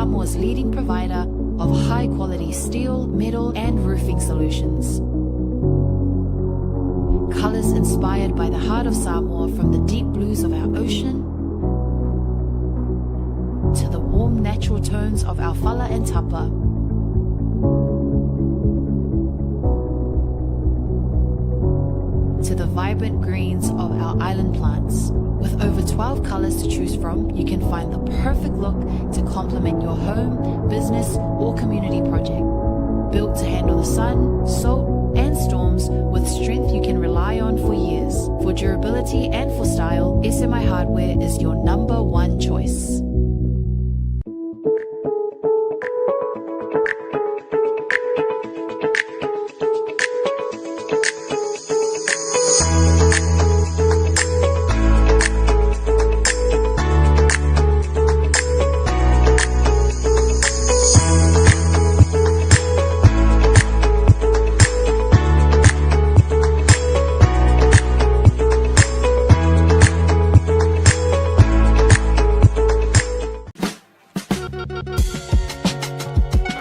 Samoa's leading provider of high quality steel, metal, and roofing solutions. Colours inspired by the heart of Samoa from the deep blues of our ocean to the warm natural tones of our fala and tapa. To the vibrant greens of our island plants. With over 12 colours to choose from, you can find the perfect look to complement your home, business, or community project. Built to handle the sun, salt, and storms with strength you can rely on for years. For durability and for style, SMI Hardware is your number one choice.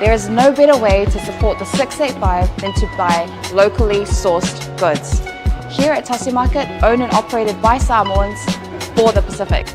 There is no better way to support the 685 than to buy locally sourced goods. Here at Tasi Market, owned and operated by Samoans for the Pacific.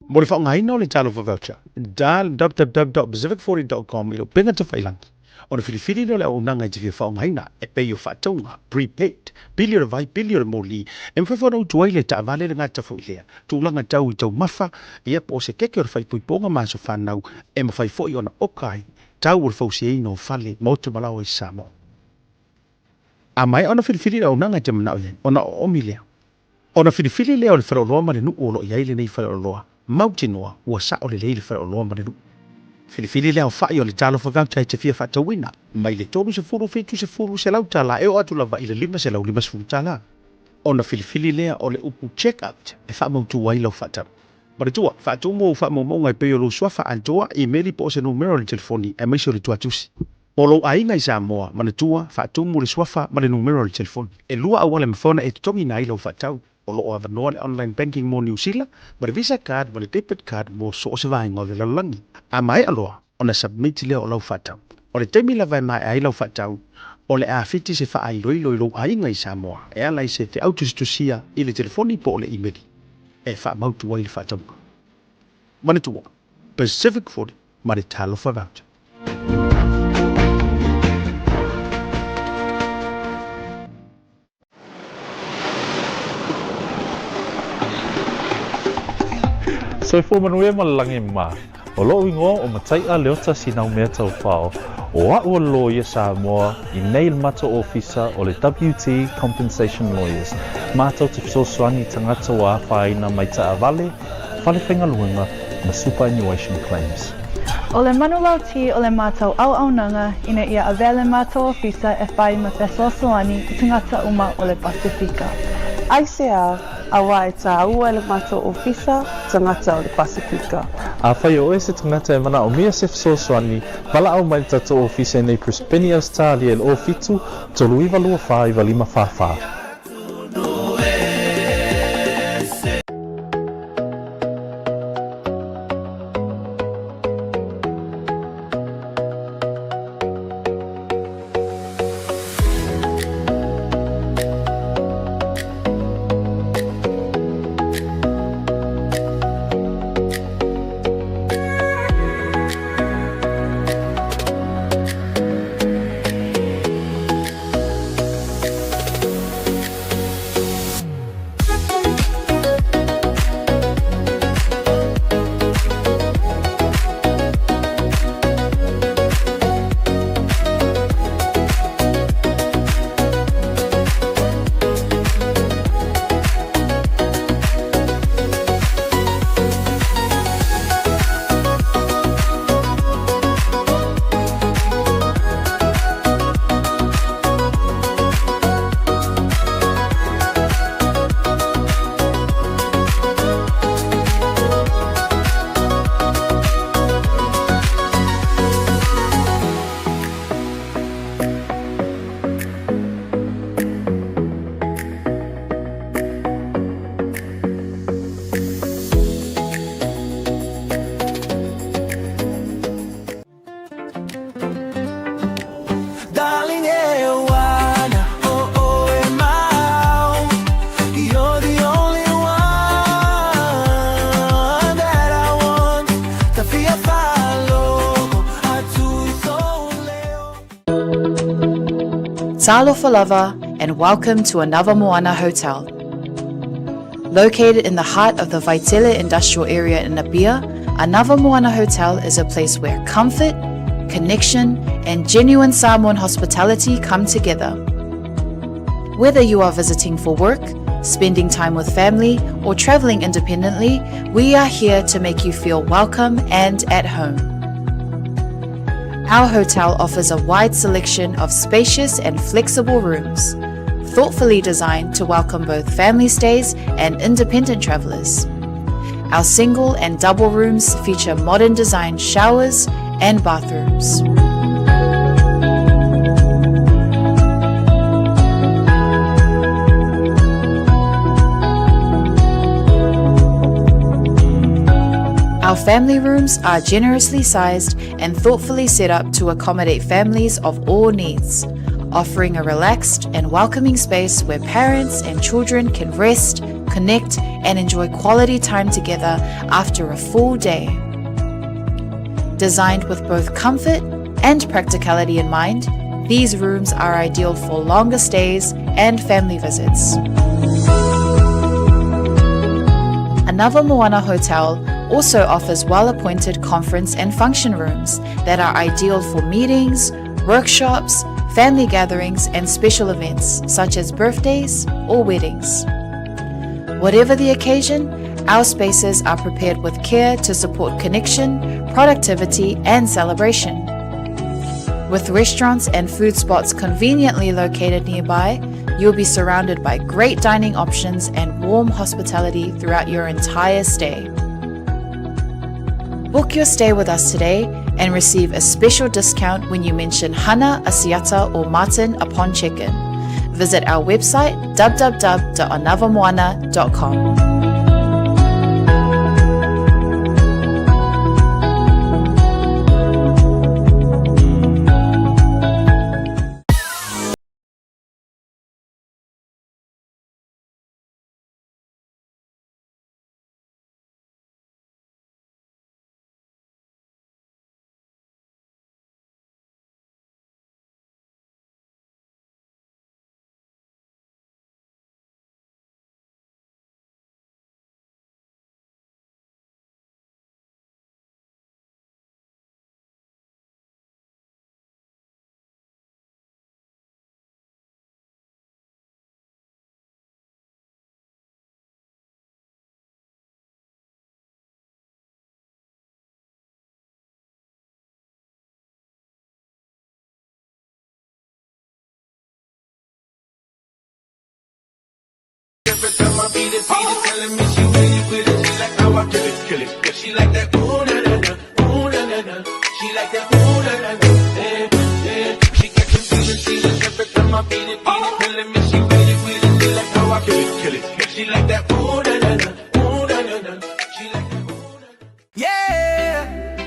Mo le faaaogaina o le Talofa Voucher, dial www.pacific40.com i lou upega tafailagi ona filifili lea o le auaunaga e te fia faaaogaina e pei o faatauga, prepaid, pili o le vai, pili o le moli, e mafai foi ona utu ai le taavale le gata foi lea tulaga tau i taumafa, ia po o se keke o le faaipoipoga ma aso fanau e mafai foi ona oka ai tau o le fausiaina o fale, maota ma laoa i Samoa. A maea ona filifili le auaunaga e te manao i ai, ona oomi lea. Ona filifili lea o le faleoloa ma le nuu o lo o i ai lenei faleoloa, mautinoa ua sao lelei le faleoloa ma le nuu. Filifili le aofai o le talofa voucher e te fia faatauina, mai le 30, 70, $100 e oo atu lava i le $550. Ona filifili lea o le upu check out e faamautu ai lau faatau. Manatua, faatumu ou faamaumauga e pei o lou suafa atoa, imeli po o se numera o le telefoni, aemaise o le tuatusi. Mo lou aiga i Samoa, manatua, faatumu le suafa ma le numera o le telefoni. E lua auala e mafai ona e totogiina ai lau faatau. O lo o avanoa le online banking mo Niu Sila, ma le Visa card ma le debit card mo so o se vaega o le lalolagi. A maea loa ona submit lea o lau faatau. O le taimi lava e maea ai lau faatau, o le a fiti se faailoilo i lou aiga i Samoa e ala i se feau tusitusia i le telefoni po o le imeli e faamautu ai le faatauga. Manatua, Pacific 40 ma le Talofa Voucher. Soifua manuia ma le lagi ma. O loʻu igoa o Mataiʻa Leota Sinaumea Taufao, o aʻu o le loia Samoa i nei le matou ofisa o le WT Compensation Lawyers, matou te fesoasoani i tagata ua afaina mai taavale, fale faigaluega ma superannuation claims. O le manulauti o le matou auaunaga ina ia avea le matou ofisa e whai ma fesoasoani i tagata uma o le Pasifika. Aisea, auā e tāua e le matou ofisa tagata o le Pasifika. Afai o oe se tagata e manaomia se fesoasoani, valaau mai le tatou ofisa i nei Brisbane, Ausetalia i le 07 39 24 95 44. Talofa lava and welcome to Anava Moana Hotel. Located in the heart of the Vaitele industrial area in Apia, Anava Moana Hotel is a place where comfort, connection, and genuine Samoan hospitality come together. Whether you are visiting for work, spending time with family, or traveling independently, we are here to make you feel welcome and at home. Our hotel offers a wide selection of spacious and flexible rooms, thoughtfully designed to welcome both family stays and independent travelers. Our single and double rooms feature modern design showers and bathrooms. Our family rooms are generously sized and thoughtfully set up to accommodate families of all needs, offering a relaxed and welcoming space where parents and children can rest, connect, and enjoy quality time together after a full day. Designed with both comfort and practicality in mind, these rooms are ideal for longer stays and family visits. Anava Moana Hotel also offers well appointed conference and function rooms that are ideal for meetings, workshops, family gatherings, and special events such as birthdays or weddings. Whatever the occasion, our spaces are prepared with care to support connection, productivity, and celebration. With restaurants and food spots conveniently located nearby, you'll be surrounded by great dining options and warm hospitality throughout your entire stay. Book your stay with us today and receive a special discount when you mention Hana, Asiata, or Martin upon check-in. Visit our website www.anavamoana.com.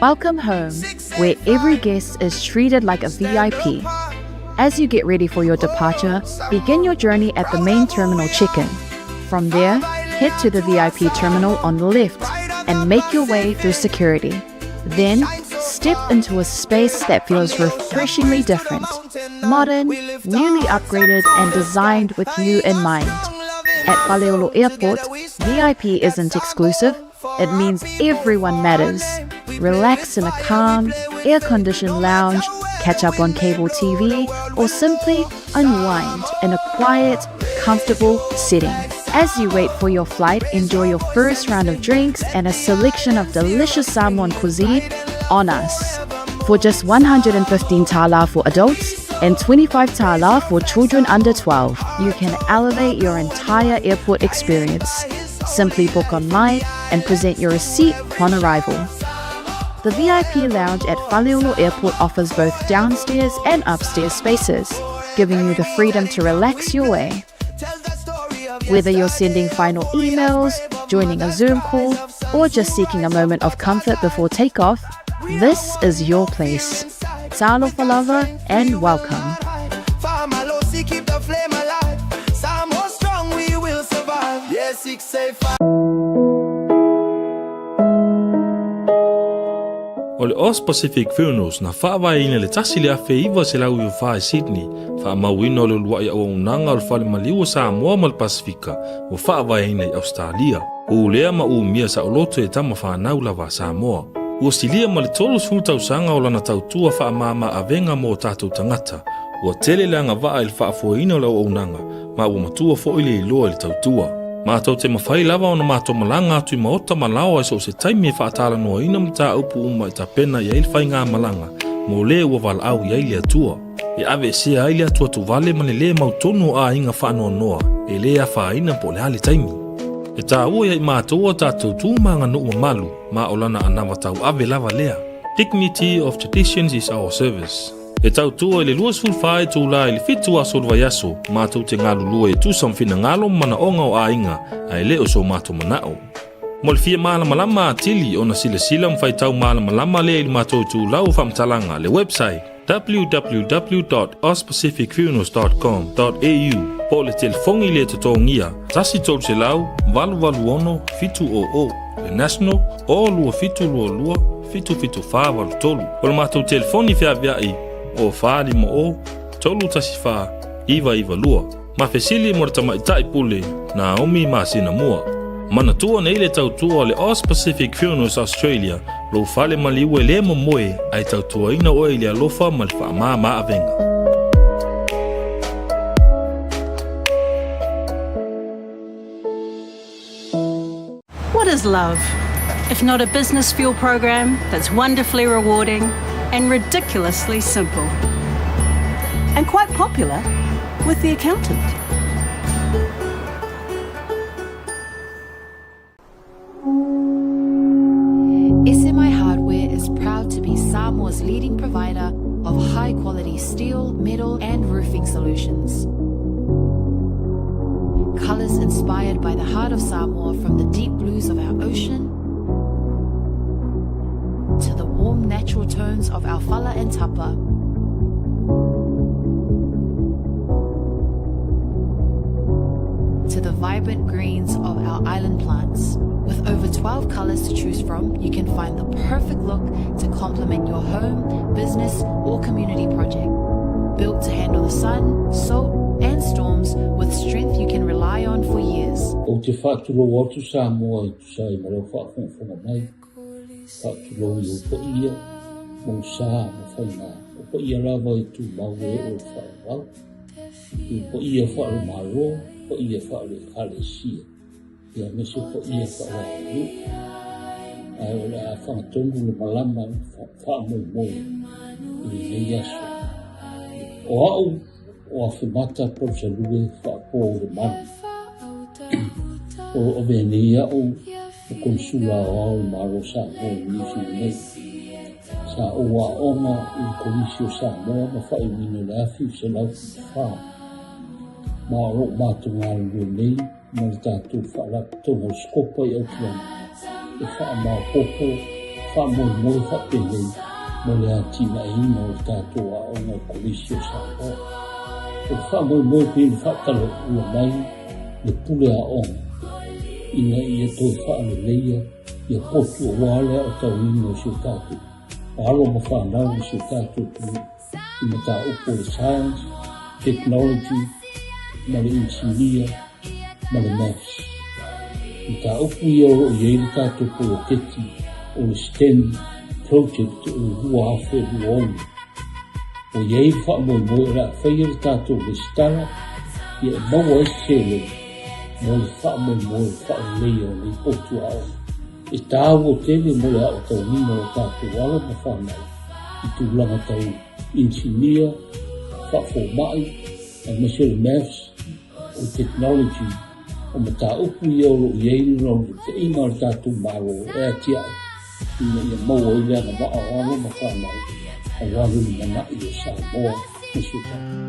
Welcome home, where every guest is treated like a VIP. As you get ready for your departure, begin your journey at the main terminal check-in. From there, head to the VIP terminal on the left and make your way through security. Then, step into a space that feels refreshingly different, modern, newly upgraded, and designed with you in mind. At Faleolo Airport, VIP isn't exclusive, it means everyone matters. Relax in a calm, air conditioned lounge, catch up on cable TV, or simply unwind in a quiet, comfortable setting. As you wait for your flight, enjoy your first round of drinks and a selection of delicious Samoan cuisine on us. For just 115 tala for adults and 25 tala for children under 12, you can elevate your entire airport experience. Simply book online and present your receipt upon arrival. The VIP lounge at Faleolo Airport offers both downstairs and upstairs spaces, giving you the freedom to relax your way. Whether you're sending final emails, joining a Zoom call, or just seeking a moment of comfort before takeoff, this is your place. Talofa lava and welcome. Keep the flame alive. Samoa strong, we will survive. Yeah, 685. O le Aus Pacific Funerals na faavaeina i le 1994 i Sydney, faamauina o le uluai auaunaga o le Fale Maliu o Samoa ma le Pasefika ua faavaeina i Ausetalia. Ulea ma umia saoloto e tama fanau lava a Samoa. Ua silia ma le 30 tausaga o lana tautua faamama avega mo o tatou tagata. Ua tele le agavaa i le faafoeina o le auaunaga ma ua matua foi le iloa i le tautua. Matou te mafai lava ona matou malaga atu i maota ma laoa i so o se taimi e faatalanoaina mataupu uma e tapena i ai le faigamalaga mo le ua valaau i ai le Atua. E aveesea ai le atuatuvale ma le lē mautonu o aiga faanoanoa e lē afaina po o le a le taimi. E taua ia i matou a tatou tu ma aganuu mamalu ma o lana anava tauave lava lea. Dignity of traditions is our service. E tautua i le 24 itula i le 7 aso o le vaiaso, matou te galulue e tusa ma finagalo ma manaoga o aiga, ae le o so matou manao. Mo le fia malamalama atili ona silasila ma faitau malamalama lea i le matou itulau o faamatalaga, le website, www.auspacificfunerals.com.au po o le telefoni le totogia 1 300 886 700, le national o 2722 77483. O le matou telefoni feaveai o 450 314 992. Ma fesili mo le tamaitai pule Naomi masina mua. Manatua nei le tautua o le Aus Pacific Funerals Australia, lou fale maliu e le momoe ae tautuaina oe i le alofa ma le faamama avega. What is love? If not a business fuel program that's wonderfully rewarding and ridiculously simple. And quite popular with the accountant. SMI Hardware is proud to be Samoa's leading provider of high quality steel, metal, and roofing solutions. Colours inspired by the heart of Samoa, from the deep blues of our ocean to the warm natural tones of our fala and tapa. To the vibrant greens of our island plants. With over 12 colours to choose from, you can find the perfect look to complement your home, business, or community project. Built to handle the sun, salt, and storms with strength you can rely on for years. Ou te faatulou atu Samoa e tusa ai ma lau faafogafoga mai, faatulou i ou paia, mou sa ma faiga, o paia lava e tumau e oo i le faavavau, i paia faale-Malo, paia faale-Ekalesia, aemaise paia faale-aganuu. Ae o le a fagatonu le malama faamoemoe i lenei aso. O au o Afemata Palusalue Faapo o le Malu. O lo o avea nei au o Konisula Aoao o le Malo o Samoa i Niu Sila nei. Sa ou aoga i le Kolisi o Samoa ma faaiuina i le 1974. Ma o loo matou galulue nei ma le tatou Faalapotopotoga o le Sikopa i Aukilani e faamaopoopo faamoemoe faapenei mo le atinaeina o le tatou aoga o Kolisi o Samoa. O le faamoemoe pei ona faatalaula mai le pule aoga ina ia toe faaleleia ia potu aua le aotauina o si o tatou alo ma fanau ma si o tatou atunuu i mataupu o le science, technology ma le inisinia ma le maths. Mataupu ia o loo i ai le tatou poloketi o le STEM project o le 2026. Ua i ai le faamoemoe o le a faia le tatou resitala ia e maua ai se seleni mo le faamoemoe o le faaleleia o nei potu aoga. E taua tele mo le aotauina o tatou alo ma fanau i tulaga tau inisinia, faafomai, aemaise o le maths, o le technology, o mataupu ia o loo i ai le naunautaiga o le tatou Malo e atiae ina ia maua ai le agavaa o alo ma fanau aua le lumanai o Samoa ma si o tatou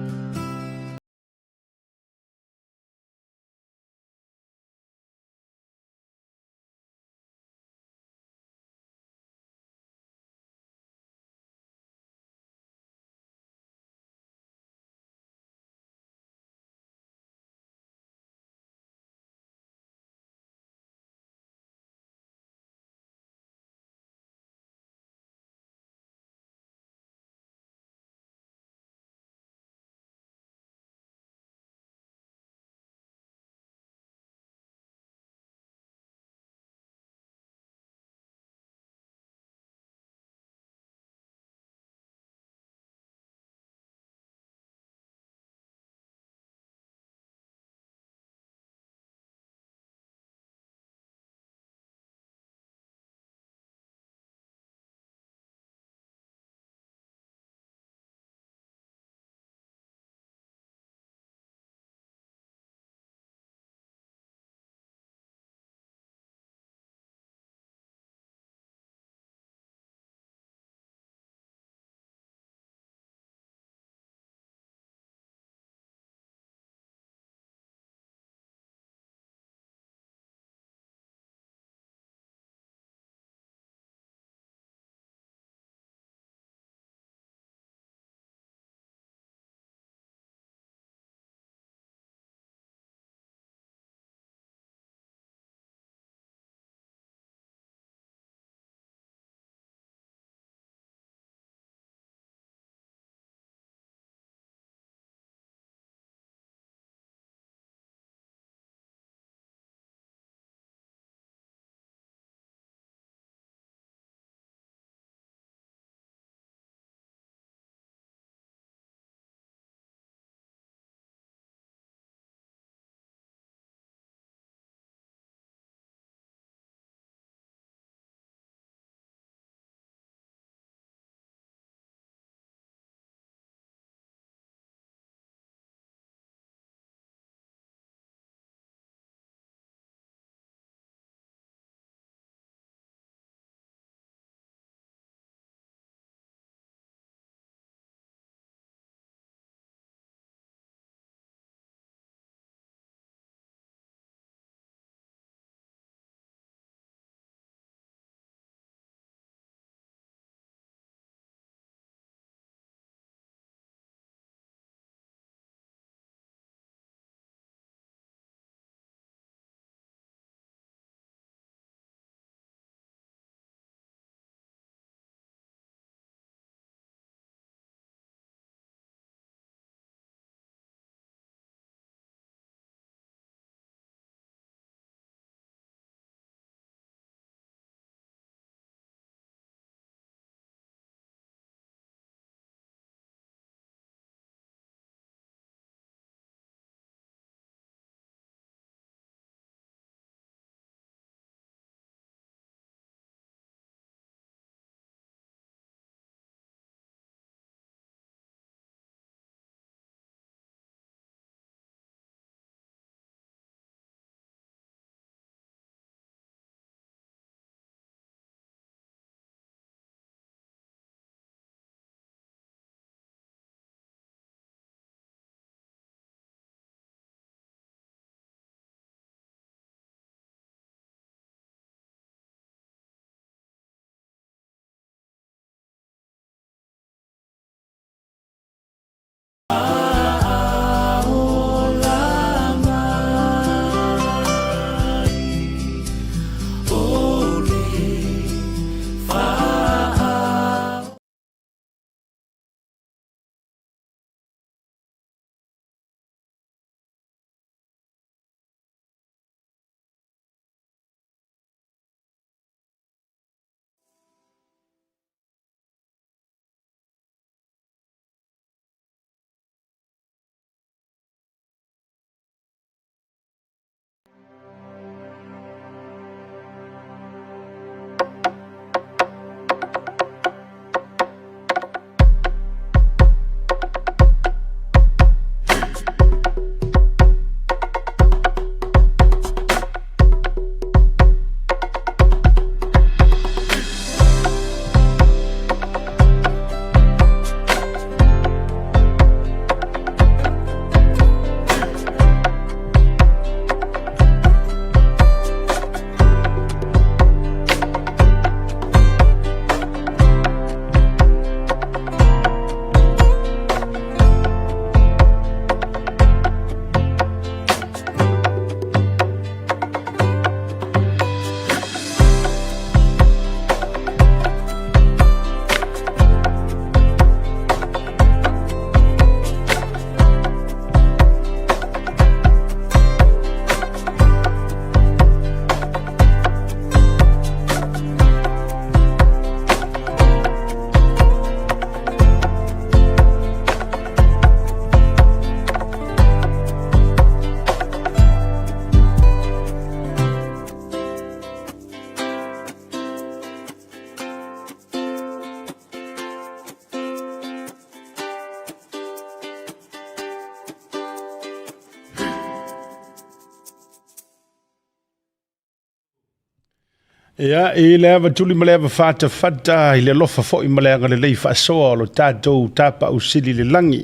Ia, i le ava tuli ma le ava fatafata, i le alofa foi ma le agalelei faasoa o lo tatou Tapaau Sili i le lagi.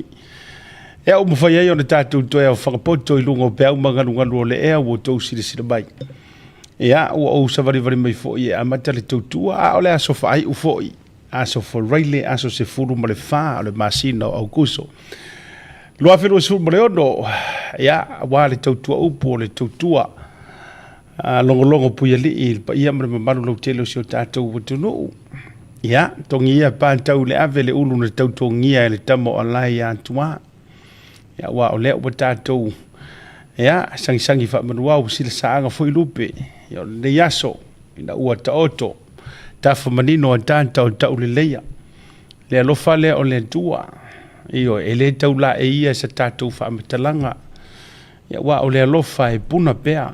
Ea ua mafai ai ona tatou toe aofaga poto i luga o peau ma galugalu o le ea ua outou silasila mai. Ia, ua ou savalivali mai foi e amata le tautua, a o le aso faaiu foi, aso Faraile, aso 14 o le masina o Aukuso. 2026, ia, aua le tautua upu o le tautua logologo puialii i le paia ma le mamalu lautele o si o tatou atunuu. Ia, togia pa tau le ave le ulu na tautogia e le tama o Alae ia Atuā. Ia, aua o lea ua tatou, ia, sagisagi faamanuau ua silasaaga foi lupe, ia, o lenei aso, ina ua taoto, tafa manino ataata o tauleleia. Le alofa lea o le Atua, ioe, e le tau laeia sa tatou faamatalaga, ia, aua o le alofa e puna pea,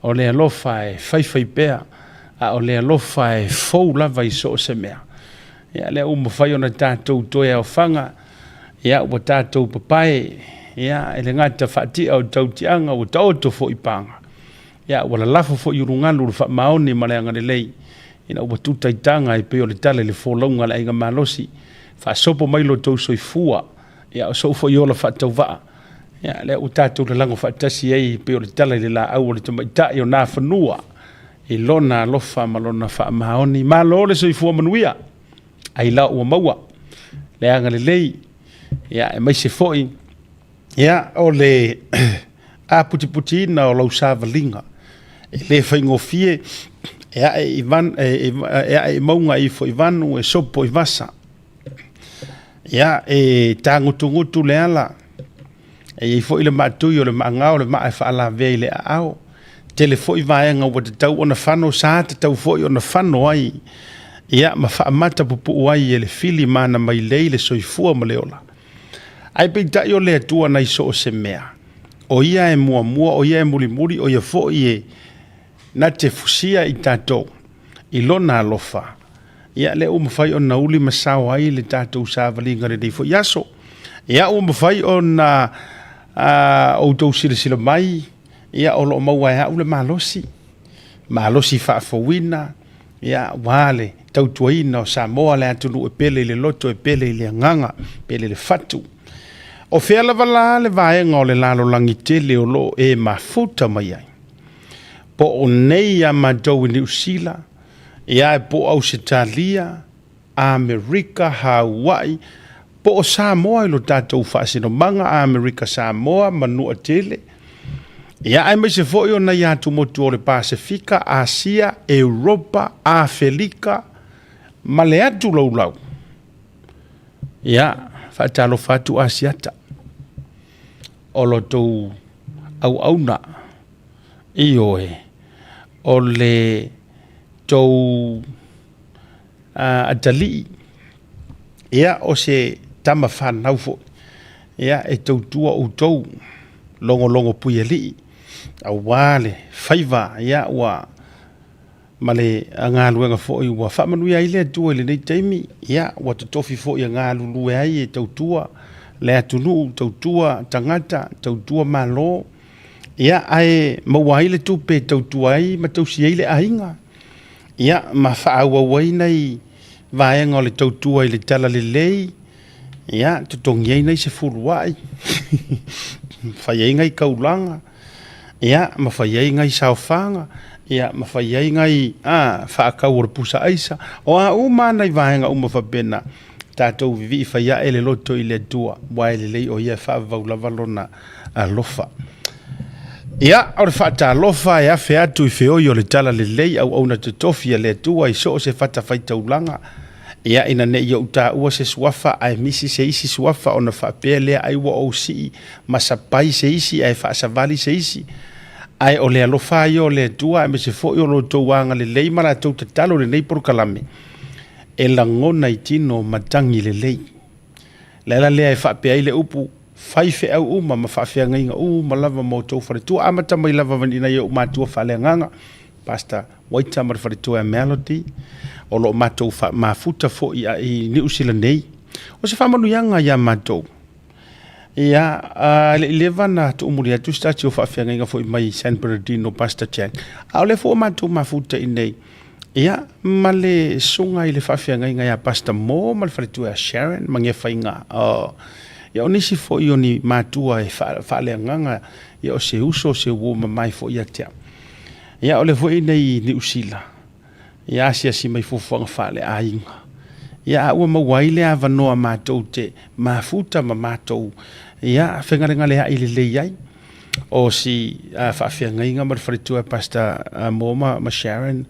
o le alofa e faifai pea, a o le alofa e fou lava i so o se mea. Ia, lea ua mafai ona tatou toe aofaga, ia, ua tatou papae, ia, e le gata faatia o tautiaga, ua taoto foi paga. Ia, ua lalafo foi i ulugalu le faamaoni ma le agalelei, ina ua tutaitaga e pei o le tala i le folauga a le aiga malosi, faasopo mai lo outou soifua, ia, o sou foi ola faatauvaa, ia, lea ua tatou lalago faatasi ai e pei o le tala i le laau o le tamaitai o Nafanua, i lona alofa ma lona faamaoni. Malo le soifua manuia, ai la ua maua le agalelei, ia, aemaise foi, ia, o le aputiputiina o lau savaliga, e le faigofie, e ae i, van, e, e ae i mauga e ifo i vanu, e sopo i vasa. Ia, e tagutugutu le ala, e i ai foi le maatui o le maagao le maa e faalavea i le aao. Tele foi vaega ua tatau ona fano, sa tatau foi ona fano ai, ia, ma faamata pupuu ai e le fili mana mailei le soifua ma le ola. Ae peitai o le Atua nai so o se mea, o ia e muamua, o ia e mulimuli, o ia foi e na te fusia i tatou i lona alofa. Ia, lea ua mafai ona uli ma sao ai le tatou savaliga lenei foi aso. Ia, ua mafai ona outou silasila mai, ia, o lo o maua e au le malosi, malosi faafouina, ia, aua le tautuaina o Samoa, le atunuu e pele i le loto, e pele i le agaga, pele i le fatu. O fea lava la le vaega o le lalolagi tele o lo o e mafuta mai ai? Po o nei ia matou i Niu Sila, ia e po o Ausetalia, Amerika, Haua'i, po o Samoa i lo tatou faasinomaga, Amerika Samoa, Manua tele, ia aemaise foi o nai atumotu o le Pasefika, Asia, Europa, Afelika, ma le atu laulau. Ia, faatalofa atu Asiata, o lo tou auauna, ioe, o le tou atalii, ia, o se tama fanau foi, ia, e tautua outou logologo puialii, aua le faiva, ia, ua ma le galuega foi ua faamanuia ai le Atua i lenei taimi, ia, ua totofi foi e galulue ai e tautua le atunuu, tautua tagata, tautua Malo, ia, ae maua ai le tupe e tautua ai ma tausi ai le aiga, ia, ma faaauau ai nai vaega o le tautua i le talalelei, ia, totogi ai nai sefuluai, fai ai nai kaulaga, ia, ma fai ai nai saofaga, ia, ma fai ai nai faakau o le pusa aisa. O a uma nai vaega uma faapena, tatou vivii fai ae le loto i le Atua, aua e lelei o ia e faavavau lava lona alofa. Ia, o le faatalofa e afe atu i feoi o le talalelei, auauna totofi a le Atua i so o se fatafaitaulaga, ia, ina ne i ou taua se suafa ae misi se isi suafa ona faapea lea ai ua ou sii ma sapai se isi ae faasavali se isi. Ae o le alofa ia o le Atua aemaise foi o lo outou agalelei ma latou tatalo i lenei polokalame, e lagona i tino matagi lelei. Le ala lea e faapea ai le upu, faifeau uma ma faafeagaiga uma lava ma outou faletua, amata mai lava i nai ou matua faaleagaga, Pastor Waita ma le faletua ia Melody, o lo o matou mafuta foi i Niu Sila nei. O se faamanuiaga ia matou. Ia, a le i leva na tuumuli atu se tasi o faafeagaiga foi mai San Bernardino, Pastor Jack, a o lea foi ua matou mafuta i nei. Ia, ma le susuga i le faafeagaiga ia Pastor Mo ma le faletua ia Sharon ma Gefaiga. Oh, ia o nisi foi o ni matua e faaleagaga, ia o se uso, o se uo mamae foi ia te au. Ia o le foi nei i Niu Sila, ia asiasi mai fuafuaga faaleaiga. Ia a ua maua ai le avanoa matou te mafuta ma matou, ia fegalegaleai lelei ai. O si faafeagaiga ma le faletua Pastor Mo ma Sharon,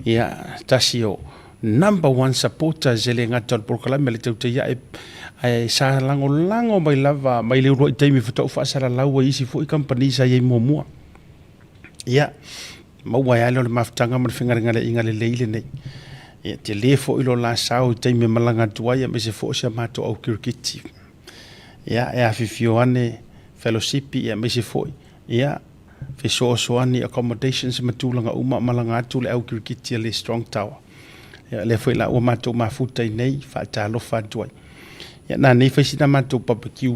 ia tasi o number one supporters e le gata o le polokalame a le Tautai Ae, ae sa lagolago mai lava mai le uluai taimi faatoa ou faasalalau ai isi foi kamupani sa i ai muamua. Ia, maua ai lava lea o le mafutaga ma le fegalegaleaiga lelei lenei. Ia, tele foi lo la sao i taimi e malaga atu ai, aemaise foi o si a matou au kirikiti. Ia, e afifio ane fellowshipi, ia, aemaise foi, ia, fesoasoani accommodations ma tulaga uma, malaga atu le au kirikiti a le Strong Tower. Ia, lea foi la ua matou mafuta i nei, faatalofa atu ai. Ia, na nei fai sina matou barbecue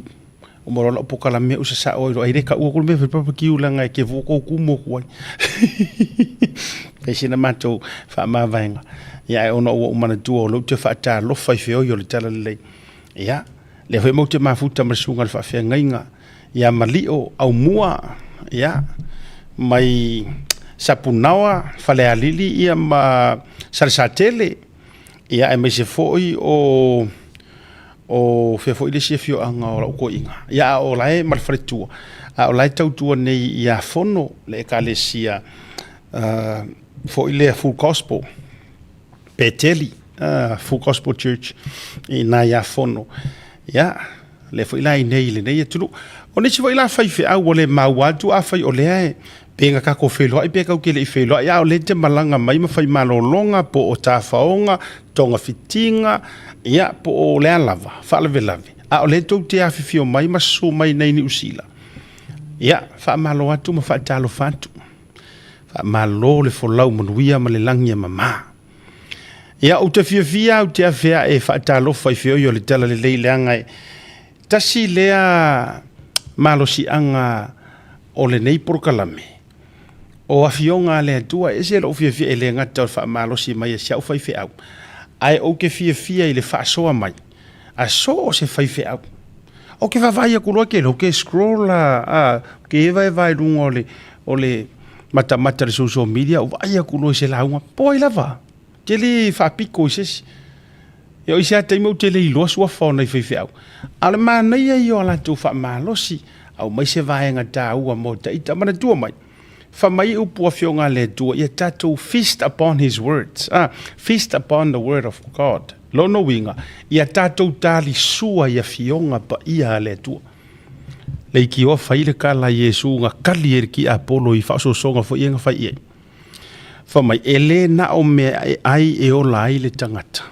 Uma loa lau pokalame u sasao ai loa, ai le kaua ku le mea fai barbecue leaga e te vua kou kumu atu ai. Fai sina matou faamavaega. Ia ae ona ua ou manatua o lea ou te faatalofa i feoi o le talalelei. Ia, lea foi matou te mafuta ma le susuga i le faafeagaiga ia Malio Aumua, ia, mai Sapunaoa, Falealili ia ma Salesatele, ia aemaise foi o O fea foi le isi afioaga o lau toeaina, ia a o la e ma le faletua, a o la e tautua nei ia Fono le ekalesia foi lea Full Gospel, Peteli Full Gospel Church i ina ia Fono. Ia, lea foi la i inei i lenei atunuu. O nisi foi la faifeau ua le maua atu afai o lea e pe na tatou feiloai pe tatou te le i feiloai, a o lea e te malaga mai ma fai malologa po o tafaoga, togafitiga, ia, po o le a lava, faalavelave, a o lea tou te afifio mai ma susu mai nei Niu Sila, ia, faamalo atu ma faatalofa atu. Faamalo le folau manuia ma le lagi e mama. Ia, ou te fiafia au te afe ae faatalofa i feoi o le talalelei leaga e tasi lea malosiaga o lenei polokalame. O afioga a le Atua, e ese lou fiafia e le gata o le faamalosi mai e si au faifeau, ae ou te fiafia i le faasoa mai a so o se faifeau. Ou te vaavaai atu loa ke ou te scroll a, a ke evaeva i luga o le, o le matamata i le social media, ou vaai atu loa i se lauga, po ai lava, te le faapito i se isi. E oi se a taimi ou te le iloa suafa o nai faifeau. A o le manaia ia o a latou faamalosi, aumai se vaega taua mo ita. Manatua mai, fa mai upu afioga a le Atua, ia tatou feast upon his words. Ah, feast upon the word of God. Lona uiga, ia tatou talisua i afioga paia a le Atua. Leitioa fai le tala a Iesu na kali e le tiapolo i faaosoosoga foi ia na fai i ai. Fai mai, e le na o mea e ai e ola ai le tagata,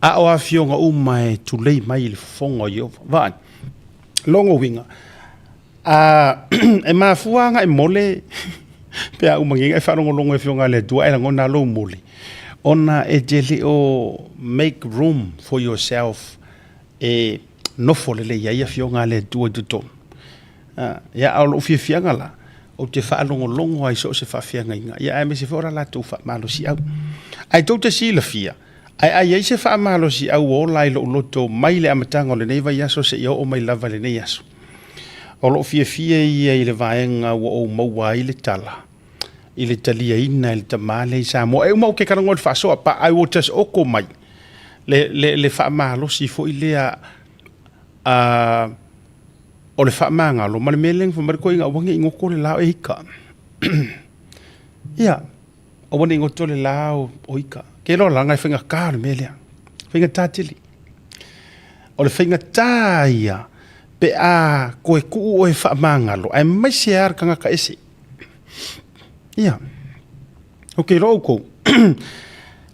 a o afioga uma e tulei mai i le fofoga o Ieova. Vaai, lona uiga, a, e mafua aga e mole pe a uma nei e faalogologo i afioga a le Atua ae lagona lou mole, ona e te le o make room for yourself e nofo lelei ai afioga a le Atua i totonu. Ia, a o lou fiafiaga la, ou te faalogologo ai i so o se faafeagaiga, ia aemaise foi o la latou faamalosiau. Ae tou te silafia, ae a i ai se faamalosiau ua ola ai lou loto mai le amataga o lenei vaiaso seia oo mai lava i lenei aso, o lou fiafia ia i le vaega ua ou maua ai le tala i le taliaina e le tama lea i Samoa. E uma ou te talanoa i le faasoa, but I will just oko mai le, le, le faamalosi foi lea a O le faamagalo ma le mea lea na fai mai le toeaina aua ne i goto le la o ika. Ia, aua ne i goto le la o ika. Ke loa leaga e faigata le mea lea, faigata tele. O le faigata ia pe a toe tuu oe e faamagalo aemaise lava le tagata ese. Ia, ou te iloa outou,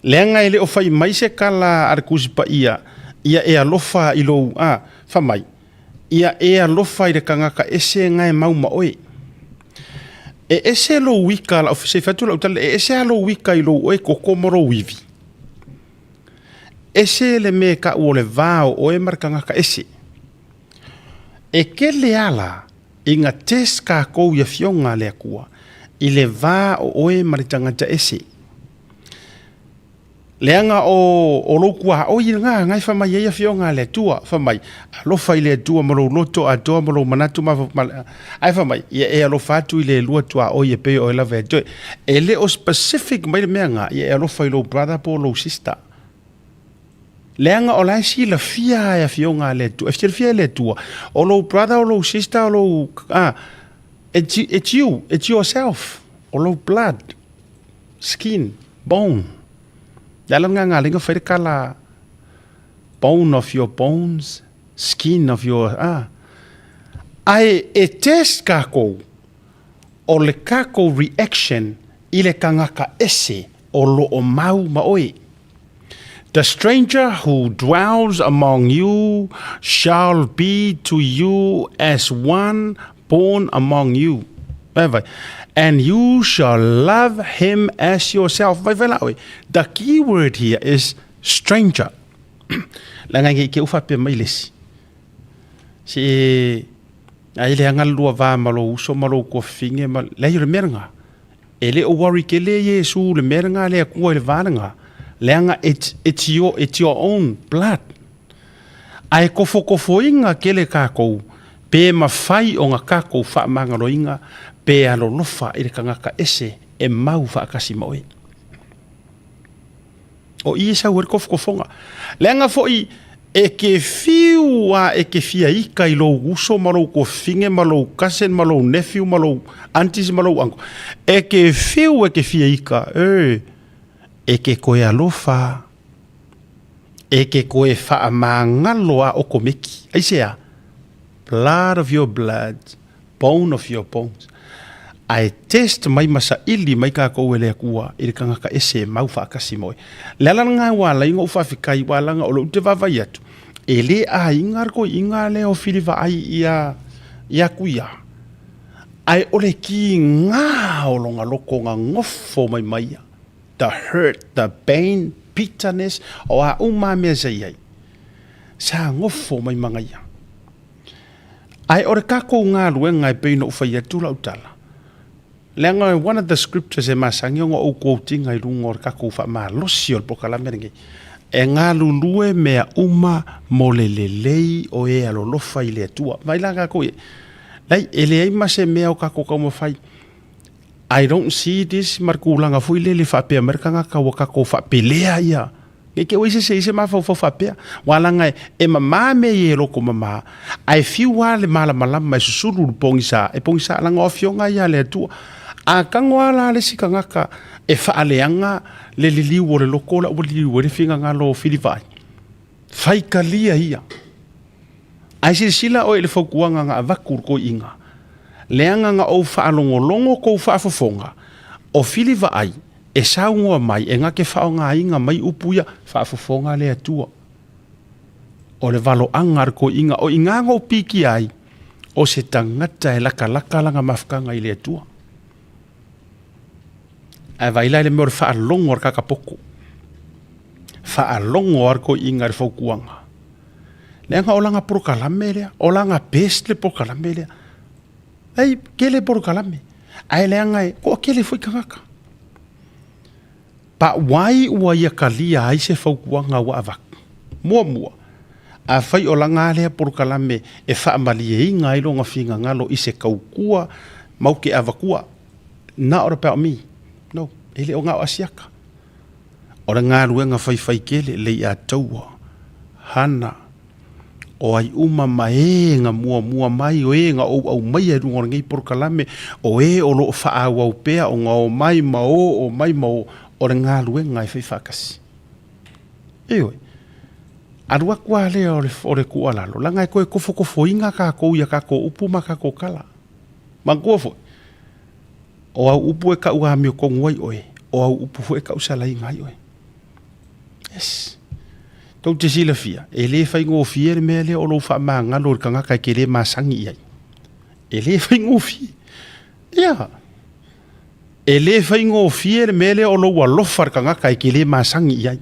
leaga e le o fai mai se tala a le Tusi Paia, ia e alofa i lou, a, fai mai, Ia e alofa i le tagata ese na e mau ma oe. E ese lou ika, lau, se i fai atu lau tala, e ese lava lou ika i lou oe toto ma lou ivi. Ese le mea e tau o le va o oe ma le tagata ese. E tele lava la ina test tatou i afioga a le Atua i le va o oe ma le tagata ese. Leaga o, o lou kuaoi lena, na e fai mai ai afioga a le Atua, fai mai, alofa i le Atua ma lou loto atoa ma lou manatu ma, ma, ae fai mai, ia e alofa atu i le lua tuaoi e pei o oe lava e toe. E le o specific mai le mea lena, ia e alofa i lou brother po o lou sister. Leaga o la e silafia e afioga a le Atua, e silafia e le Atua, o lou brother o lou sister o lou, ah, it's, it's you, it's yourself, o lou blood. Skin, bone. Le ala lena galega fai le kala bone of your bones, skin of your ah. Ae e test kakou o le kakou reaction i le kangaka ese o lo o mau ma oe. The stranger who dwells among you shall be to you as one born among you. Vai vai. And you shall love him as yourself. Vai vai la oe. The key word here is stranger. Leaga nge i ke u faapea mai le isi. Se ai le anga lua va ma lou uso ma lou kuafafine ma leai o le mea lena. E le o worry kele Iesu le mea lena le Atua i le va lena, leaga it's, it's your, it's your own blood. Ae kofokofoina kele kakou, pe mafai ona kakou faamagaloina pe alolofa i le kangaka ese e mau faatasi ma oe. O i e sau ai le kofokofoga. Leaga foi e ke fiu a e ke fia ika i lou uso ma lou tuafafine ma lou cousin ma lou nephew ma lou aunties ma lou uncle. E ke fiu e ke fia ika, e, e ke koe alofa, e ke koe faamagalo a okomeki. Aisea? Blood of your blood. Bone of your bones. Ae test mai ma saili mai kakou e le Akua i le kangaka ese e mau faatasi ma oe. Le ala lena ua ala ai ona ou faafetai ua ala o lou te vaavaai atu, e le aiga le toeaiga lea o Filivaai ia ia Tuia, ae o le kiga o lona loto na nofo mai mai ia, the hurt, the pain, bitterness, o a uma lava mea sa i ai, sa nofo mai manaia. Ae o le takou galuega e pei ona ou fai atu lau tala, leaga one of the scriptures e masani ona ou quote ina i luga o le takou faamalosi o le polokalame lenei, e galulue mea uma mo le lelei o e alolofa i le Atua. Vaai la tatou i ai, leai, e leai ma se mea o tatou taumafai. I don't see this ma le tulaga foi lele faapea mai le tagata ua tatou faapelea ia. Ne i te ua i se isi se mafaufau faapea, ua laga e mama mea ia e loko mama, ae fiu lava le malamalama e susulu i le pogisa, e pogisa laga o afioga ia a le Atua. A tago lava la le isi tagata e faaleaga le liliu o le loko la ua liliu ai le finagalo o Filivaai, faitalia ia. Ae silasila oe i le fautuaga na avatu i le toeaina, leaga na ou faalogologo tou faafofoga, o Filivaai, E saunoa mai, e na te faaaogaina mai upu ia, faafofoga le Atua. O le valoaga a le toeaina, o i ina na ou pikia ai, o se tagata e latalata lana mafutaga i le Atua. Ae vaai la i le mea o le faalogo a le tagata poto. Faalogo a le toeaina i le fautuaga. Leaga o lana polokalame lea, o lana best le polokalame lea. Ei, kele polokalame. Ae leaga e toatele foi tagata. But why ua ia talia ai se fautuaga ua avatu? Muamua, afai o lana lea polokalame e faamalieina ai lona finagalo i se tautua mau ke avatua, not about me. No, e le o na o Asiata. O le galuega faifai tele, Leiataua, Hana, O ai uma ma ē na muamua mai, o ē na ou aumaia i luga o lenei polokalame, o ē o lo o faaauau pea ona omai ma o, omai ma o, o le galuega e fai faatasi. Ioe. Alu atu lava lea o le, o le tuualalo, leaga e toe tofotofoina tatou i a tatou upu ma tatou tala. Manatua foi, o au upu e tau amiotonu ai oe, o au upu foi e tau salaina ai oe. Yes. Tou te silafia, e le faigofie le mea lea o lou faamagalo i le tagata e te le masani i ai. E le faigofie. Ia. E le faigofie le mea lea o lou alofa i le tagata e te le masani i ai.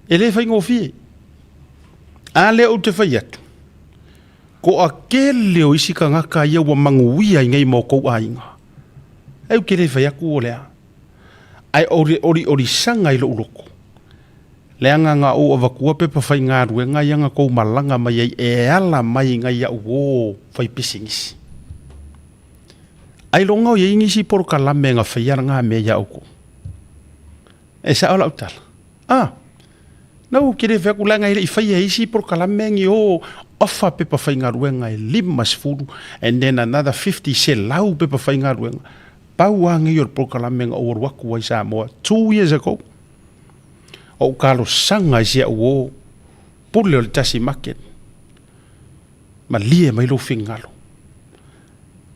E le faigofie. A lea ou te fai atu, toatele o isi tagata ia ua manuia i nei ma o tou aiga. Ae ou te le fai atu o le a. Ae o le oliolisaga i lou loto, leaga na ou avatua pepa faigaluega ia na tou malaga mai ai e ala mai nai au uō faipisinisi. Ailoga o i ai nisi polokalame na faia lena mea iā outou. E sao lau tala. Ah, na ou te le fai atu leaga e le i faia e isi polokalame ni o offer pepa faigaluega e 50 and then another 50, 100 pepa faigaluega. Pau lava nei o le polokalame na ou alu atu ai i Samoa 2 years ago. O ou talosaga i si au uo pule o le tasi market. Malie mai lou finagalo.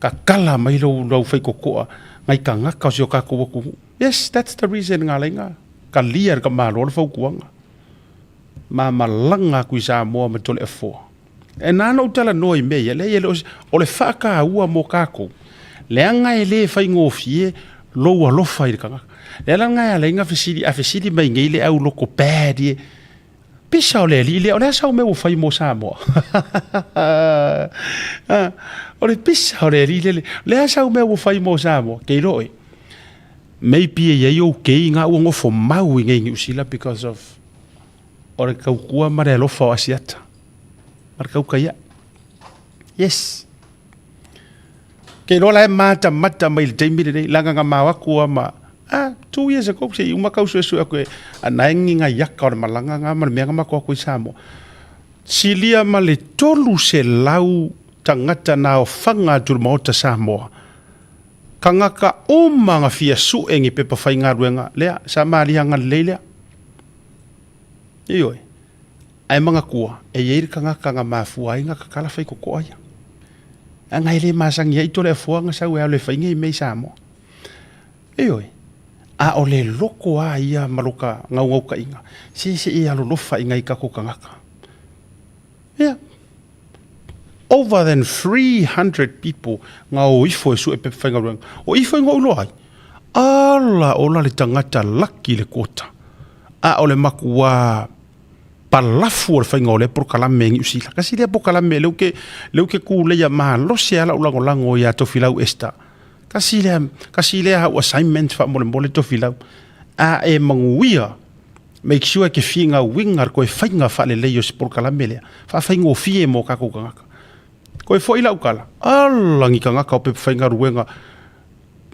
Tatala mai lou lau faitotoa nai tagata o si o tatou atunuu. Yes, that's the reason na ala ai na talia e le tamaloa le fautuaga. Ma malaga atu i Samoa ma Toleafoa. E na ona ou talanoa i mea ia, leai e le o se, o le faataua mo tatou, leaga e le faigofie lou alofa i le tagata. Le ala lena e ala ai ona fesili, a fesili mai nei le au loto bad ia, Pisa o le alii lea, o le a sau mea ua fai mo Samoa? O le pisa o le alii lea, o le a sau mea ua fai mo Samoa? Ke iloa oe, maybe e i ai ou kei nga ua nofo mau i nei Niu Sila because of o le tautua ma le alofa o Asiata ma le tautai ae. Yes. Ke iloa la e matamata mai i le taimi lenei, leaga na mao atu lava ma, ah, 2 years ago, se i uma tau suesue atu e na e ni nai aka o le malaga na ma le mea na matou o atu i Samoa. Silia ma le 300 tagata na ofaga atu i le Maota Samoa, tagata uma na fia sue ni pepa faigaluega, lea, sa malie agalelei lea. Ioe. Ae manatua, e i ai le tagata na mafua ai na tatala faitotoa ia. Leaga e le masani ai Toleafoa na sau e alu e fai nei mea i Samoa. Ioe, a o le loko lava ia ma lota naunautaiga, se se i alolofa i nai tatou tagata. Ia, over than 300 people na o ifo e sue pepa faigaluega. O ifo i na ou iloa ai, ala ola le tagata laki le quota. A o le makuā palafu o le faiga o lea polokalame i Niu Sila. Kasi lea polokalame lea ou te, lea ou te kūleia malosi lava lau lagolago iā Tofilau Esther. Kasi lea, kasi lea au assignment faamolemole Tofilau. A e manuia, make sure e te finauina le toe faiga faalelei o se polokalame lea, faafaigofie mo tatou tagata. Koe foi lau tala, ala ni tagata o pepa faigaluega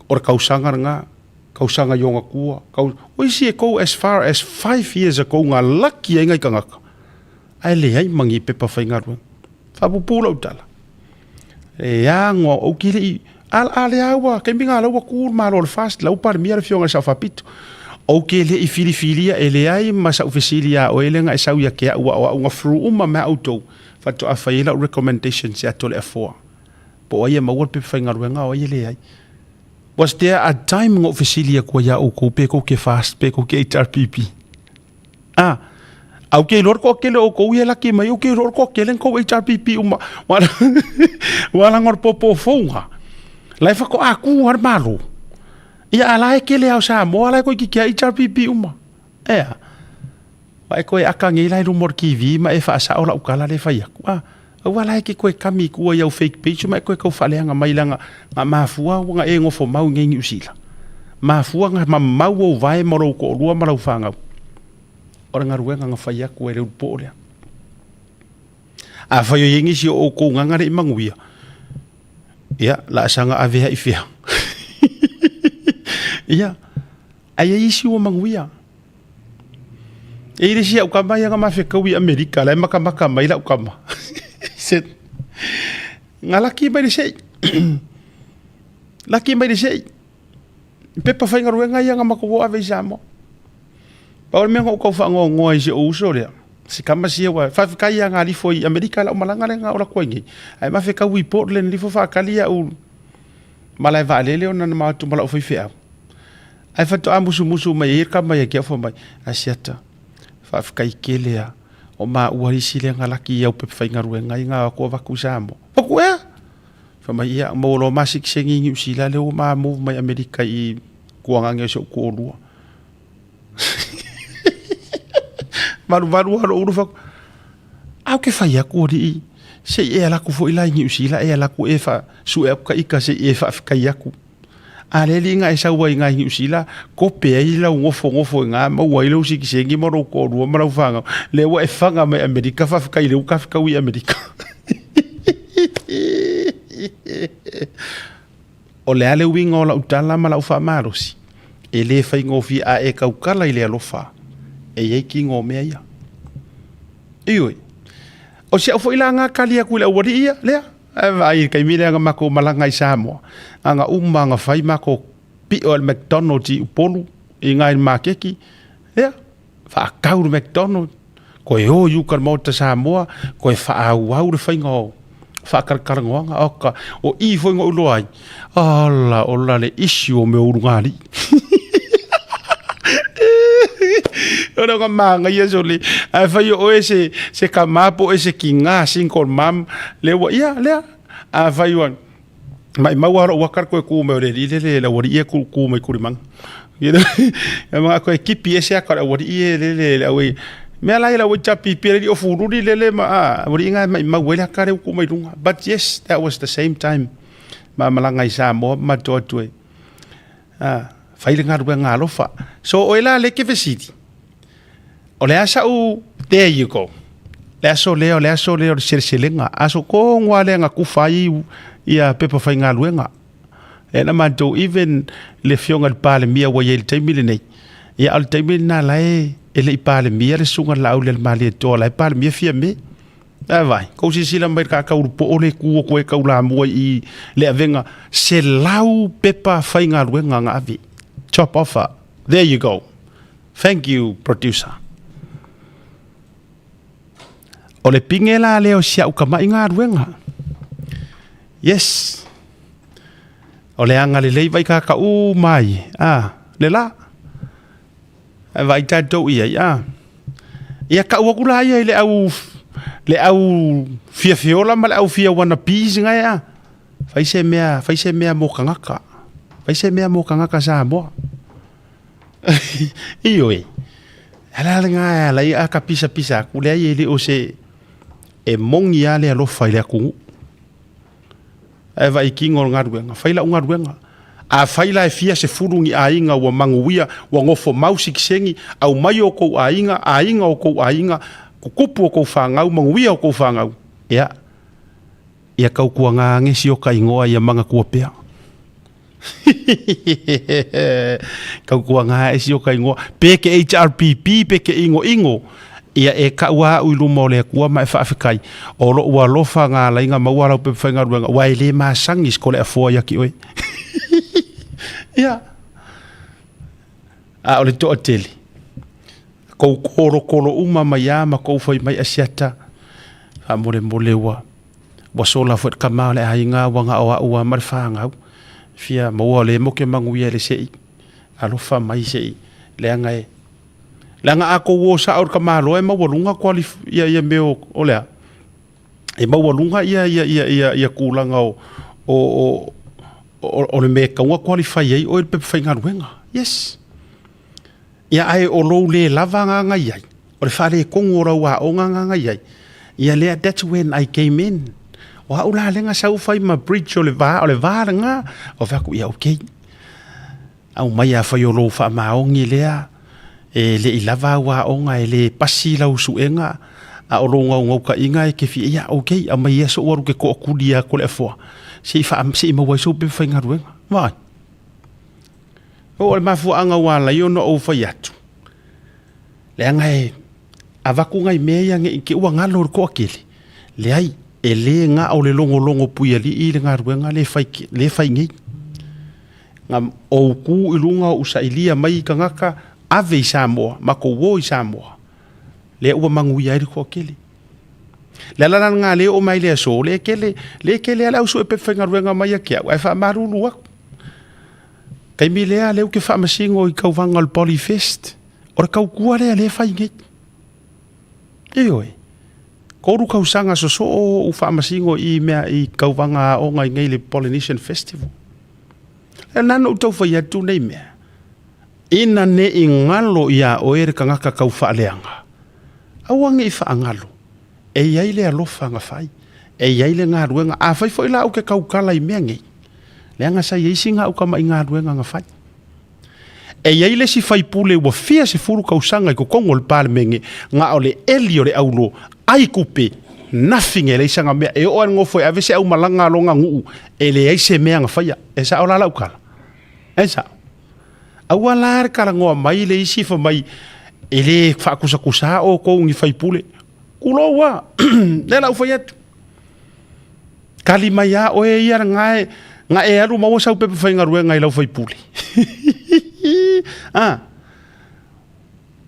o le tausaga lena, tausaga i ona tua, tau, o isi e go as far as 5 years ago nga laki ai ngai tagata, ae leai ma ni pepa faigaluega. Faapuupuu lau tala, e ago ou te le i, a, a lea ua, taimi na la ua ku le Malo o le FAST, la ua Palemia le Afioga i le Sao Faapito. Ou te le i filifilia e leai ma sau fesili iā oe lea na e sau ia te au, a o au na through uma mai a outou, faatoa fai ai lau recommendations ia Toleafoa. Po o ai e maua le pepa faigaluega o ai e leai. Was there a time na ou fesili atu ai iā outou pe kou ke FAST pe kou ke HRPP? Ah, au ke iloa le toatele o outou ia e laki mai, au ke iloa le toatele na kou HRPP uma. Ua laga o le pōpō fou nga. La e faatoa kū lava le Malo. Ia a la e kele lava o Samoa la e toeitiiti lava HRPP uma. Ea. Ua e toe aka nei la i luma o le TV ma e faasao lau tala lea e fai atu. Ah, aua la e te toe kami i tua i au fake page ma e toe tau faaleaga mai leaga na mafua ua na e nofo mau i nei Niu Sila. Mafua na mamau ou vae ma lou toalua ma lau fanau. O le galuega na fai atu e le ulupo lea. Afai o i ai nisi o outou gaga le i manuia, ia, laasaga ave ai i fea? Ia, ae i ai isi ua manuia. E i le isi au kama ia na mafekau i Amerika, la e makamaka mai lau kama. Said, nga laki mai le sei. Laki mai le sei. Pepa faigaluega ia na matou o ave i Samoa. Pau o le mea na ou tau faanoanoa i si ou uso lea, si kama sia ua faafetai ia nga lifo i Amerika lau malaga lea na ola atu ai nei. Ae mafekau i Portland lifo faatali au malae vaalele ona na ma o atu ma lau faifeau. Ae faatoa musumusu mai ai le kama ia ki au fai mai, Asiata, faafetai tele a, o maua isi lea na laki i au pepa faigaluega ai na o atu avatu i Samoa. Fai atu, ea? Fai mai, ia, maua loa ma sikiseni i Niu Sila lea ua ma move mai Amerika i kuaga nei o si ou toalua. Valuvalu lava lou ulu fai atu, a ou ke fai atu alii, se i e alu atu foi la i Niu Sila e alu atu e faasue atu ta ita se i e faafetai atu. A le alii na e sau ai i ina i Niu Sila, kope ai lau gofogofo i ina, maua ai lou sikiseni ma lou toalua ma lau fanau, lea ua e faga mai Amerika, faafetai i lea ua ta fetau i Amerika. O le a le uiga o lau tala ma lau faamalosi? E le faigofie a e tautala i le alofa e i ai tino o mea ia. Ioe. O si au foi la na tali atu i le aualii ia, lea. Ae vaai i le taimi lea na matou malaga i Samoa, na ona uma na fai matou pio i le McDonald's i Upolu, i ina i le maketi, ia, faatau le McDonald's, toe o i uka i le Maota Samoa, toe faaauau le faiga o faatalatalanoaga. Oka, o i foi na ou iloa ai, ola ola le issue o mea o ulugalii. O le manaia sole, ae fai o oe se, se tama po o se kina single mom, lea ua, ia, lea, a fai ua, maimau lava lou aka le toe tu mai o le alii lele, le aualii e tu mai Tulimaga. Ia ma koe kipi ese aka o le aualii e lele, le au mea la ia le au HRPP le alii o Fululi lele ma, a, aualii na e maimau ai le aka lea ua tu mai luga. But yes, that was the same time ma malaga i Samoa ma matou atu e, a, fai le galuega alofa. So oe la le ke fesili, o le a sa'u, there you go. Le aso lea, o le aso lea o le seleselega, aso tonu lava lea na tufa ai ia pepa faigaluega. E na matou even le afioga i le Palemia ua i ai i le taimi lenei, ia a o le taimi lena la e e le i Palemia le Susuga i le Laaulialemalietoa, la e Palemia Fiame. Ae vaai, kou silasila mai i le kakaulu poo le tu atu ai taulamua i le avega 100 pepa faigaluega na ave. Job offer. There you go. Thank you, producer. O le pine la lea o si au tama'i galuega. Yes. O le agalelei vai kaka uma ai. Ah, le la. Ae vaai tatou i ai, ah. Ia kau aku la ia i le au le au fia fiola ma le au fia wannabes ngai a. Fai se mea, fai se mea mo kangaka. Fai se mea mo kangaka Samoa. Ioe. Ala le ngā ala i a ka pisa pisa aku lea i le o se e mongi a le alofa i le atunuu. Ae vaai kino o le galuega, fai lau galuega. Afai la e fia sefulu ni aiga ua manuia, ua nofo mau sikiseni, aumai o kou aiga, aiga o kou aiga, kukupu o kou fanau, manuia o kou fanau. Ia, ia tautuana ane si oka igoa ia manatua pea. Tautuana ae si oka igoa, pe ke HRPP, pe ke ingoingo, ia e kau a au i luma o le Atua ma e faafetai, o lou alofa na ala ai na maua lau pepa faigaluega, aua e le masani se kole afoa ia te oe. Ia. A o le toatele, kou kolokolo uma mai a ma kou fai mai asiata, faamolemole ua ua sola foi le tama o le aiga ua na o au a ma le fanau, fia maua le mo ke manuia i le sei, alofa mai sei, leaga e Leaga a kou o sao i le tamaloa e maualuga qualif ia ia mea o, o le a? E maualuga ia ia ia ia ia tulaga o o o o, o le mea e tatau ona qualify ai oe i le pepa faigaluega. Yes. Ia ae o lou le lava na na i ai, o le faaletonu o lau aoga na na i ai, ia lea that's when I came in. O au la lea na sau fai ma bridge o le va, o le va lena, o fai atu, ia okay. Aumai afai o lou faamaoni lea, e le i lava au aoga, e le pasi lau suega, a o lou naunautaiga e te fia, ia ok, aumai ia sou alu ke toakuli atu le afoa, se i faa, se i maua ai sou pepa faigaluega. Vaai. O le mafuaaga ua ala ai ona ou fai atu, leaga e avatu nai mea ia ne i te i ua galo i le toatele, leai, e le na o le logologo puialii le galuega le fai, le fai nei. Na ou ku i luga o ou sailia mai i tagata ave i Samoa, matou o i Samoa, lea ua manuia ai le toatele. Le ala la lena lea e oo mai le aso, le kele, le kele lava le au sue pepa faigaluega mai ia te au, ae faamalulu atu. Taimi lea, lea ou te faamasino i tauvaga o le Polyfest, o le tautua lea lea e fai nei. Ioe. 3 tausaga sosoo o ou faamasino i mea i tauvaga aoga i nei le Polynesian Festival. E na ona ou tau fai atu nei mea, ina ne i galo iā oe le tagata tau faaleaga, aua ne i faagalo, e i ai le alofa na fai, e i ai le galuega. Afai foi la ou te tautala i mea nei, Leaga sa i ai sina au tamaigaluega na fai. E i ai le isi faipule ua fia sefulu tausaga i totonu o le Palemene, na o le eli o le aulo, ai tupe, nothing e leai sana mea. E oo lava i le nofo e ave se aumalaga a lona nuu, e leai se mea na faia. E sao la lau tala? E sao. Aua la le talanoa mai le isi fai mai e le faakusakusa outou ni faipule. Tulou lava, lea la ou fai atu. Tali mai lava oe ia lena e, na e alu maua sau pepa faigaluega i lau faipule. ah.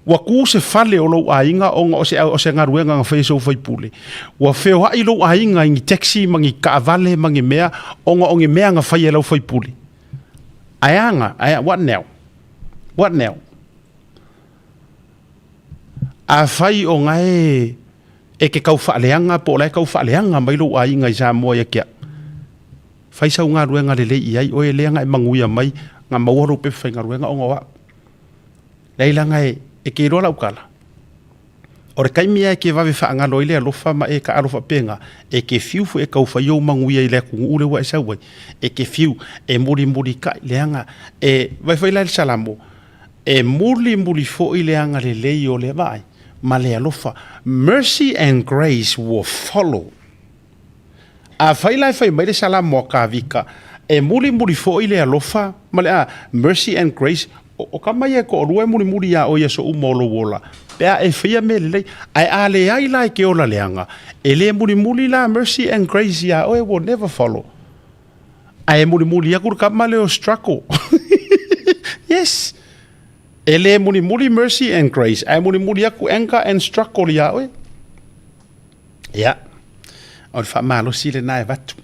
Ua tu se fale o lou aiga ona o se, o se galuega na faia e sou faipule. Ua feoai lou aiga i ni taxi ma ni taavale ma ni mea ona o ni mea na faia e lau faipule. Ae a na, ae a, what now? What now? Afai o gae e ke kau faaleaga po o la e kau faaleaga mai lou aiga i Samoa ia te au, fai sau galuega lelei i ai oe lea na e manuia mai na maua lou pepa faigaluega ona o au. Leai leaga e, e ke iloa lau tala. O le taimi lava e ke vave faagalo ai le alofa ma e taalo faapena, e ke fiu foi e tau fai ou manuia i le atunuu lea ua e sau ai. E ke fiu e mulimulitai leaga e, vaai foi la i le Salamo, E mulimuli foi le agalelei o le vaai ma le alofa, mercy and grace will follow. Afai la e fai mai le Salamo a Kavika, e mulimuli foi le alofa ma le a, mercy and grace, o tama ia e toalua e mulimuli iā oe i aso uma o lou ola, pe a e faia mea lelei. Ae a leai la e ke ola leaga, e le mulimuli la mercy and grace iā oe, will never follow. Ae mulimuli aku le kama lea o struggle. Yes. E le mulimuli mercy and grace, ae mulimuli aku anger and struggle iā oe. Ia, o le faamalosi lena e avatu.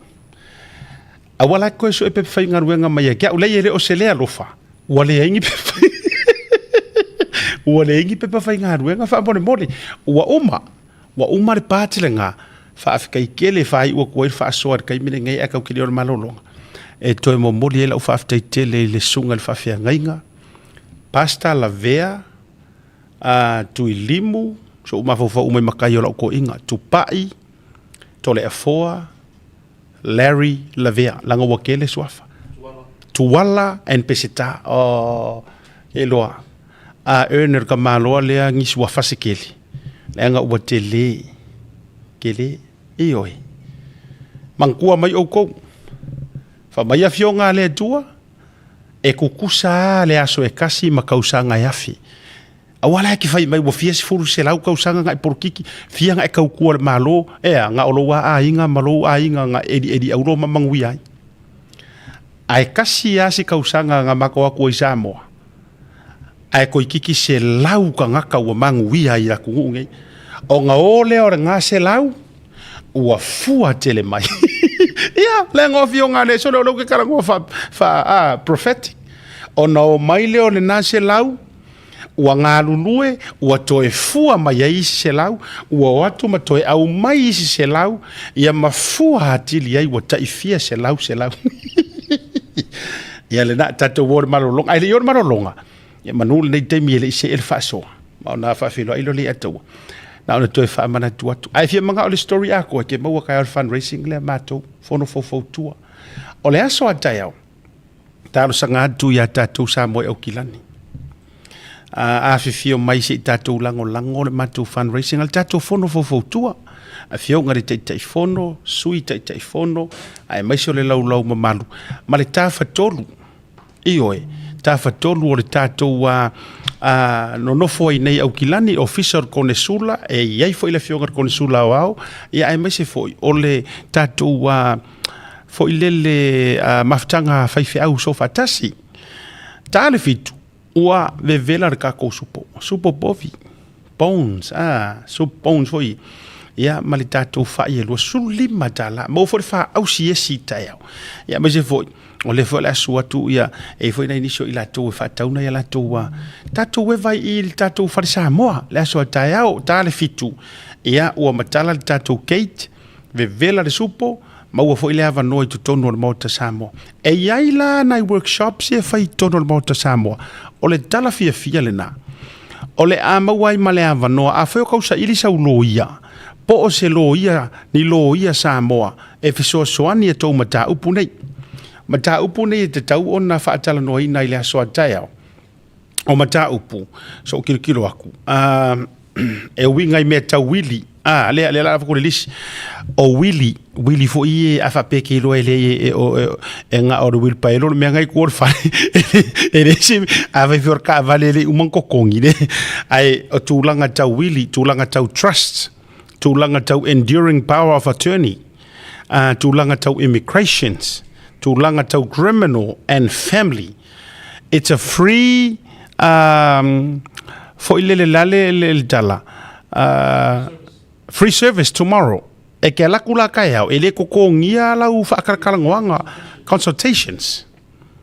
Aua la e koe sue pepa faigaluega mai ia te au, leai e le o se le alofa, ua leai ni pepa ua leai ni pepa faigaluega faamolemole, ua uma. Ua uma le pati lena, faafetai tele e faaiu atu ai le faasoa i le taimi lenei ae tau tele o le malologa. E toe momoli ai lau faafetai tele i le susuga i le faafeagaiga, Pastor Lavea Tuilimu, so'u mafaufau uma i matai o lau toeaina, Tupai, Toleafoa, Larry Lavea, leaga ua tele suafa. Tuala and Peseta. Oh, e loa. A earn le tamaloa lea ni suafa se kele. Leaga ua tele. Tele. Ioe. Manatua mai outou. Fa mai afioga a le Atua, e kukusa le aso e kasi ma kausaga e afe. Aua la e te fai mai ua fia sefulu selau tausaga na e polokiki, fia na e tautua le Malo, ea, na o lou a aiga ma lou aiga na elieli aulo ma manuia ai. Ae kasi a se tausaga na matou atu ai Samoa, ae toeitiiti selau tagata ua manuia ai i le atunuu nei. Ona o lea o lena selau, ua fua tele mai. Ia, leaga o afioga a le sole o lea ou te talanoa faa, faa, a, prophetic. Ona o mai lea o lena selau, Ua galulue, ua toe fua mai ai isi selau, ua o atu ma toe aumai isi selau, ia ma fua atili ai ua tai fia selau selau. Ia lena, tatou o i le malologa. Ae le i o i le malologa, ia manu lenei taimi e le i see le faasoa, ma ona faafeiloai lea o le Ataua. Na ona toe faamanatu atu. Ae fia manao i le story atoa, e te maua taeao i le fundraising lea a matou, fono faufautua. O le aso a taeao, Talosaga atu ia tatou Samoa i Aukilani. A afifio mai se i tatou lagolago le matou fundraising a le tatou fono faufautua. Afioga i le Taitaifono, Sui Taitaifono, aemaise o le laulau mamalu ma le tafatolu. Ioe, tafatolu o le tatou a nonofo ai nei Aukilani, Ofisa o le Konesula, e i ai foi le Afioga i le Konesula Aoao, ia aemaise foi o le tatou foi lele mafutaga faifeau soofaatasi. Ta le fitu, ua vevela le tatou supo, supo povi, bones, soup bones foi, ia ma le tatou fai e $25, maua foi le faausi esi i taeao. Ia aemaise foi, o lea foi o le a susu atu, ia, e i ai foi nai nisi o i latou e faatau nai a latou tatou eva i le tatou fale Samoa, le aso a taeao, ta le fitu, ia, ua matala le tatou gate, vevela le supo, maua foi le avanoa i totonu o le Maota Samoa. E i ai la nai workshops ia e fai i totonu o le Maota Samoa. O le tala fiafia lena. O le a maua ai ma le avanoa, afai o tausaili sau loia, po o se loia, ni loia Samoa e fesoasoani i a tou mataupu nei. Mataupu nei e tatau ona faatalanoaina i le aso a taeao. O mataupu, so kilokilo aku. E uiga i mea tau wili. Ah, lea lea la ko le lisi. O wili, wili foi e a faapea ke iloa e le e o e, e nga o le wheelbarrow le mea ngai ku o le fale. E le se a vai fior ka vale le umang kokongi le. Ai o tulaga tau wili, tulaga tau trust, tulaga tau enduring power of attorney, tulaga tau immigrations, tulaga tau criminal and family. It's a free um, foi lele lale le le tala. Free service tomorrow. E ke alaku la kai au, e le kokongia lau whaakarakarangwanga consultations.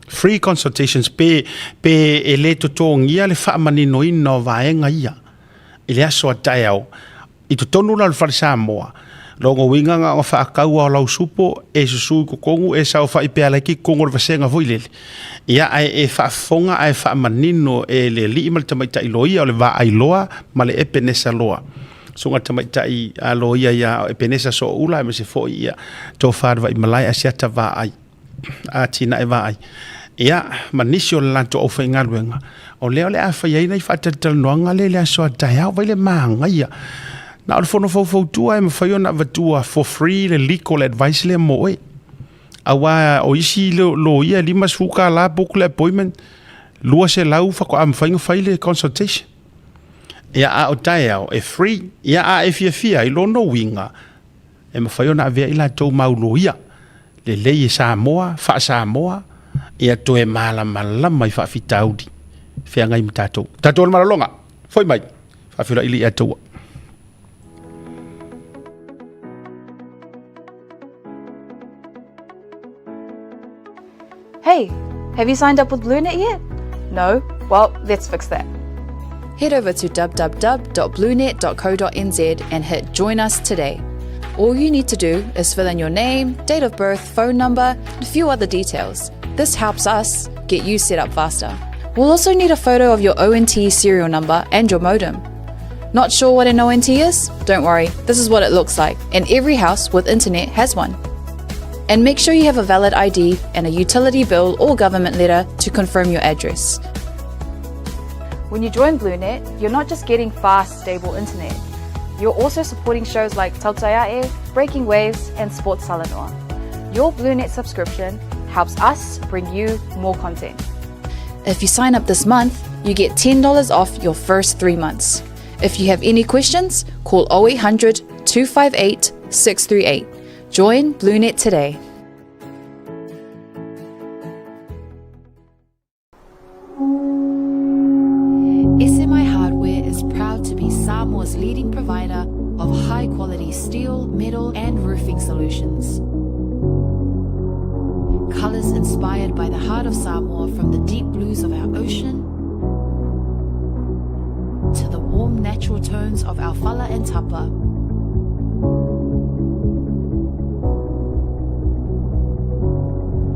Free consultations pe, pe e le totongia le whaamaninoina o vaenga ia. I le aso a taeao, I totonu la o le fale Samoa, logo uiga nga o whaakaua o lau supo e susu i kokongu e saofai pe ala ki kongo le vasenga foi lele. Ia ae e faafofoga ae faamanino e le alii ma le tamaitai loia o le vaai loa ma le Epenesa loa. Susuga tamaitai a loia ia Epenesa Sooula aemaise foi ia Tofa le Vaimalae Asiata Vaai. Atinae Vaai. Ia, ma nisi o le latou aufaigaluega, o lea o le a fai ai nai faatalatalanoaga lea i le aso a taeao, vai le magaia. Na o le fono faufautua e mafai ona avatua for free le legal advice lea mo oe. Aua o isi loia e $50 book le appointment, 200 faatoa mafai ona fai le consultation. Ia, a o taeao, e free. Ia, a e fiafia i lona uiga, e mafai ona avea i latou mau loia lelei e Samoa, faa-Samoa, ia toe malamalama i faafitauli feagai ma tatou. Tatou o le malologa, foi mai, faafeiloai le ia taua. Hey, have you signed up with BlueNet yet? No? Well, let's fix that. Head over to www.bluenet.co.nz and hit Join Us today. All you need to do is fill in your name, date of birth, phone number, and a few other details. This helps us get you set up faster. We'll also need a photo of your ONT serial number and your modem. Not sure what an ONT is? Don't worry, this is what it looks like, and every house with internet has one. And make sure you have a valid ID and a utility bill or government letter to confirm your address. When you join BlueNet, you're not just getting fast, stable internet. You're also supporting shows like Tautaiae, Breaking Waves, and Sports Talanoa. Your BlueNet subscription helps us bring you more content. If you sign up this month, you get $10 off your first 3 months. If you have any questions, call 0800 258 638. Join BlueNet today. SMI Hardware is proud to be Samoa's leading provider of high quality steel, metal, and roofing solutions. Colors inspired by the heart of Samoa from the deep blues of our ocean to the warm natural tones of our fala and tapa.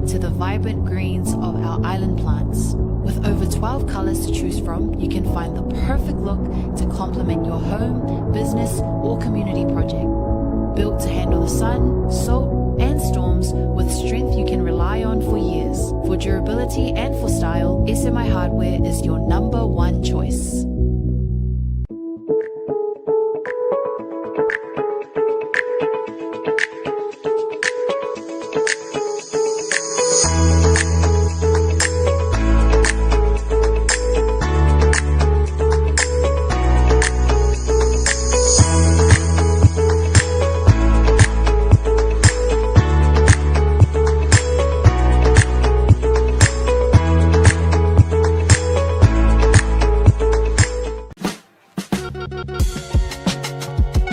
To the vibrant greens of our island plants. With over 12 colors to choose from, you can find the perfect look to complement your home, business, or community project. Built to handle the sun, salt, and storms with strength you can rely on for years. For durability and for style, SMI Hardware is your number one choice.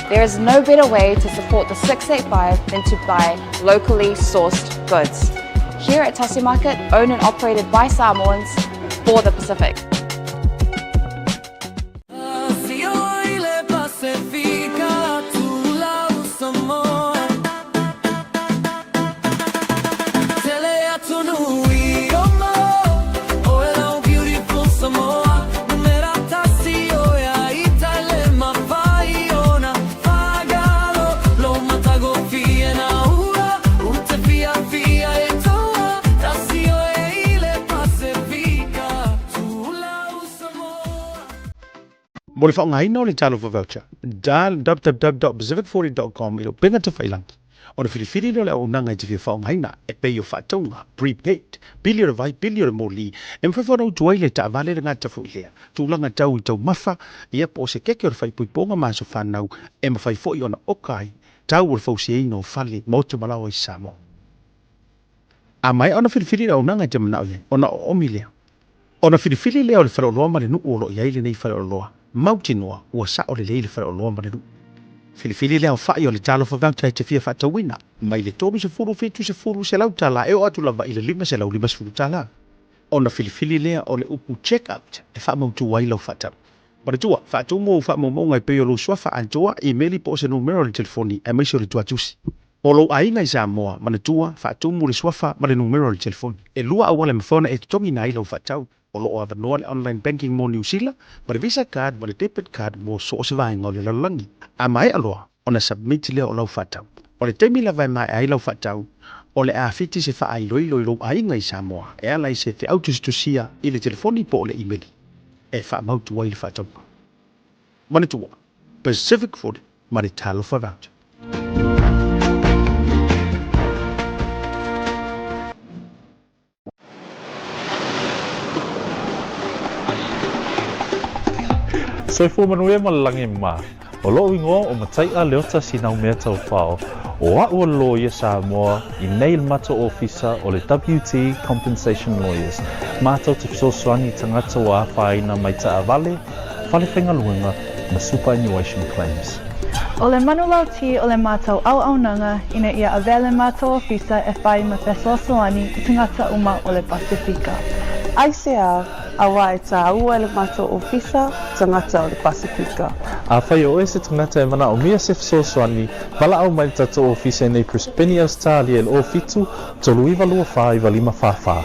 There is no better way to support the 685 than to buy locally sourced goods. Here at Tasi Market, owned and operated by Samoans for the Pacific. Mo le faaaogaina o le Talofa Voucher, dial www.pacific40.com i le upega tafailagi ona filifili lea o le auaunaga e te fia faaaogaina e pei o faatauga, prepaid, pili o le vai, pili o le moli, e mafai foi ona utu ai le taavale le gata foi lea, tulaga tau i taumafa, ia po o se keke o le faaipoipoga ma aso fanau e mafai foi ona oka ai tau o le fausiaina o fale, maota ma laoa i Samoa. A maea ona filifili le auaunaga e te manao i ai, ona oomi lea. Ona filifili lea o le faleoloa ma le nuu o lo o i ai lenei faleoloa, mautinoa ua sao lelei le faleoloa ma le nuu. Filifili le aofai o le talofa voucher e te fia faatauina, mai le 30, 70, $100 e oo atu lava i le $550. Ona filifili lea o le upu check out e faamautu ai lau faatau. Manatua, faatumu ou faamaumauga e pei o lou suafa atoa, imeli po o se numera o le telefoni, aemaise o le tuatusi. Mo lou aiga i Samoa, manatua, faatumu le suafa ma le numera o le telefoni. E lua auala e mafai ona e totogiina ai lau faatau. O lo o avanoa le online banking mo Niu Sila, ma le Visa card ma le debit card mo so o se vaega o le lalolagi. A maea loa ona submit lea o lau faatau. O le taimi lava e maea ai lau faatau, o le a fiti se faailoilo i lou aiga i Samoa e ala i se feau tusitusia i le telefoni po o le imeli e faamautu ai le faatauga. Manatua, Pacific Food ma le Talofa Voucher. Soifua manuia ma le lagi ma. O loʻu igoa o Mataiʻa Leota Sinaumea Taufao, o aʻu o le loia Samoa i nei le matou ofisa o le WT Compensation Lawyers, matou te fesoasoani i tagata ua afaina mai taavale, fale faigaluega ma superannuation claims. O le manulauti o le matou auaunaga ina ia avea le matou ofisa e whai ma fesoasoani i tagata uma o le Pasifika. Aisea, auā e tāua e le matou ofisa tagata o le Pasifika. Afai o oe se tagata e manaomia se fesoasoani, valaau mai le tatou ofisa i nei Brisbane, Ausetalia i le 07 39 24 95 44.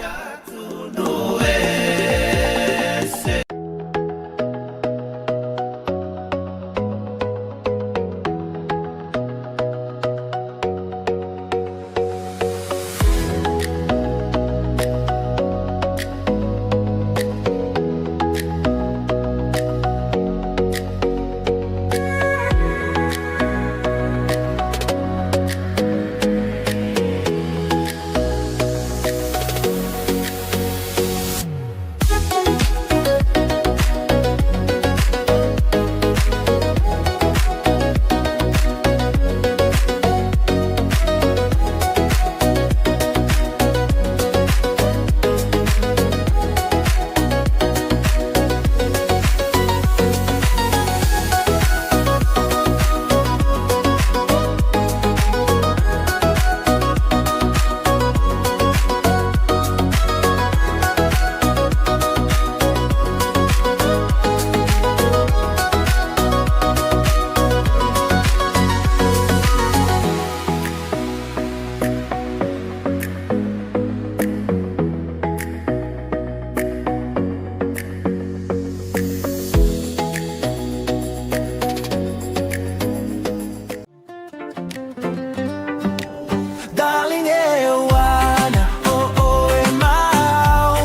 Darling, e ana o oe mau.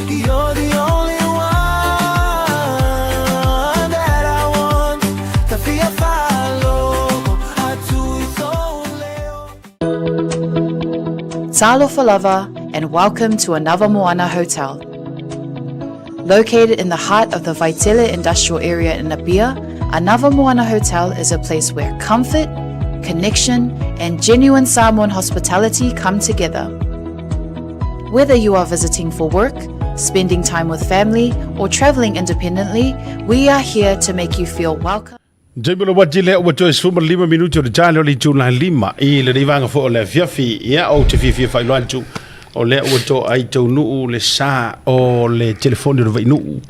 You're the only one that I want. Ta fia faalogo atu i tou leo. Talofa lava and welcome to another Moana Hotel. Located in the heart of the Vaitele Industrial Area in Apia, Another Moana Hotel is a place where comfort, connection, and genuine Samoan hospitality come together. Whether you are visiting for work, spending time with family, or traveling independently, we are here to make you feel welcome. Taimi o le uati lea ua toe 15 minute o le tae o le itula lima i lenei vaega foi o le afiafi. Ia, ou te fiafia faailoa atu o lea ua toai taunuu le sa o le telefoni o le vainuu.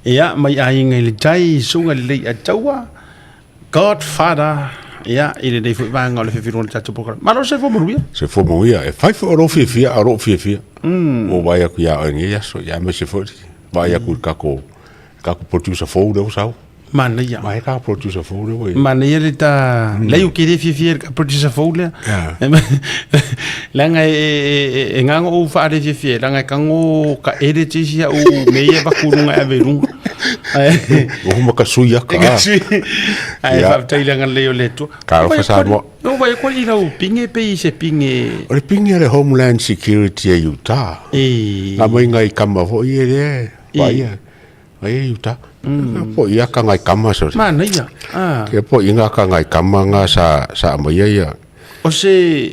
Ia, mai aiga i le tai, susuga i le Leiataua, Godfather, ia, i lenei foi vaega o le afiafi o le tatou polokalame. Malo le soifua manuia. Soifua manuia. E fai foi o lou fiafia, a o lou fiafia. Ua ou vaai atu ia oe i lenei aso, ia aemaise foi le vaai atu i le tatou, tatou producer fou lea ua sau. Manaia. Ma e ka producer fou lea ua i ai. Manaia le ta lei o ke le fiafia i le producer fou lea. Leaga e gago ou faale fiafia ai, leaga e tago ka edit isi au mea ia e avatu i luga e ave i luga. Ua uma ka sui aka. Ka sui. Ae faafetai i le agalelei o le Atua. Talofa Samoa. Ua vaai atu i lau pinge pei se pinge. O le pinge a le Homeland Security a Utah. E. Nga mai ngai kama foi e lea. Vaai Ai e Utah. Po ia ka ngai kama so. Manaia. Ah. Ke po inga ka ngai kama nga sa sa maia ia. O se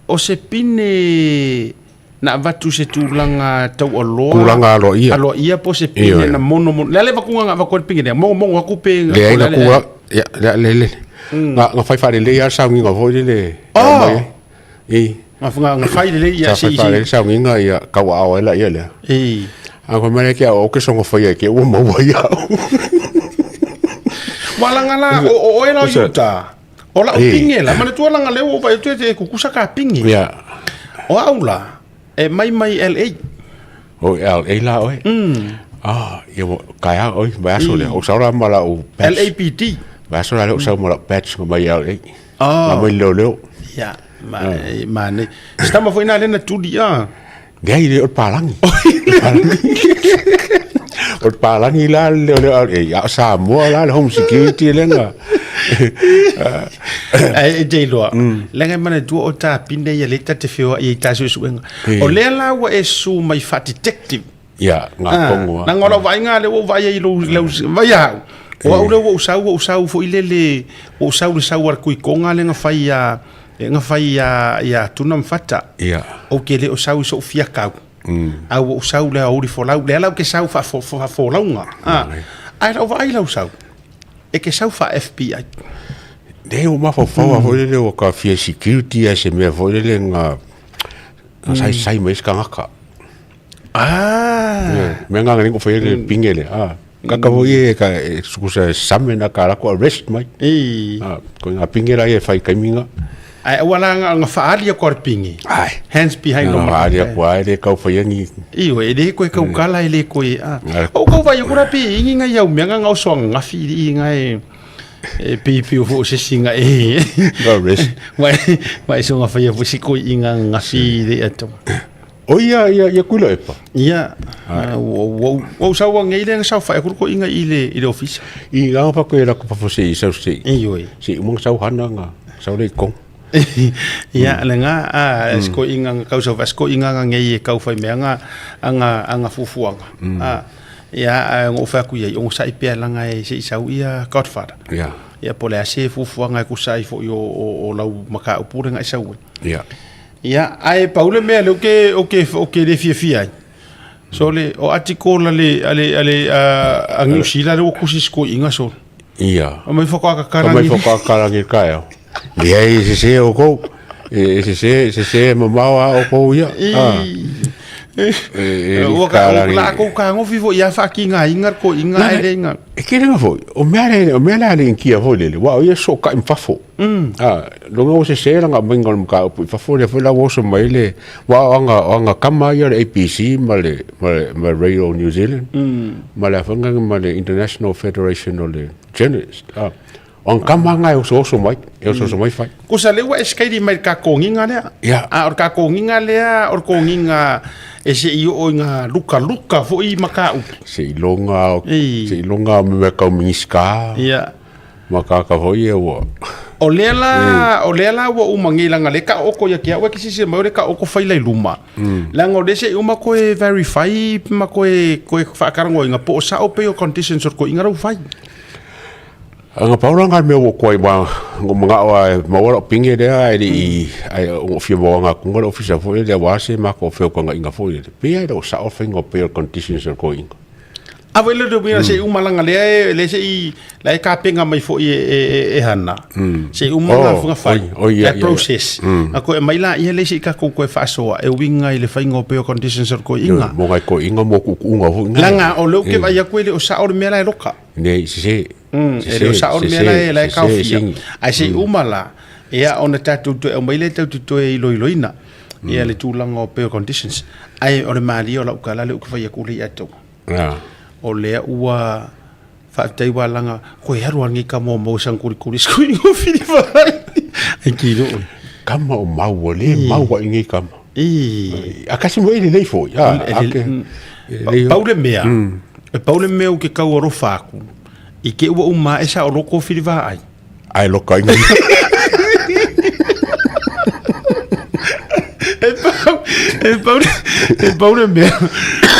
o se pine na avatu se tulaga taualoa. Tulaga aloaia. Aloaia po se pine na mono mono. Le a le vakuga nga avatu ai le pine lea. Mongo mongo aku pe. Leai na kua ia le le le. Nga nga fai faalelei lava le sauniga foi lele. Oh. I. Nga nga fai lelei ia si. Sa fai faalelei le sauniga ia tauaao ai laia lea. I. A fai mai lea ke au ou ke sogo faia i ke ua maua ai au. Ua laga la o oe la o Utah. O lau pinge la, manatua langa lea ua ou vaai atu e kukusa ka pinge. Yeah. O au la, e mai mai LA. O LA la oe? Ah, ia mo, kaea oi, vaiaso lea. O sau la ma lau patch. LAPD. Vaiaso la lea o sau ma lau patch nga mai LA. Oh. Nga mai leoleo. Ia, ma, ma nei. Se tama foi nā lea na tuli, ah. Leai, le o le palagi. O le palagi la le leo leo e a o Samoa la le home security le nga. Ai e te iloa. Leaga e manatua o tapine ia lea ta te feoai ai i ta suesuega. O lea la ua e su mai faa-detective. Ia, nga tongo a. Leaga o lau vaaiga lea ua ou vaai ai i lou, lau, vai a au. O au lea ua ou sau, ua ou sau foi lele, ua ou sau i le sau a le Kuikoga lea na fai ia, na fai ia, ia Tuna ma Fata. Ia. Ou te le o sau i sou fiakau. A ua ou sau i le aoauli folau, lea la ou te sau faafolauga. Ae lau vaai lau sau, e te sau faa-FBI. Leai, ua mafaufau lava foi lele ua ka fia security ae se mea foi lele na saisai mai ai se tagata. Ah. Mea nga ngani ko fai le pinge le. Ah. Kaka foi e ka e sukusa summon a ka lako arrest mai. E. Ah, ko nga pinge la e fai kaiminga. Ai ua la nga nga faali ko ar pinge. Ai. Hands behind no ma. Faali ko ai le kau fai ngi. I o e le ko e kau kala e le ko e a. O kau vai ko ra pi ingi nga iau mea nga o soa ngafi i nga e e pi pi o se singa e. Arrest. Vai vai so nga fai fo si ko i nga ngafi le ato. O ia, ia, ia kuila epa. Ia, ua ou sau angei lea na saofai aku ko inga i le, i le ofisa. I ngā pa koe la ko se i sau se. I oi. Se umang sau hana nga, sau le kong. Ia, le nga, a, ko inga nga kau sau ko inga nga ngei e kau whai mea nga, anga, anga fufuanga. A, ia, a, ngo whai aku ia, i ongo sai pea langa e se i sau ia Godfather. Ia. Ia, po le ase fufuanga e kusa i fo i o, o, o lau maka upure nga i sau. Ia. Ia, ae pau le mea lea ou ke, ou ke, ou ke le fiafia ai. So le, o atikola le, a le, a le, a, a Niu Sila le ua kusi sikoiga sole. Ia. A mai whakaakakarangi. A mai whakaakakarangi le kaeo. Leai, e sese oukou. E sese, sese mamao a oukou ia. E, e, Ua ka, o la kou kagofi foi ia whaakigainga le koiga ae le inga. E kele foi, o mea le, o mea le ale inkia foi lele, wa o ia so ka fafo. A, longa o se se langa mai ngol mka upu i fafo le foi la oso mai le, wa o anga, o anga kama ia le APC ma le, ma le, ma Radio New Zealand, ma le afanga ma le International Federation o le Journalist. A, o anga kama anga e oso oso mai, e oso oso mai fai. Kusa le ua e skairi mai le ka konginga lea. Ia. A, o le ka konginga lea, o le konginga e se i oo i ngā luka luka foi ma ka upu. Se i longa, se i longa o me kau mingiska. Ia. Makaka foi e ua. O lea la, o lea la ua uma ngei langa le ka oko ia kia ua ki sisi mai o le ka oko fai lai luma. Langa o le se uma koe verify ma koe koe whaakarango inga po o sao pe o conditions o ko inga rau fai. Anga paura nga mea ua koe ma ngo mga o ai maua lau pinge lea ai li i ai o fia maua nga kunga le ofisa foi lea wa se ma ko feo kanga inga foi le. Pe ai lau sao whainga o pe o conditions o ko inga. A foi le uiga se i uma langa lea e le se i la e kapenga mai foi e e e hana. Se i uma nga funga fai. That process. A koe mai la ia le se i ka kou koe faasoa e uiga i le fainga o peo conditions o koe inga. Mo ngai koe inga mo kukuunga foi nga. Langa o leo ke vai aku e le o sao le mea la e loka. Nei se se. E le o sao le mea la e la e kaofia. Ae se i uma la ia ona tatou toe aumai lea tatou te toe iloiloina ia le tulaga o peo conditions. Ae o le malie o lau tala lea ou te fai atu lea ia te outou. O lea ua Faafetai ua laga koe alu a lenei kama o maua sang kulikuli sku i ngofili whai. Ai ki ro. Kama o maua le maua i nei kama. I. A kasi mo ele lei foi. A ake. Pau le mea. E pau le mea o ke kau alofa aku. I ke ua uma e sa o loko whiri ai. Ai loka inga. E pau, e pau, e pau le mea.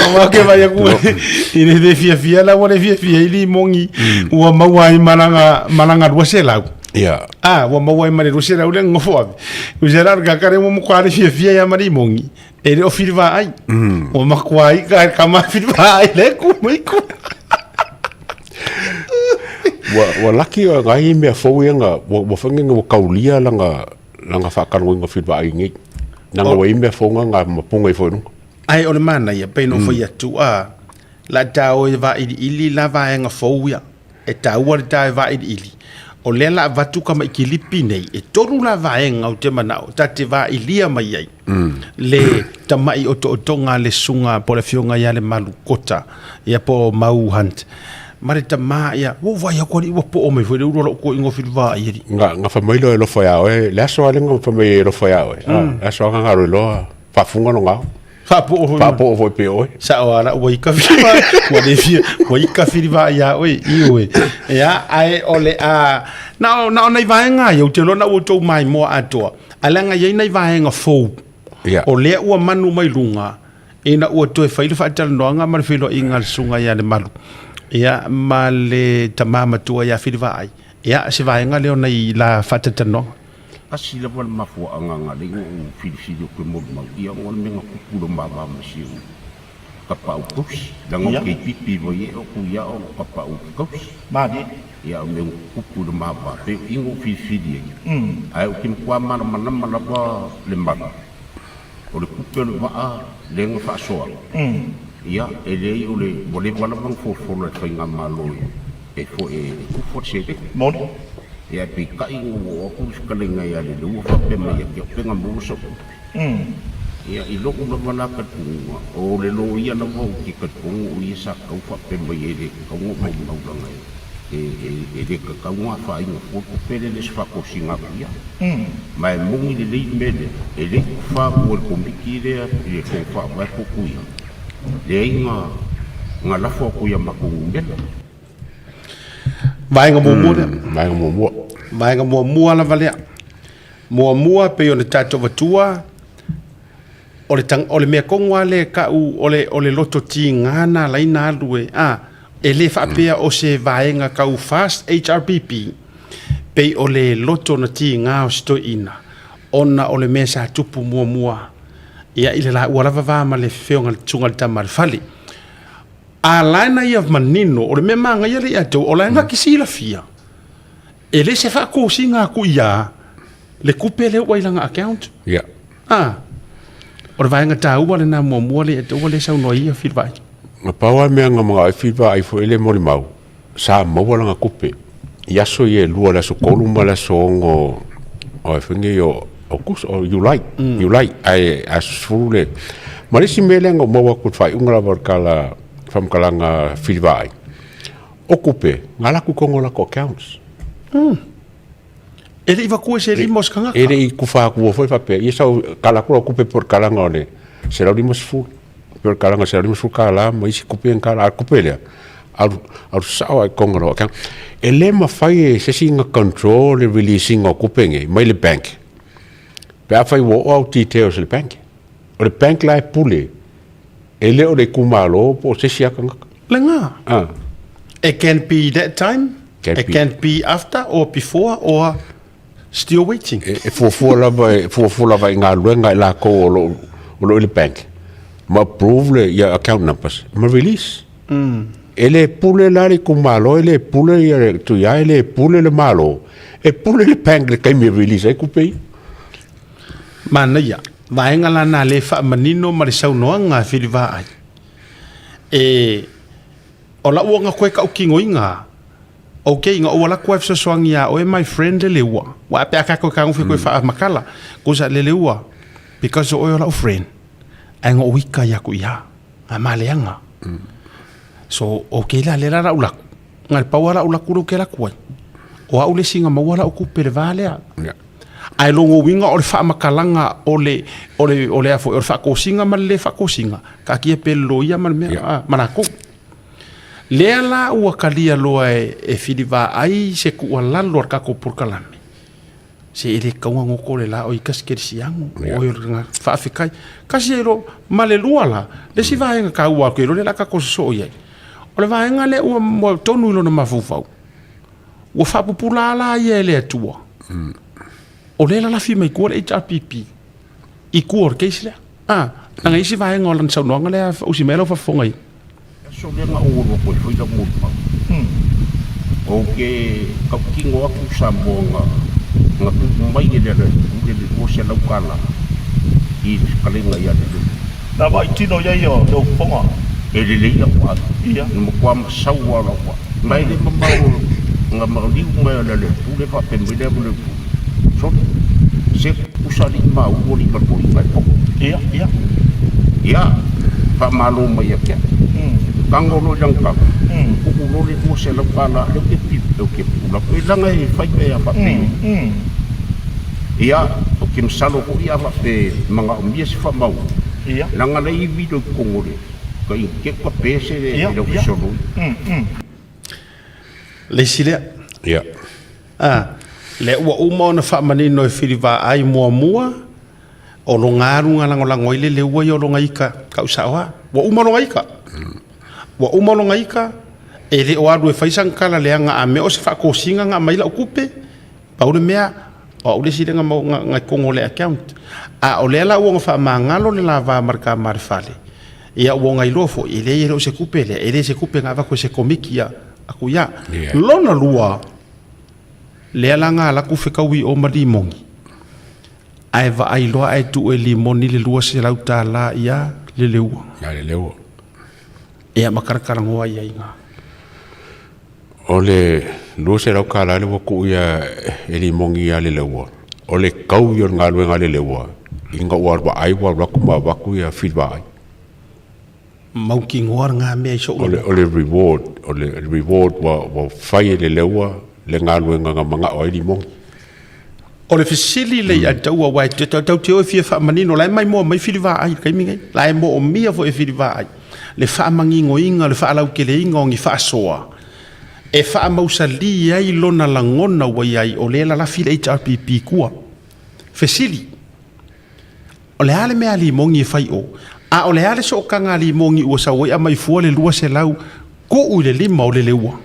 O wā ke vai aku i le le fia fia la ua le fia fia i li mongi. Ua maua ai malanga, malanga 200. Ia. Ah, ua maua ai ma le 200 le ngofo ave. U se la ka kare mo mo kwa le fia fia ia mari mongi. E le o whiriwa ai. Ua makua ai ka ka ma whiriwa ai le ku mai ku. Ua, ua laki o ngai mea fou ia nga, ua, ua whange nga ua kaulia langa, langa whakalongo inga whiriwa ai nei. Nanga ua i mea fou nga nga mapunga i fo nunga. Ai o le mana ia, pei no whai atu a, la tā o e vā ili ili la vaenga fou ia. E tāua le tā e vā ili ili. O lea la avatu ka mai kilipi nei, e tolu la vaenga o te manao, tā te vā ilia mai ai. Le tama'i otootoga a le susuga po o le afioga ia Lemalu Kota, ia po o Mau Hunt, ma le tamā ia, ua ou vaai atu alii ua po'o mai foi le ulu o la'u toeaina o Filivaai alii. Ga, gafa mai loa e alofa iā oe, le aso lava lea na gafa mai ai e alofa iā oe, a, le aso lava gagalo ai loa, faafuga lona ao. Faapoo foi. Faapoo foi pei o oe. Sa'o lava la'u ua ika Filivaai, ua le fia, ua ika Filivaai iā oe, ioe. Ia, ae o le a, na o, na o nai vaega ia, ou te iloa na ua outou maimoa atoa, Ae leaga e i ai nai vaega fou o lea ua manu mai luga ina ua toe fai le faatalanoaga ma le feiloaiga a le Susuga ia Lemalu ia ma le tama matua ia Filivaai. Ia, se vaega lea o nai la faatalatalanoaga. Tasi lava le mafuaaga nga lei ou filifili o ke molimau ia o le mea nga kupu lo mava ma si ou kapa'u kausi langa o keipipi vai e o ku ia o lo kapa'u kausi. Malie. Ia o mea ua tupu i le mava, pei o i na ou filifili ai. Ae ou te matua malamalama lava le malu, o le tupe o le vaa lea na faasoa, ia, e leai o le, ua leva lava ona folafola e le Faigamalo e foi e tufa le seleni. Moni. Ia, ae peitai ina ua oo atu le fetalaiga ia Leleua faapea mai ia te au, pe na maua sau tupe. Ia, i lo'u lava la talitonuga, o le loia lava ou te talitonu o ia sa tatau faapea mai ai le tatau ona ou maumau leaga e, e, e le tatau ona afaina fua le tupe lea e le o se faatosina atu i ai. Ma e moni lelei le mea lea, e le i tufa atu e le Komiti lea i le Fono Faavae po o Tuia, leai na, na lafo atu i a matou numera. Vaega muamua lea. Vaega muamua. Vaega muamua lava lea. Muamua pei ona tatou avatua, o le tang, o le mea tonu lava lea e tau o le, o le loto tiga na ala ai ona alu e, a, e le faapea o se vaega tau fast HRPP, pei o le loto na tiga o si toeaina, ona o le mea sa tupu muamua, ia i le laua lava va ma le feoga le susuga i le tama a le fale. A la ina ia manino, o le mea manaia lea ia te au, o la e na te silafia, E le se faatosina atu ia le tupe lea ua i lana account. Ia. Ah. O le vaega taua lena muamua lea e ua le saunoa ia Filivaai. Na pau lava mea na manao ai Filivaai foi le molimau, sa maua lana tupe i aso ia e lua, le aso 3 ma le aso 6 o ai foi nei o Aokuso, o Iulai, Iulai, ae aso 10 le... Ma le isi mea lea na ou maua atu i le faaiuga lava o le tala faamatalaga Filivaai, O kupe, nga laku kongo lako accounts. E le i vaku e se lima o se kangaka. E le i kufa aku o foi faapea, ia sau kala kula o kupe po le kalanga o le 150. Po le kalanga 150 kala ma isi kupe en kala, a kupe lea. Alu, alu sao ai kongo lako account. E le mawhai e se isi nga control le releasing o kupe nge, mai le bank. Pe a fai ua o au details le bank. O le bank la e pule, e le o le itumalo po o se isi lava tagata. Lena. Ah. It can be that time, Can it be. can be after or before or still waiting. E, e fuafua lava, e fuafua lava i galuega i lakou o lo o lo i le bank ma approve le ia account numbers ma release. E le pule la le itumalo, e le pule ia le Tuiae, e le pule le Malo, e pule le bank i le taimi e release ai tupe ia. Manaia, vaega la na le faamanino ma le saunoaga a Filivaai. E, o lau ona koe kau kinoiga, okay, ina ou ala atu ai fesoasoani iā oe my friend Leleua, ua a pe a ka koe kagofi koe faamakala, kosa Leleua, because o oe o lau friend, ae na ou ika ia ku iā, a maleaga. So, okay la, lea la lau laku. Na le pau lava lau laku lea ou te alu atu ai, o au le isi na maua lau tupe i le va lea. Ae lona uiga o le faamatalaga o le, o le, o le a foi, o le faatosina ma le le faatosina, taatia pea i le loia ma le mea, yeah, ma latou. Lea la ua talia loa e, e Filivaai se tuualalo a le tatou polokalame, se e le tatau ona goto le la o i tasi kerisiano, o oe o le tagata, faafetai. Tasi ai loa, ma le lua la, le isi vaega taua atu, iloa lea o le a tatou sosoo i ai, o le vaega lea ua, ua tonu i lona mafaufau, Ua faapupula la ia e le Atua. O lea e lalafi mai tua le HRPP i tua o le case lea. Ah, lana isi vaega o lana saunoaga lea usi mai lau faafofoga i. Aso lea na ou alu atu ai foi lau molimau. Ou te tautino atu Samoa na na tuu mai e le Alii le 200 tala i le fetalaiga ia Lelei. Na vaai tino i ai o lou fofoga. E lelei lau vaai. Ia. Na matua masau lava lau vaai. Ma e le mamao na maliu mai o le Aleipule faapea mai lea ma le Pule. Sole, se usa alii ma ulu alii ma le mai po. Ia, ia. Ia, faamalo mai ia te au. Tago loa i lana tala, tuu loa le $200 lea ou te pi, ou te pula atu ai leaga e fai mea faapei. Ia, ou te masalo foi a faapea e manaomia se faamauga, leaga la e i video i totonu o le ka i te ka pese le le ofisa o loia. Le isi lea. Ia. A, lea ua uma ona faamanino e Filivaai muamua, o loga alu na lagolago ai le leua ia o loga ika, kau sao a. Ua uma loga ika. Ua uma loga ika, e le o alu e fai sana tala leaga a mea o se faatosina na aumai lau tupe, Pau le mea, o au le isi lea na maua na i totonu o le account. A o lea la ua ona faamagalo le lava ma le tama a le fale, ia ua ona iloa foi, e leai e le o se tupe lea, e le se tupe na avatu e se komiti ia aku ia. Lona lua, lea la na alu atu fetaui i o ma Limoni, ae vaai loa ae tuu e Limoni le $200 ia Leleua. Ia Leleua. Ia ma talatalanoa ai i ina. O le $200 lea ua tuu ia e Limoni ia Leleua, o le tau ia o le galuega a Leleua ina ua vaai ua alu atu ma avatu ia Filivaai. Mautinoa lena mea i so'u O le, o le reward, o le reward ua, ua fai e Leleua le galuega na mana'o ai Limoni. O le fesili lea ia te au aua e tau te o e fia faamanino, la e maimoa mai Filivaai i le taimi nei, la e moomia foi e Filivaai le faamaninoina, le faalauteleina o ni faasoa e faamausali ai lona lagona ua i ai o lea e lalafi le HRPP i tua. Fesili, O le a le mea a Limoni e fai o? A o le a le sootaga a Limoni ua sau ai aumai fua le 200 tuu i le lima o Leleua?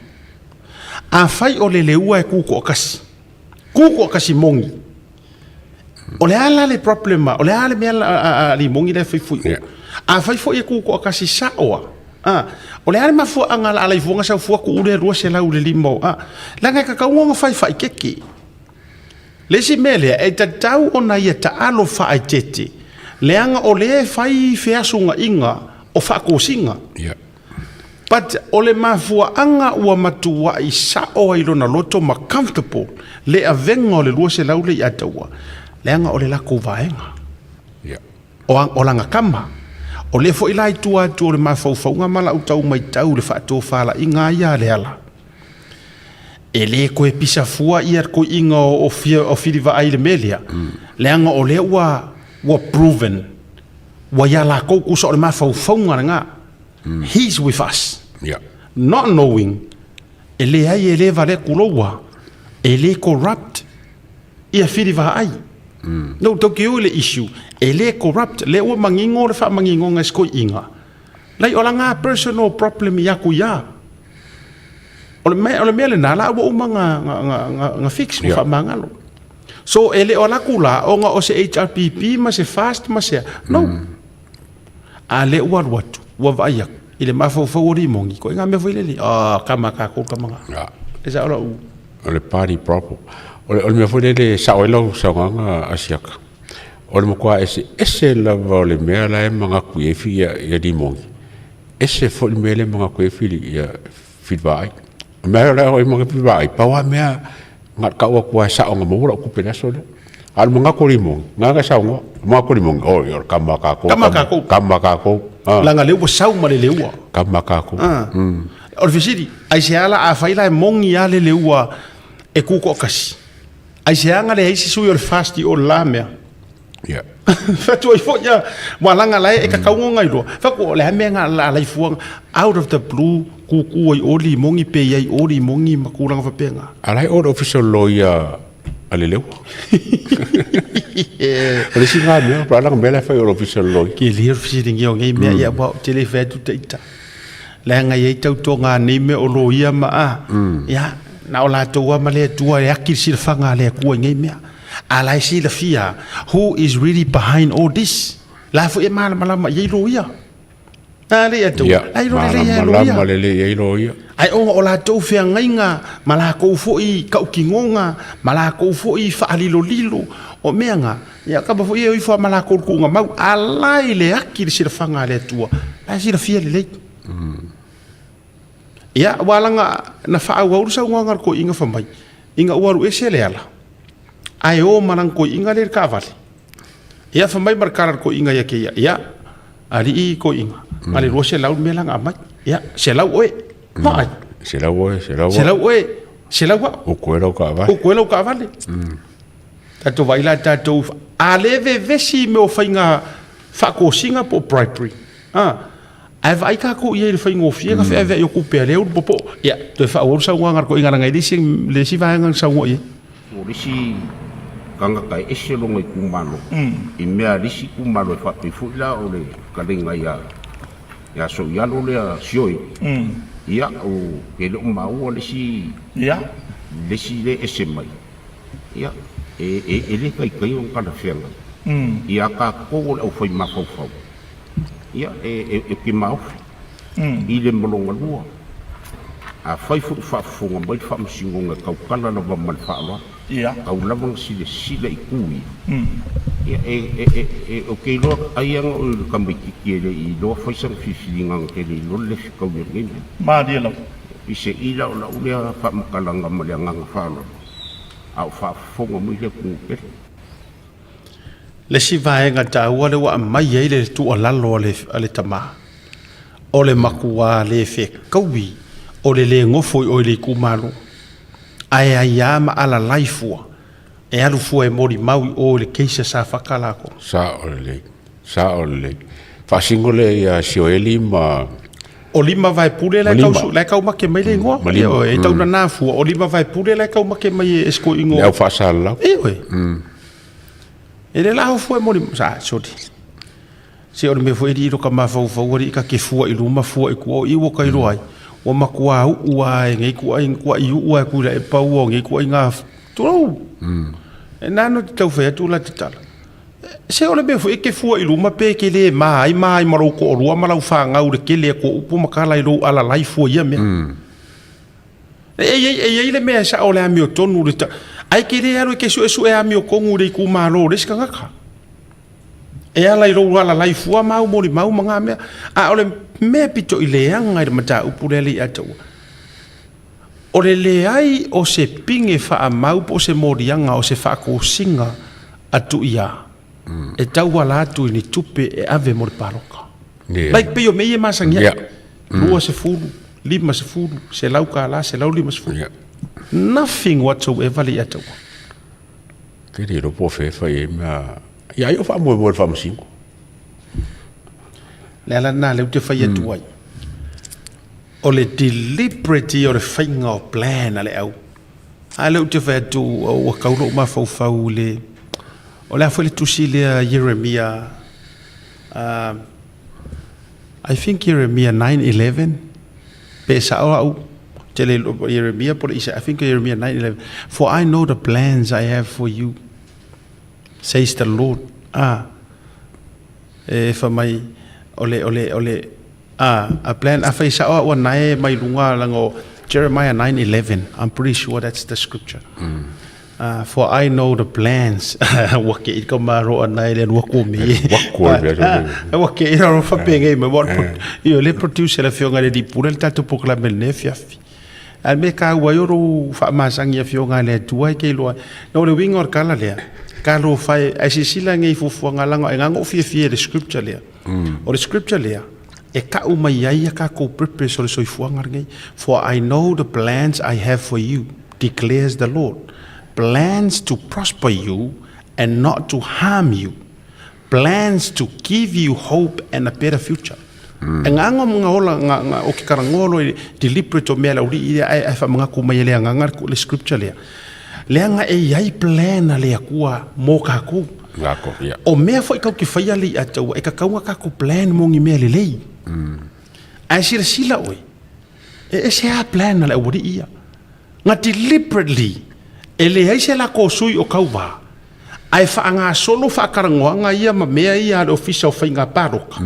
Afai o Leleua e tu toatasi, tu toatasi moni, o le a la le problem? O le a le mea a Limoni la e fai foi o? Afai foi e tu toatasi sao a, a, o le a le mafuaaga a Alaifuaga sau fua tuu le 200 i le lima o, a, leaga e tatau ona fai faaitete. Le isi mea lea, e tatau ona ia taalo faaeteete, leaga o lea e fai feasuga'iga o faatosina. But o le mafuaaga ua matua'i sa'o ai lona loto ma comfortable le avega o le 200 lea ia Taua, leaga o le latou vaega. O, o lana tama. O lea foi la i tua atu o le mafaufauga ma la'u tau maitau i le faatofala'iga ia a Leala, E le toe pisa fua ia toeaiina o, o, o Filivaai i le mea lea, leaga o lea ua, ua proven, ua ia latou tusa o le mafaufauga lena. He's with us. Yeah. Not knowing, e leai e le valea tuloua, e le corrupt ia Filivaai. No, tau te o i le issue, e le corrupt, lea ua manino le faamaninoga e si toeaiina, Lai o lana personal problem ia ku ia. O le mea, o le mea lena la ua uma na, na, na, na, na fix, ua yeah. faamagalo. So e le o ala atu la, ona o se HRPP ma se fast ma se, no. A le ua alu atu, ua vaai atu, i le mafaufau o Limoni, ko i ngā mea foi lele, ah, kama kākou kama ngā. Yeah. E sa o lau. O le party problem. O le, o le mea foi lele, sao ai lau saunoaga Asiaka. O le matua eseese lava o le mea la e manatu i ai ia, ia Limoni, ese foi le mea lea e manatu i ai Fili, ia Filivaai. O mea la e manatu Filivaai, pau lava mea na tau atu lava e sao na maua lau tupe i le aso lea. A o le manatu o Limoni, na na saunoa, manatu o Limoni, oi, o le tama a tatou, Tama a tatou. tama a tatou. Ah. Leaga lea ua sau ma le leua. Tama a tatou. Ah. O le fesili, aisea la afai la e moni lava Leleiua e tu toatasi, aisea na leai se sui o le FAST i o le la mea? Ia. Fatu ai foi ia, ua laga la e tatau ona iloa. Fatu o le a mea na alai fua out of the blue kuku ai o limoni pe i ai o limoni ma tulaga faapena. A la e o le ofisa o le loia a Leleua. O le isi lena mea, pe a laga mea la e fai o le ofisa o le loia. Ke le o le fesiligia o nei mea, ia aua ou te le fai atu ita. Leaga e i ai tautoga a nei mea o loia ma a, ia, na o latou lava ma le Atua e aki le silafaga a le Atua i nei mea. A la e silafia who is really behind all this. La foi e malamalama i ai loia. Na le ia tau. Ia, Ai lo lelei ai loia. Malamalama lelei ai loia. Ai ona o latou feagaiga ma lakou foi tautinoga ma lakou foi faalilolilo o mea na, ia kapa foi e o ifo ma lakou le tuuga mau, a la i le aki le silafaga a le Atua, la e silafia lelei. Ia, ua laga na faaauau le saunoaga a le toeaina fai mai, ina ua alu ese le ala, ae o ma lana toeaina lea i le taavale. Ia, fai mai ma le tala a le toeaina ia te ia, ia, alii toeaina, na o le 200 le mea la na aumai. Ia, 100 oe. Vaai. 100 oe, 100 au. 100 oe, 100 au. Uku ai lau taavale. Uku ai lau taavale. Tatou vaai la tatou, a le vevesi i mea o faiga faatosina po o bribery. A, ae vaai tatou i ai i le faigofie ona feaveai o tupe a lea ulu popo. Ia, toe faaauau le saunoaga a le toeaina leaga e le isi, le isi vaega na saunoa i ai. O le isi tagata e ese lona itumalo i mea a le isi itumalo e faapei foi la o le fetalaiga ia ia Soialo lea Sioe ia o ke le o maua le isi le isi le ese mai ia e e e le taitai ona talafeagai ia tatou o le aufai mafaufau Ia, e, e te maofi i le ma lona lua. Afai foi o faafofoga mai le Faamasinoga e tautala lava ma le faaaloalo, tau lava na silasila i tu ia, ia, e, e, e, e, ou te iloa ai ana o le tamaitiiti e le i iloa fai sana filifiliga na te le iloa le fetaui o lenei mea. Malie lava. I se i la o lau lea faamatalaga ma le agaga faaaloalo, a o faafofoga mai le atunuu pele. Le isi vaega taua lea ua aumai ai le tuualalo a le tama, o le matua le fetaui o le le nofo i o i le itumalo, ae aia ma alalai fua, e alu fua e molimau i o i le case a Safata latou. Sao lelei, sao lelei. Faasino lea ia Sioeli ma... O lima vaepule la e tau, la e taumate mai le igoa. Ma lima. E tau nana fua, o lima vaepule la e taumate mai e se igoa. Le au faasalalau. Ioe. E le la fua e moli, sa, sorry. Se o le mea foi e i ka mafaufau ali ka ke fua i luma fua i kua o i ua ka iloa ai. Ua matua uu a e ngei kua i kua i uu a kui la e pau o ngei kua i ngā tulou. E nā no te tau whai atu la te tala. Se o le mea foi e ke fua i luma pe ke le ma ai ma ai ma lou toalua ma lau fanau le kele atu o upu ma kala i lou alalai fua ia mea. E i ai, e i ai le mea e sao o le amiotonu le ta, ae ke le alu e ke suesue amiotonu i le itumalo o le isi tagata. E ala i lou alalai fua ma au molimau ma ngā mea. A o le mea pito i leaga i le mataupu lea le i ataua. O le leai o se pine faamau po o se moliaga o se faatosina a Tuiā e tauala atu i ni tupe e ave mo le palota. Like pei o mea ia e masani ai. 20, 50, $100, $150. Nothing whatsoever le i ataua. Ke le iloa po o fea e fai ai mea. Ia ai o faamoemoe i le faamasino. Le ala lena lea ou te fai atu ai. O le deliberate ia o le faiga o plan a le au. A lea ou te fai atu ua tau lou mafaufau i le, o le a foi le tusi lea Ieremia, I think Ieremia 9:11, pe sao au, te le Ieremia po le Isaia, I think Ieremia 9:11, for I know the plans I have for you, says the Lord. Ah, e fai mai, o le, o le, o le, A, a plan, a fai sao au nae mai lunga langa o Jeremiah 9:11. I'm pretty sure that's the scripture. For I know the plans. Ua ke i ka maro ana le lua ko me. Ua ke i ro fa penge me what i le producer le fionga le di pule le tatou programe le fiafi. A me ka ua yo fa masangi a fionga le tua ke loa. No le winga o kala lea. Ka lo fai ai sisila ngai fufuanga langa e ngango fia fia le scripture lea. O le scripture lea. e ka'u mai ai a kākou purpose o le soifuaga lenei. For I know the plans I have for you, declares the Lord, plans to prosper you and not to harm you, plans to give you hope and a better future. E ngā nga ola nga, nga, o ke karangoa loa i deliberate o mea le auli'i lea ae, ae faamangaku mai e le agaga le scripture lea. Leaga e i ai plan a le Atua mo kākou. Ngako, ia. O mea foi kau ke whaia le i ataua, e kakau ngā kākou plan mo ngi mea lelei. Ae silasila oe, e ese a plan a le auali'i ia. Nga deliberately, e leai se lako sui o kauvā, ae faagasolo faakalagoaga ia ma mea ia a le Ofisa o Faiga Palota,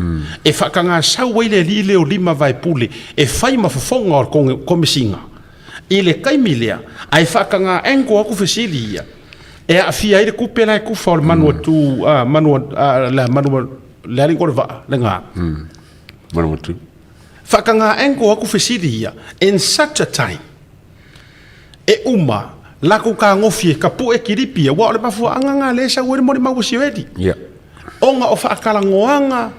e faakagasau ai le alii lea o Lima Vaepule e fai ma fofoga o le Komesina i le taimi lea, ae faakaga angle atu fesili ia e aafia ai le tupe la e tufa o le manu atu, manu, le manu, le alii o le vaa, le ga. Manu atu. Faakaga angle atu fesili ia in such a time. E uma lakou kagofi e kapuʻe kilipi aua o le mafuaaga ga lea e sau ai le molimau a Sioeli. Yeah. Ona o faakalagoaga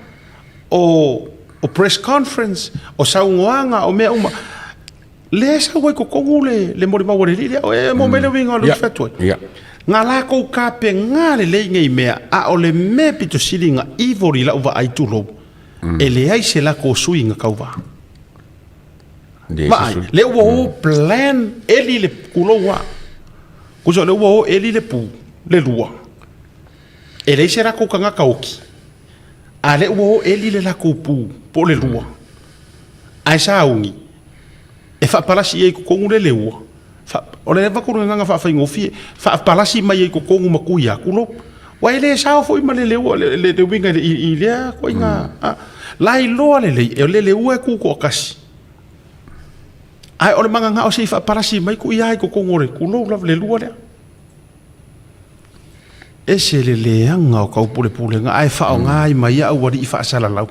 o o press conference, o saunoaga, o mea uma, lea e sau ai totonu le, le molimau a le alii lea. E mo mai le uiga o le yeah. atu ai. Yeah. Nga lakou kapega lelei nei mea, a o le mea pito sili ga evil i lau vaai tulou, e leai se lakou sui ga kauvā. Vaai, lea ua o plan eli le kulou a. Kusa lea ua o eli le pu, le lua. E leai se lakou tagata oki. A lea ua o eli le lakou pu, po o le lua. Ae sauni, e faapalasi i ai i totonu le leua. Fa, o le avatu o le agaga faafaigofie, faapalasi mai ai i totonu ma tui atu lo. Ua e le sao foi ma le leua, le, le, le uiga i, i lea koiga. A, lailoa lelei, e o le leua e tu toatasi. Ae o le magagao se i faapalasi mai tuu ia i totonu o le tulou lava le lua lea. Ese le leaga o taupulepulega ae faaaoga ai ma ia aualii faasalalau.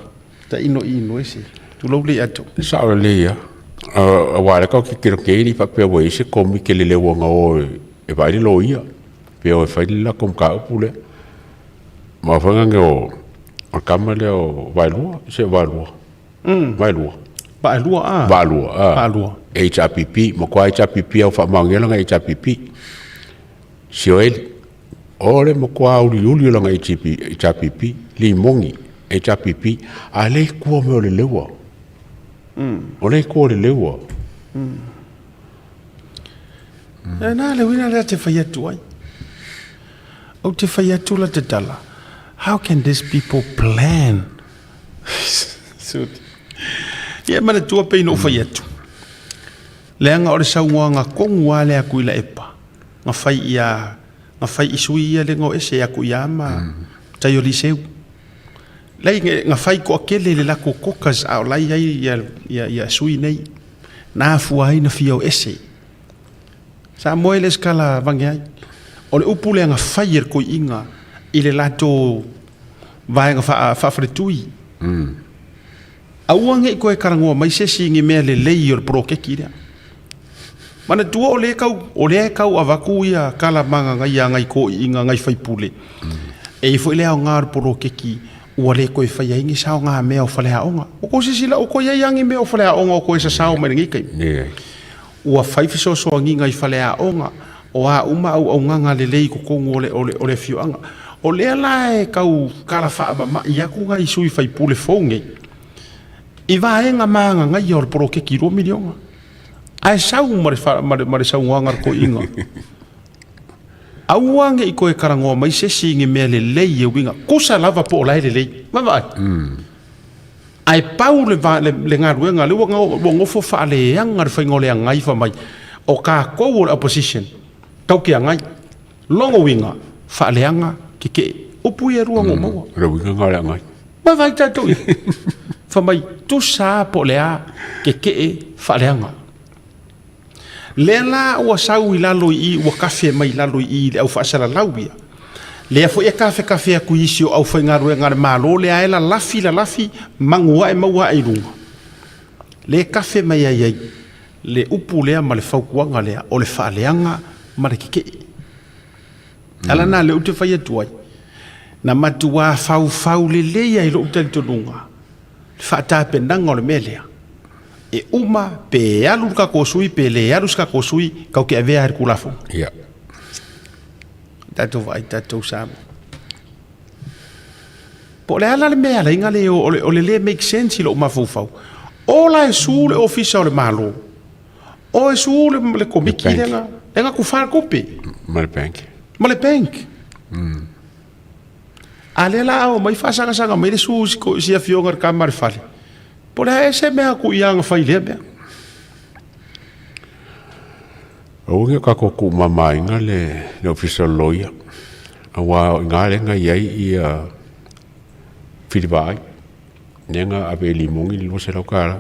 Tainoino ese. Tulou le atu. E sao lelei lava. Aua o lea tatou te tilotilo i faapea ua i ai se komiti leleu na o e vaai le loia pe o e fai le latou mataupu lea. Ma foi lea o le tama lea o Vaelua, se o Vaelua. Vaelua. Vaelua a. Vaalua a. Vaalua. HRPP, matua HRPP au faamaonia lana HRPP. Sioeli. O le matua uliuli o lana HRPP, Limoni HRPP, a le kua me o le leua. O le kua o le leua. E nā le uiga lea te whai atu ai. Ou te whai atu la te tala. How can these people plan? Ia manatua pei na ou fai atu. Leaga o le saunoaga tonu lava lea a Tuilaepa, na fai ia, na fai i sui ia le na o ese atu ia ma tai o Liseu. Lai na fai toatele i le latou quotas a o la e i ai ia, ia, ia sui nei. Na afua ai na fia o ese. Sa moe le skala vange ai. O le upu lea na fai e le toeaina i le latou vaega faafaletui. Aua ne i toe talanoa mai se isi i ni mea lelei o le poloketi lea. Manatua o lea e tau, o lea e tau avatu ia tala magagaia a nai toeaiina, nai faipule. E i ai foi le aoga o le poloketi ua le toe faia ai ni saogamea o faleaoga. Ua tou silasila ua toe i ai lava ni mea o faleaoga o toe sasao mai lenei taimi. Ua fai fesoasoaniga i faleaoga, o a uma auaunaga lelei i totonu o le, o le, o le afioaga. O lea la e tau tala faamama'i atu nai sui faipule fou nei i vaega magagaia o le poloketi $2 miliona. Ae sau ma le, ma le, ma le saunoaga a le toeaina, aua ne i toe talanoa mai se isi i ni mea lelei e uiga, tusa lava po o la e lelei. Vaavaai. Ae pau le, le, le galuega lea ua, ua nofo faaleaga le faiga o le agai fai mai, o tatou o le opposition, tau te agai. Lona uiga, faaleaga, tetee. Upu ia e lua na ou maua. Le uiga na o le agai. Vaavaai tatou i ai. Fai mai, tusa lava po o le a, tetee, faaleaga. Lea la ua sau i lalo i i, ua kafe mai i lalo i i i le au faasalalau ia. Lea foi e kafekafe atu i isi o aufaigaluega a le Malo lea e lalafi lalafi magu ae maua ae i luga. Lea e kafe mai ai ai le upu lea ma le fautuaga lea o le faaleaga ma le tetee. Ala na lea ou te fai atu ai, na matuā faufau lelei ai lou talitonuga. le faatapenaga o le mea lea, e uma pe alu le tatou sui pe le alu se tatou sui, tatou te avea i le Tulafono. Ia. Tatou vaai tatou Samoa. Po o le a la le mea e ala ai ona le o, o le le make sense i lou mafaufau. O la e su le Ofisa o le Malo, o e su le, le komiti lea na, lea na tufa le tupe. Ma le bank. Ma le bank. A lea la a omai faasagasaga mai le su i si afioga i le tama a le fale. Po o le a ea se mea atu ia na fai i lea mea. Aua ne i o tatou tuumamaina le Ofisa o le Loia, aua o i ina lea na i ai ia filivaai, lea na ave e Limoni le $200.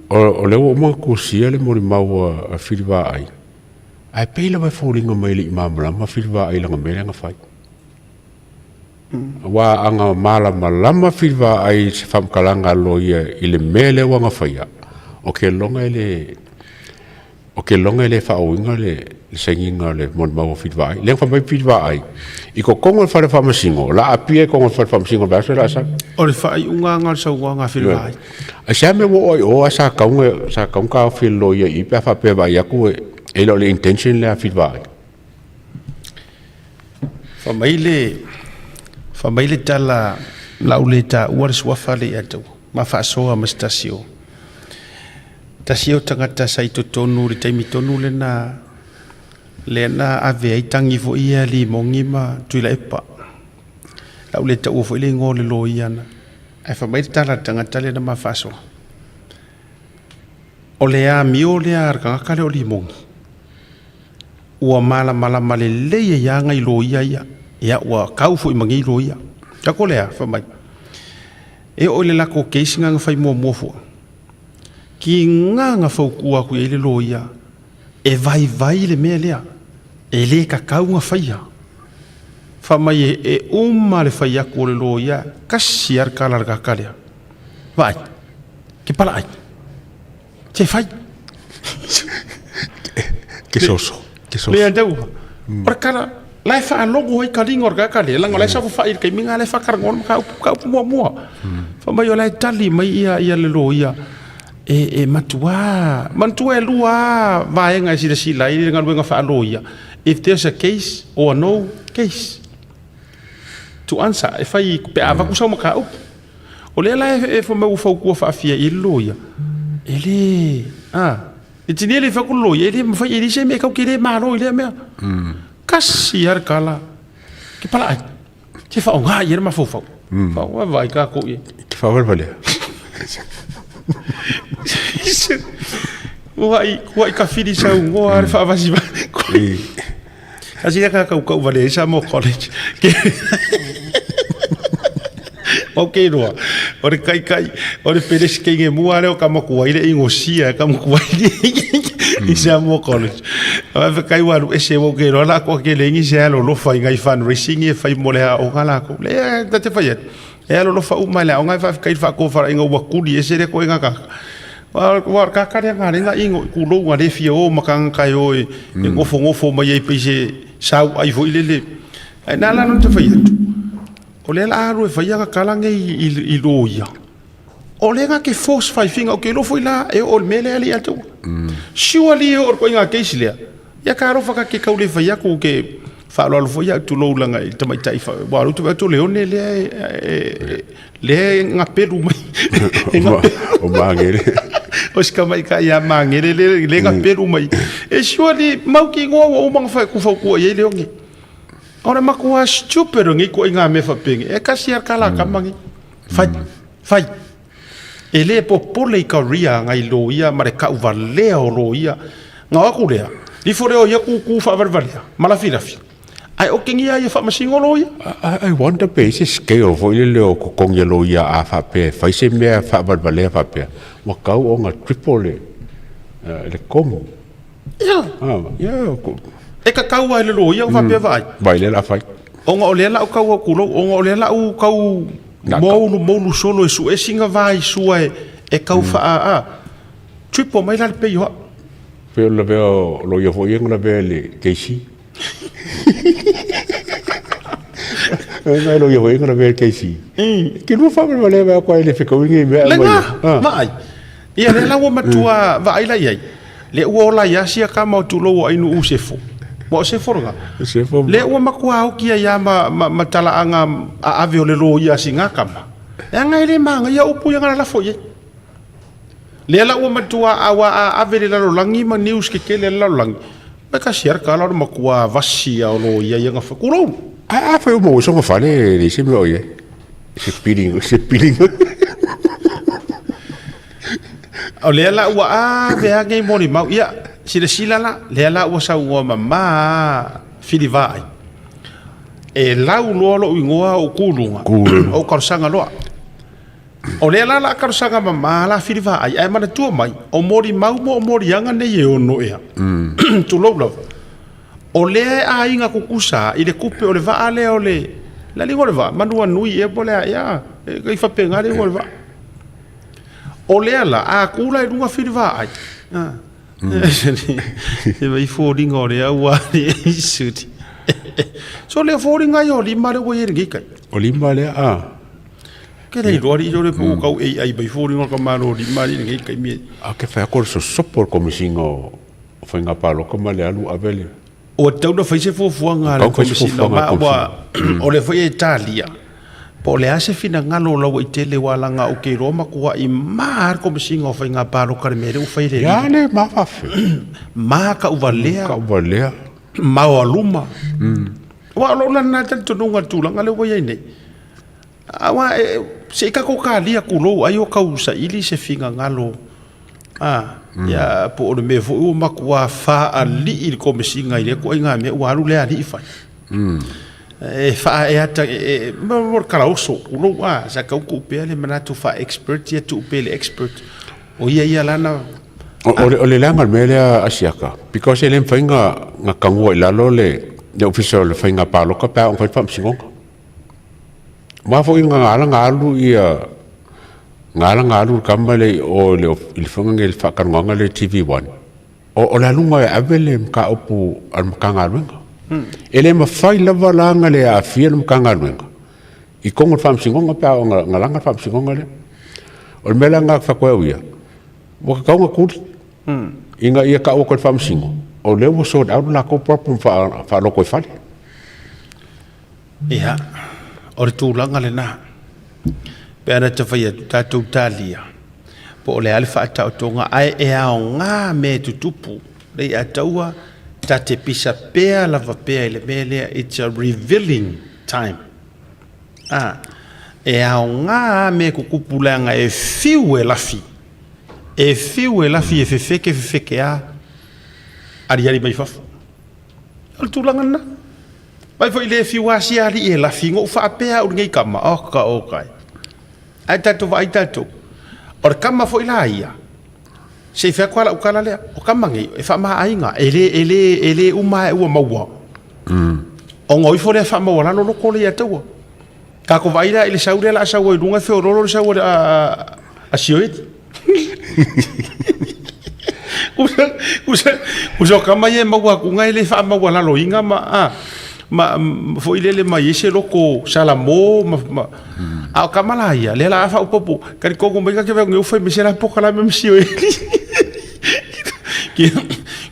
O lea ua uma ona tusia le molimau a Filivaai, ae pei lava e foliga mai e le i malamalama Filivaai i lana mea lea na fai. Aua a na malamalama Filivaai i se faamatalaga a le loia i le mea lea ua na faia, ou te lagona e le, ou te lagona e le faaauauina le sainiga o le molimau a Filivaai. Lea na fai mai Filivaai, i totonu o le fale faamasino, o le a apia i totonu o le fale faamasino i le vaiaso lea o le a sau. O le faaiuga lena o le saunoaga a Filivaai. Aisea mea ua oo ai i o ae sa tatau ona taofi e le loia i i pe a faapea e vaai atu e le o le intention lea a Filivaai? Fai mai le, fai mai le tala, o le a ou le taua le suafa lea ia te au, ma faasoa ma se tasi o, tasi o tagata sa i totonu i le taimi tonu lena, lea na ave ai tagi foi ia a Limogi ma Tuilaepa. O le a ou le taua foi le igoa o le loia na, ae fai mai le tala a le tagata lea na ma faasoa, o le amio lea a le tagata lea o Limogi, Ua malamalama lelei ai lava nai loia ia. Ia, ua kau foi ma nei loia. Tako lea, fai mai, e oo i le latou case na na fai muamua fua, tiga na fautua atu i ai le loia, e vaivai le mea lea, e le tatau ona faia. Fai mai e uma le fai atu o le loia, tasi lava le tala a le tagata lea, vaai, ke palaai. Se fai. Ke soso. Ke soso. Le andau. O le kala, la e faalogo ai ka liga o le tagata lea, leaga o la e saofafai i le taimi lena, la e faatalanoa le mataupu, mataupu muamua. Fai mai o la e tali mai ia, ia le loia, e, e matua, manatua e lua lava vaega e silasila ai le galuega faaloia, if there's a case or no case to answer, e fai pe a avatu sau mataupu. O lea la e fai mai ua fautua faafia i le loia, e le, a, e tini le fai atu le loia, e le mafai, e leai se mea e tatou te le malo i lea mea. Tasi lava le tala, ke palaai, se faaaoga i ai le mafaufau. Faaaoga, vaai tatou i ai. Ke faavalevalea. Kuai, kuai kafili saunoa le faavasi. Tasi lea tagata ua tauvalea ai Samoa College. Ou te iloa, o le taitai, o le Peresetene mua lea o ka matua ai le inosia e ka matua ai i Samoa College. Faafetai ua alu ese ua ou te iloa la atoa tele ai nisi e alolofa i nai fundraising ia e fai mo le aoga latou. Leai, ta te fai atu, E alolofa uma i le aoga e faafetai i le faatofalaiga ua tuli ese lea koe gagata. Aua o le tagata lea na ala ai ona ino i tulou na le fia o ma tagata e o e nofonofo mai ai pei se sauai foi lele. Ae na ala ona ta fai atu, o lea o le a alu e fai ana tala nei i loia, o lea na te force faifiga, ou te iloa foi la e oo i le mea lea e alii ia te au. Surely e oo i le ituaiga case lea, Ia talofa ka ke kau le fai atu ke faaaloalo foi au tulou langa i tamaitai fa wa lu tu atu le one lea e lea e ngapelu mai e ngapelu o mangele o si tamaitai ia mangele le le ngapelu mai e surely mau ki ngoa ua uma na fai ku fau kua i ai le one o le matua stupid o nei koe ngā mea whapenge e kasi ar kala kamangi fai fai E le popole i ka ria ngai loia ma le ka'uvalea o loia. Ngao aku lea, lifo lea o ia kūkū faavalevalea ma lafilafi, ae okengia ai e faamasino loia. I wonder pe i se scale foi lele o totogi a loia a faapea e fai se mea faavalevalea faapea, ua tau ona triple le le totogi. Ia. Ah, ia. E tatau lava i le loia ona faapea vaai. Vaai lea o le a fai. Ona o lea la u tau atu lou, ona o lea la u tau moulu moulu solo e sue sina va i sua e, e tau faa, a, triple mai la le pay o au. Pei o le lavea o loia foi ia na lavea i le KC. Ngai lo ia inga le KC. Ke lua fa ma le ba ko le fekau ngi me. Le nga, vaai. Ia lea la ua matua vaai la i ai. Lea ua ola ai sia kama o tulou o Ainuu Sefo. Ua o Sefo lena. Sefo. Lea ua matua oki ai lava ma, ma, ma talaaga aave o le loia a sina kama. Leaga e le magaia upu ia na lalafo i ai. Lea la ua matua aua a ave le lalolagi ma news kekele a le lalolagi. Mai ka siara kala o le matua vasi a o loia ia na fa. Kulou. A a fai o mo songa fale le se me o ye. Se piling, se piling. O lea la ua ave a nei molimau. Ia, silasila la, lea la ua saunoa mama Fili Vaai. E lau loa lou igoa o kuluga. O talosaga loa. O lea la la talosaga mama la Fili Vaai, ae manatua mai, o molimau mo o moliaga nei e ono ea. Tulou lava. O lea e aiga tutusa i le tupe o le vaa lea o le, le aliga o le vaa, Manuanui ea po o le a ea, e i faapena le igoa o le vaa. O lea la, a tu la i luga Fili Vaai, e vai foliga o lea ua suli. So lea foliga ia o lima lea ua i ai lenei kai. O lima lea, a. Ke le iloa alii le po o kau AI mai foliga o ka malo lima alii lenei taimi e. A ke whai ako le sosopo o le komisina o Faiga Palota ma le alu ave le. Ua tatau ona fai se fuafuaga a le Komesina ma ua o lea foi e talia po o le a se finagalo o Lauaitele aua leaga ou te iloa matuai ma le Komesina o Faiga Palota i le mea lea ua fai e le Ia le ma fafe. Ma tauvalea. Tauvalea. Maoaluma. Aua o lou la lena talitonuga i le tulaga lea ua i ai nei. Aua se i tatou talia tulou ai o tau saili se finagalo a ia po o le mea foi ua matua faalii le Komesina i lea ituaiga mea ua alu lea alii fai. E faaeata e mo le kalaoso tulou a sa tau tuu pea le manatu faa-expert ia tuu pea i le expert o ia ia lana. O le leaga o le mea lea Asiata because e le mafai ona tagua i lalo le Ofisa o le Faiga Palota pe a oo ina fai le faamasinoga. Aua foi na ala ona alu ia, na ala ona alu le tama lea i o i le i le fono lenei i le faatalanoaga lea i le TV1, o le aluga e ave le mataupu a le Matagaluega. E le mafai lava la ona le aafia le Matagaluega i totonu o le Faamasinoga pe a oo ina laga le Faamasinoga lea. O le mea la lena ou te fai atu ai au ia, ua tatau ona tuli ina ia tau atu e le Faamasino, o lea ua sort out le latou problem faalotoifale. Ia, o le tulaga lena. Pe ana ta fai atu, tatou talia, po o le a le faataotoga, ae e aoga mea e tutupu, Leiataua, ta te pisa pea lava pea i le mea lea, it's a revealing time. A, e aoga a mea e tutupu leaga e fiu e lafi, e fiu e lafi e fefeke fefeke a, aliali mai fafo. O le tulaga lena. Mai foi le fiu asia alii e lafi na ou faapea au lenei tama, oka oka e. Ae tatou vaai tatou. O le tama foi la ia, se i fai atu lava lau tala lea, o tama nei, e faamaaiga, e le, e le, e le uma lava ua maua. Ona o ifo lea faamaualalo loko lea ia te ua. Tatou vaai la i le sau lea o le a sau ai i luga e feoloolo le sau a Sioeli. Usa o tama ia e maua atu e le faamaualaloina ma a ma foi lele mai ai se loko salamo ma, ma a o tama la ia lea la a faaopoopo talitonu mai ka ke veu fai me se la pokalame ma Sioeli.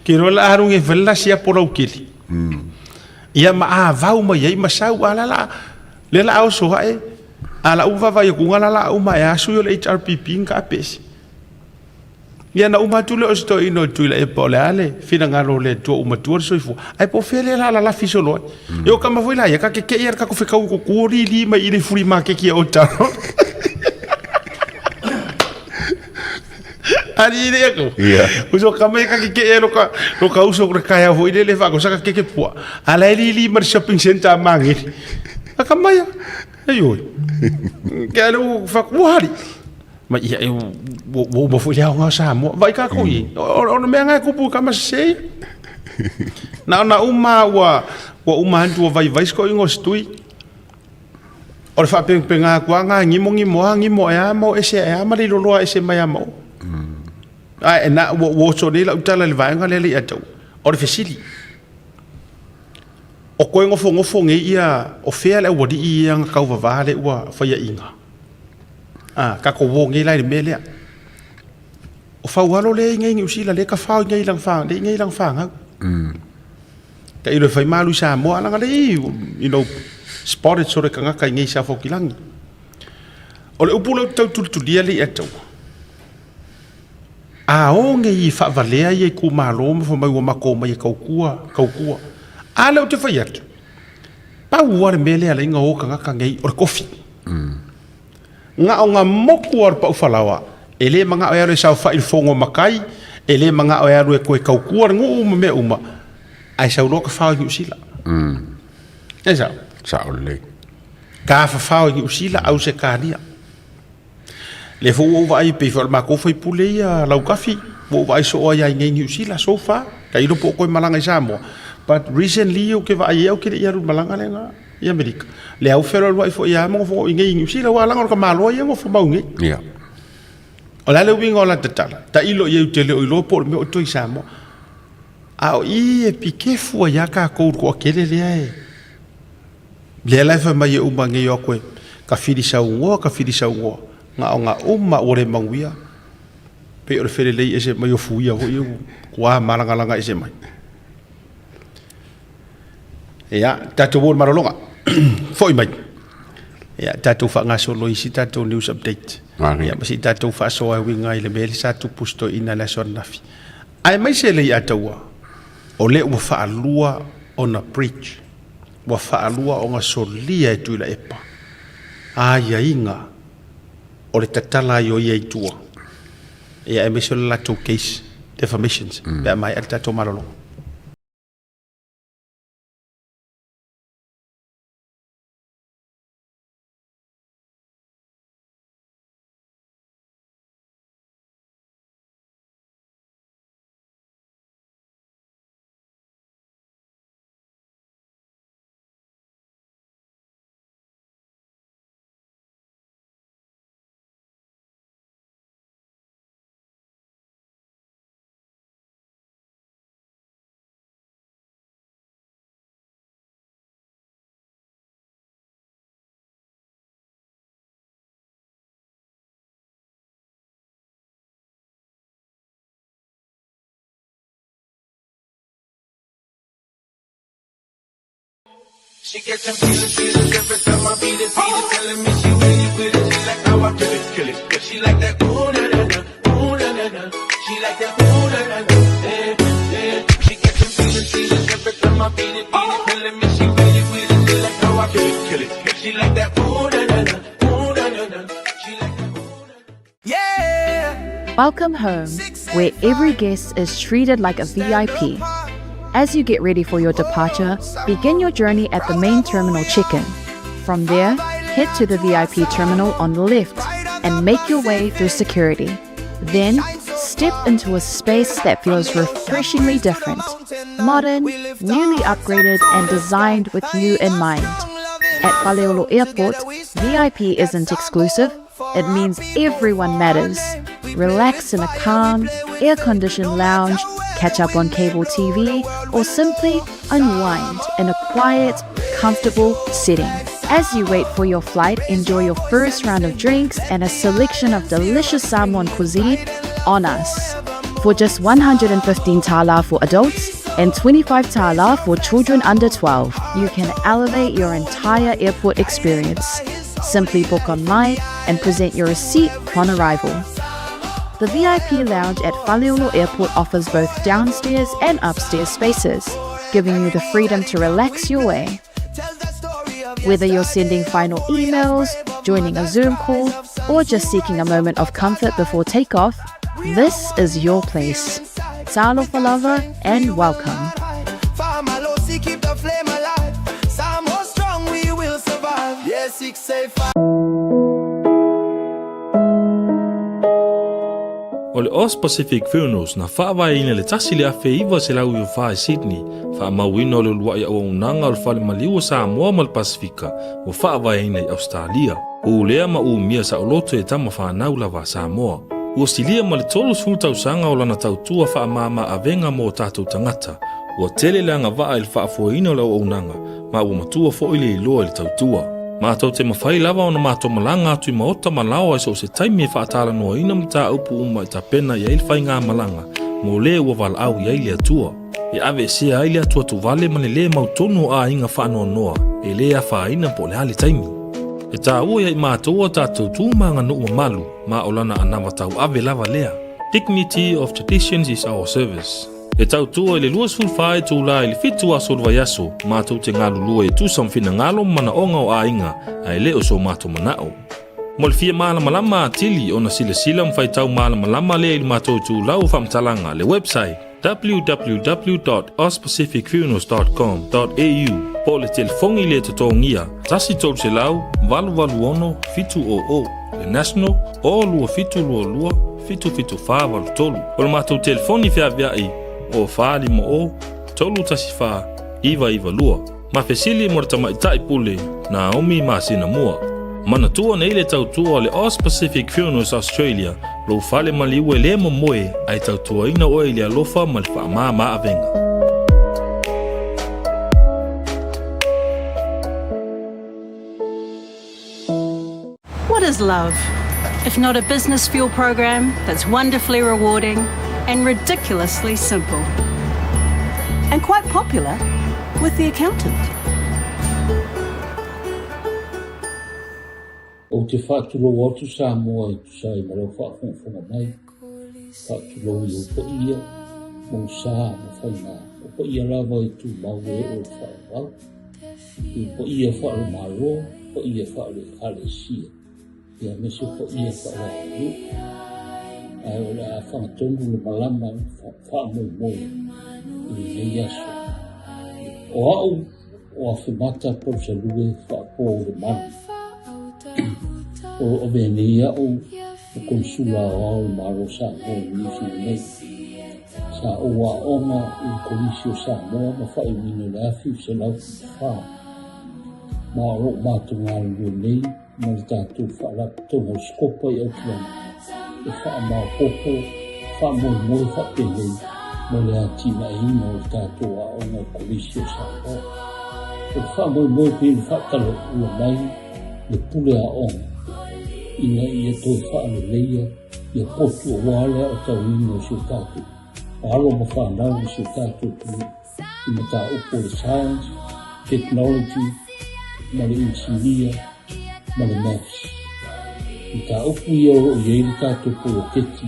Ke loa la alu nge fai la sia polau keli. Ia ma avau mai ai ma sau a la la lea la oso ae a la u vaavaai atu la la uma e asu i o le HRPP nga apesi. Ia na uma atu lea o se toeaina o Tuilaepa o le a le finagalo o le Atua ua matua le soifua. Ae po o fea lea la lalafi solo ai. E o kama foi la ia ka keke'i a le kako fekau i kuku o lili mai i le fuli makeki a o talo. Ali ile aku. Ia. Uso kama ia ka keke'i a loka loka uso le kaea foi lele fa ko saka keke pua. Ala e lili ma le shopping center a mangeli. A kama ia. Ei oi. Ke ale u fa ua hari. Ma ia e ua uma foi le aoga o Samoa. Vai kākou i. O le mea ngai kupu ka masese. Na ona uma ua ua uma atu ua vaivai se toeaina o se tui. O le faapegapegaga atu lava na gimogimo a gimo ae a ma o ese ae a ma le iloloa ese mai a ma o. Ae na ua oso nei lau tala i le vaega lea le i ataua. O le fesili. O koe gofogofo nei ia o fea le aualii ia na tauvavā lea ua faiaʻiga? A, tatou o nei la i le mea lea. O Faualo lea e i nei i Niu Sila, lea e tafao i nei i lana wha, lea e i nei i lana whanau. Tailo e fai malu i Samoa, langa le i, you know, spotted sore tagata i nei i Safokilangi. O le upu lea ou te tau tulitulia le ia taua. A o nei i faavalea ia itumalo ma fai mai ua matou omai e tautua, tautua. A lea ou te fai atu, pau lava le mea lea e ala ai ona o tagata nei, o le tofi. Na o na motu lava o le pau falaoa, e le manao e alu e saofai i le fono a matai, e le manao e alu e toe tautua le nuu ma mea uma, ae sau loa tafao i Niu Sila. E sao? Sao lelei. Tafafao i Niu Sila, Ausetalia. Lea foi ua ou vaai, pei foi o le matou faipule ia Lautafi, ua ou vaai soo ai lava i nei Niu Sila so far. Tailo po o toe malaga i Samoa, but recently ou te vaai ai au ou te le i alu i le malaga lea na i Amerika. Lea ua fealualuai foi lava ma nofo i nei i Niu Sila, aua leaga o le tamaloa ia e nofo mau nei. Ia. O le a le uiga o lata tala? Tailo i ai ou te le o iloa po o le mea o toe i Samoa. A o i e pikefu ai lava tatou i le toatele lea e Lea la e fai mai e uma nei o atu e ka fili saunoa, ka fili saunoa, na o na uma ua le manuia, pei o le felelei ese mai o fuia foi ia ua malagalaga ese mai. Ia, tatou o i le malologa. Foi mai. Ia, tatou faagasolo i isi tatou news update. Ia, ma se i tatou faasoa e uiga i le mea lea sa tupu si toeaina i le aso ananafi. Aemaise le Leiataua, o lea ua faalua ona bridge. Ua faalua ona solia e Tuilaepa aiaiga o le tatala ai o ia i tua, ia aemaise o le latou case defamations pe a maea le tatou malologa. She catching feelings, feelings every time I beat it, beat it. Telling me she with it, with it. She like how I kill it, kill it. She like that ooh na na na, ooh na na na. She like that ooh na na na, eh eh. She catching feelings, feelings every time I beat it, beat it. Telling me she with it, with it. She like how I kill it, kill it. She like that ooh na na na, ooh na na na. She like that ooh na na. Yeah. Welcome home, where every guest is treated like a VIP. As you get ready for your departure, begin your journey at the main terminal check-in. From there, head to the VIP terminal on the left and make your way through security. Then, step into a space that feels refreshingly different. Modern, newly upgraded, and designed with you in mind. At Faleolo Airport, VIP isn't exclusive, it means everyone matters. Relax in a calm, air-conditioned lounge, catch up on cable TV, or simply unwind in a quiet, comfortable setting. As you wait for your flight, enjoy your first round of drinks and a selection of delicious Samoan cuisine on us. For just 115 tala for adults and 25 tala for children under 12, you can elevate your entire airport experience. Simply book online and present your receipt upon arrival. The VIP lounge at Faleolo Airport offers both downstairs and upstairs spaces, giving you the freedom to relax your way. Whether you're sending final emails, joining a Zoom call, or just seeking a moment of comfort before takeoff, this is your place. Talofa lava and welcome. O le Aus Pacific Funerals na faavaeina i le 1994 i Sydney, faamauina o le uluai auaunaga o le Fale Maliu o Samoa ma le Pasefika ua faavaeina i Ausetalia. Ulea ma umia saoloto e tama fanau lava a Samoa. Ua silia ma le 30 tausaga o lana tautua faamama avega mo o tatou tagata. Ua tele le agavaa i le faafoeina o le auaunaga, ma ua matua foi le iloa i le tautua. Matou te mafai lava ona matou malaga atu i maota ma laoa i so o se taimi e faatalanoaina mataupu uma e tapena i ai le faigamalaga mo le ua valaau i ai le Atua. E aveesea ai le atuatuvale ma le lē mautonu o aiga faanoanoa e lē afaina po o le a le taimi. E taua ia i matou a tatou tu ma aganuu mamalu ma o lana anava tauave lava lea. Dignity of traditions is our service. E tautua i le 24 itulā i le 7 aso o le vaiaso, matou te galulue e tusa ma finagalo ma manaoga o aiga, ae le o so matou manao. Mo le fia malamalama atili ona silasila ma faitau malamalama lea i le matou itulau o faamatalaga, le website, www.auspacificfunerals.com.au po o le telefoni le totogia 1 300 886 700, le national, o 2722 77483. O le matou telefoni feaveai o 450 314 992. Ma fesili mo le tamaitai pule Naomi masina mua. Manatua nei le tautua o le Aus Pacific Funerals Australia, lou fale maliu e le momoe ae tautuaina oe i le alofa ma le faamama avega. What is love? If not a business fuel program that's wonderfully rewarding and ridiculously simple. And quite popular with the accountant. Ou te faatulou atu Samoa e tusa ai ma lau faafogafoga mai, faatulou i ou paia, mou sa ma faiga, o paia lava e tumau e oo i le faavavau. I paia faale-Malo, paia faale-Ekalesia, aemaise paia faale-atunuu. Ae o le a fagatonu le malama faamoemoe i lenei aso. O au o Afemata Palusalue Faapo le Malu. O lo o avea nei au o Konisula Aoao o le Malo o Samoa i Niu Sila nei. Sa ou aoga i le Kolisi o Samoa ma faaiuina i le 1974, ma o lo o matou galulue nei ma le tatou Faalapotopotoga o Sikopa i Aukilana e faamaopoopo faamoemoe faapenei mo le atinaeina o le tatou aoga i le Kolisi o Samoa. O le faamoemoe pei ona faatalaula mai le pule aoga ina ia toe faaleleia ia potu aua le aotauina o si o tatou alo ma fanau i si o tatou atunuu i mataupu o le science, technology ma le inisinia ma le maths. Mataupu ia o lo o i ai le tatou poloketi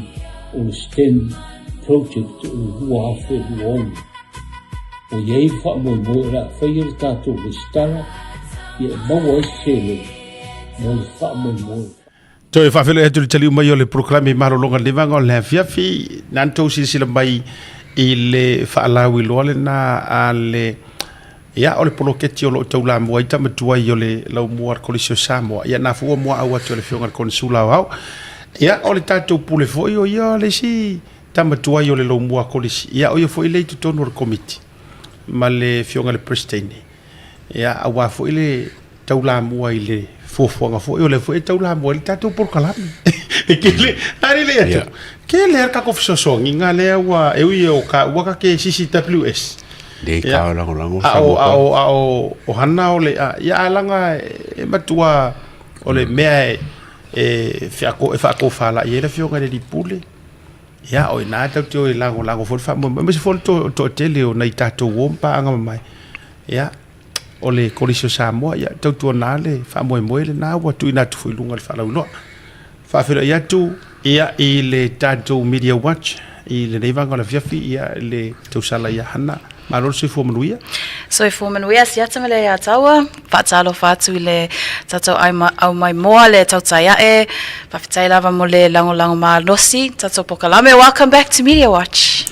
o le STEM project o le 2026. Ua i ai le faamoemoe o le a faia le tatou resitala ia e maua ai se seleni mo le faamoemoe. Toe faafeiloai atu le taliu mai o le polokalame malologa levaga o le afiafi. Na tou silasila mai i le faalauiloa lena a le ia o le poloketi o lo o taulamua ai tama tuai o le laumua o le Kolisi o Samoa. Ia na fua muaau atu e le Afioga i le Konisula Aoao. Ia o le tatou pule foi o ia le isi tama tuai o le laumua Kolisi. Ia o ia foi le i totonu o le komiti ma le Afioga i le Peresetene. Ia aua foi le taulamua i le fuafuaga foi o lea foi e taulamua ai le tatou polokalame. E kele, ari le atu. Kele le kako fesoasoagiga lea ua e ui o ka ua ka ke CCWS. Le ka o lagolago a o a o a o o hana o le a ia a langa e matua o le mea e e feako e faatofalai ai le afioga i le Lipule. Ia o ina tatou te o e lagolago foi le faamoemoe aemaise foi le toatele o nai tatou uo ma paaga mamae. Ia o le Kolisi o Samoa, ia tautuana le faamoemoe lena ua tuuina atu foi i luga o le faalauiloa. Faafeiloai atu ia i le tatou Media Watch i lenei vaega o le afiafi, ia le tausala ia Hana. Malo le soifua manuia. Soifua manuia siata ma le ia taua. Faatalofa atu i le tatou au mai moa le tautai ae. Faafetai lava mo le lagolago malosi tatou polokalame. Welcome back to Media Watch.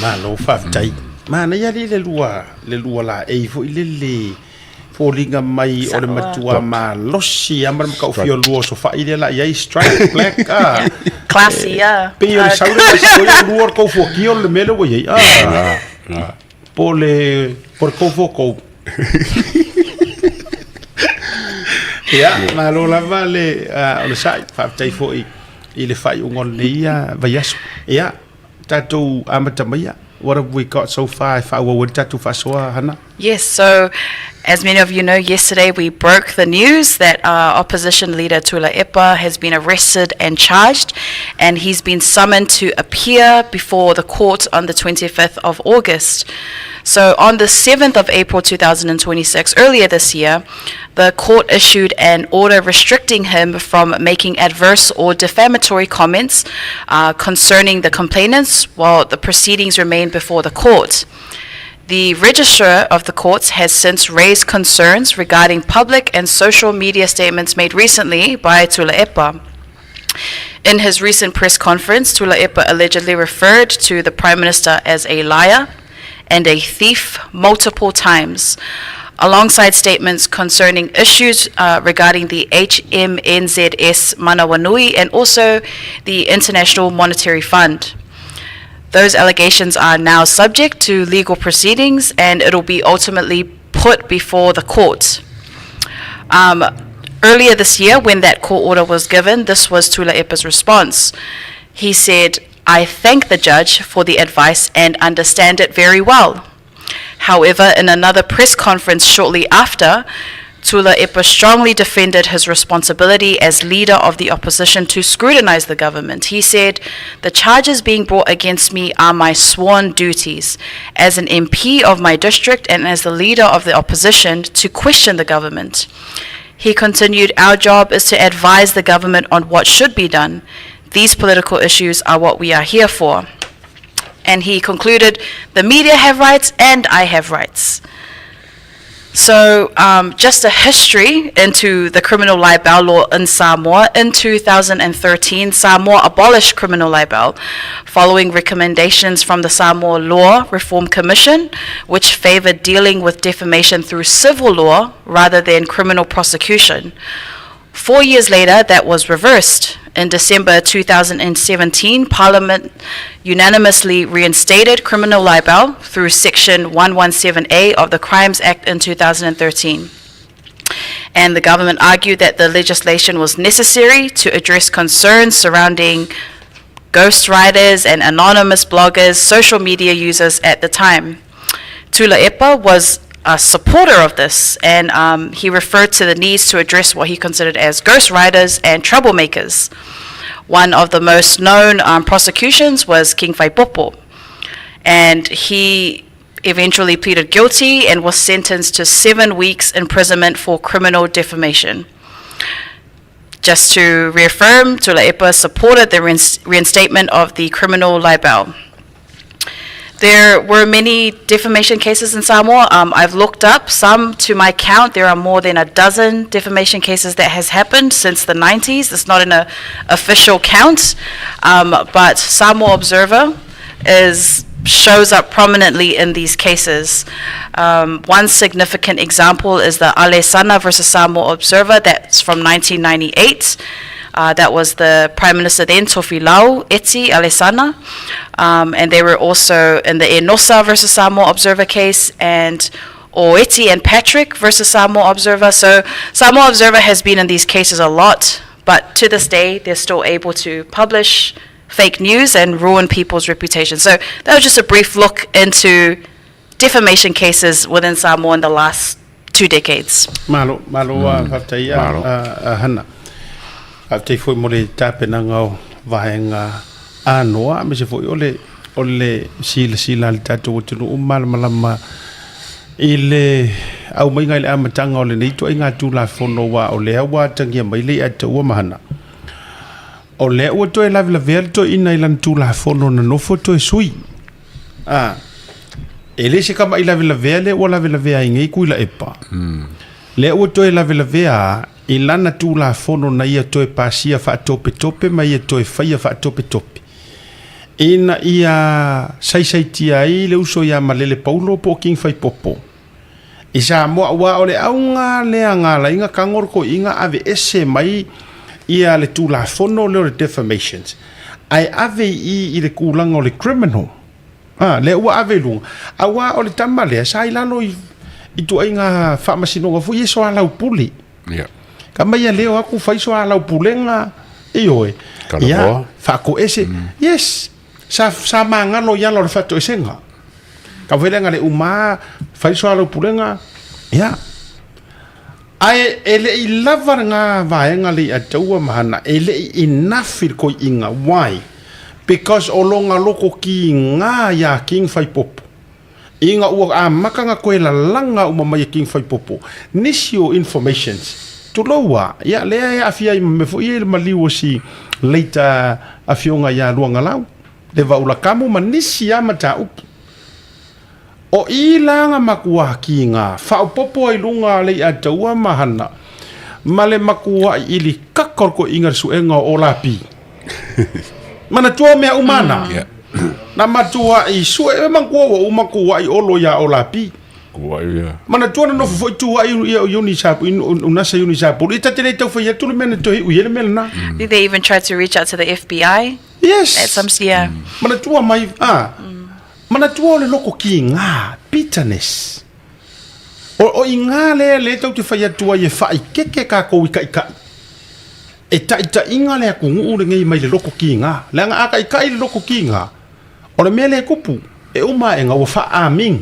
Malo faafetai. Manaia alii le lua le lua laei foi lele foliga mai o le matua malosi a ma le mataufia lua o sofa'i lea la i ai strike black a Classy a. Pei o le sau le o ia lua o le tou fuakia o le mea lea ua i ai a po le po le tou fuakou. Ia, malo lava le o le sa'i, faafetai foi i le faaiuga o lenei vaiaso. Ia, tatou amata maia. What have we got so far e faaauau ai le tatou faasoa, Hana? Yes, so as many of you know, yesterday we broke the news that uh, opposition leader Tuilaepa has been arrested and charged, and he's been summoned to appear before the court on the 25th of August. So on the 7th of April 2026, earlier this year, the court issued an order restricting him from making adverse or defamatory comments uh, concerning the complainants while the proceedings remain before the court. The Registrar of the Courts has since raised concerns regarding public and social media statements made recently by Tuilaepa. In his recent press conference, Tuilaepa allegedly referred to the Prime Minister as a liar and a thief multiple times, alongside statements concerning issues uh, regarding the HMNZS Manawanui and also the International Monetary Fund. Those allegations are now subject to legal proceedings and it'll be ultimately put before the court. Um, earlier this year, when that court order was given, this was Tuilaepa's response. He said, I thank the judge for the advice and understand it very well. However, in another press conference shortly after, Tuilaepa strongly defended his responsibility as leader of the opposition to scrutinize the government. He said, The charges being brought against me are my sworn duties as an MP of my district and as the leader of the opposition to question the government. He continued, Our job is to advise the government on what should be done. These political issues are what we are here for. And he concluded, The media have rights and I have rights. So, um, just a history into the criminal libel law in Samoa. In 2013, Samoa abolished criminal libel following recommendations from the Samoa Law Reform Commission, which favored dealing with defamation through civil law rather than criminal prosecution. 4 years later, that was reversed. In December 2017, Parliament unanimously reinstated criminal libel through Section 117A of the Crimes Act in 2013. And the government argued that the legislation was necessary to address concerns surrounding ghostwriters and anonymous bloggers, social media users at the time. Tuilaepa was a supporter of this, and um, he referred to the needs to address what he considered as ghostwriters and troublemakers. One of the most known um, prosecutions was King Faipopo, and he eventually pleaded guilty and was sentenced to 7 weeks imprisonment for criminal defamation. Just to reaffirm, Tuilaepa supported the reinstatement of the criminal libel. There were many defamation cases in Samoa. Um, I've looked up some to my count. There are more than a dozen defamation cases that has happened since the 90s. It's not an uh, official count, um, but Samoa Observer is shows up prominently in these cases. Um, one significant example is the Alesana versus Samoa Observer. That's from 1998. Uh, that was the Prime Minister then, Tofilau Eti Alesana. Um, and they were also in the Enosa versus Samoa Observer case and Oeti and Patrick versus Samoa Observer. So Samoa Observer has been in these cases a lot, but to this day, they're still able to publish fake news and ruin people's reputation. So that was just a brief look into defamation cases within Samoa in the last two decades. Malo, malo mm. faafetai a, a Hana. Faafetai foi mo le tapenaga o vaega anoa aemaise foi o le o le silasila a le tatou atunuu malamalama i le aumaiga i le amataga o lenei ituaiga Tulafono aua o lea ua atagia mai le Iataua ma Hana o lea ua toe lavelavea le toeaina i lana Tulafono na nofo toe sui. A e le se kama'i lavelavea lea ua lavelavea ai nei Tuilaepa. Lea ua toe lavelavea i lana Tulafono na ia toe pasia faatopetope ma ia toe faia faatopetope, ina ia saisaitia ai le uso ia Malele Paulo po o King Faipopo i Samoa, aua o le auga lea galaiga kagorokoiga aveese mai ia le Tulafono lea o le Defamations ae ave i i i le kulaga o le criminal. A, lea ua ave i luga, aua o le tama lea sa i lalo i, i tuaiga faamasinoga foi e soalaupule. Yeah. Ka mai ia leo aku fai soalaupulega, ioe. Ia, Talanoa. faakoese. Mm. Yes, sa, sa magalo i ala o le faatoesega. Ka foi lea le uma fai soalaupulega, ia. Ae e le i lava lena vaega Leiataua ma Hana, e le i enough i le koi'iga, why? Because o lona loko kiga iā King Faipopo, ina ua amata ona toe lalaga uma mai e King Faipopo nisi o informations, tulou a, ia lea e aafia ai ma mea foi ia i le maliu o si late afioga ia Luagalau, le Vaulakamu ma nisi lava mataupu. O i la nga makuā kiga faaopoopo ai luga a Leiataua ma Hana ma le makuaʻi ʻili kaka o le koiʻiga le suega o Olapi. Manatua mea uma na. Na matuaʻi sue e manatua ua uma tuaʻi olo iā Olapi. Manatua na nofo foi tuaʻi ia uni sa unasa uni sa pulu. I ta te le tau fai atu le mea na toe iu i ai le mea lena. Did they even try to reach out to the FBI? Yes. At some, yeah. Manatua mai, ah. Manatua o le loko kīngā, bitterness. O, o i ngā lea le tau te whai atu ai e whaikeke kākou i kaʻikaʻi. E taʻitaʻiga le atunuu lenei mai le loko kīngā. Leaga a kaʻikaʻi le loko kīngā, o le mea lea e tupu, e uma aʻe ua faa-Amin,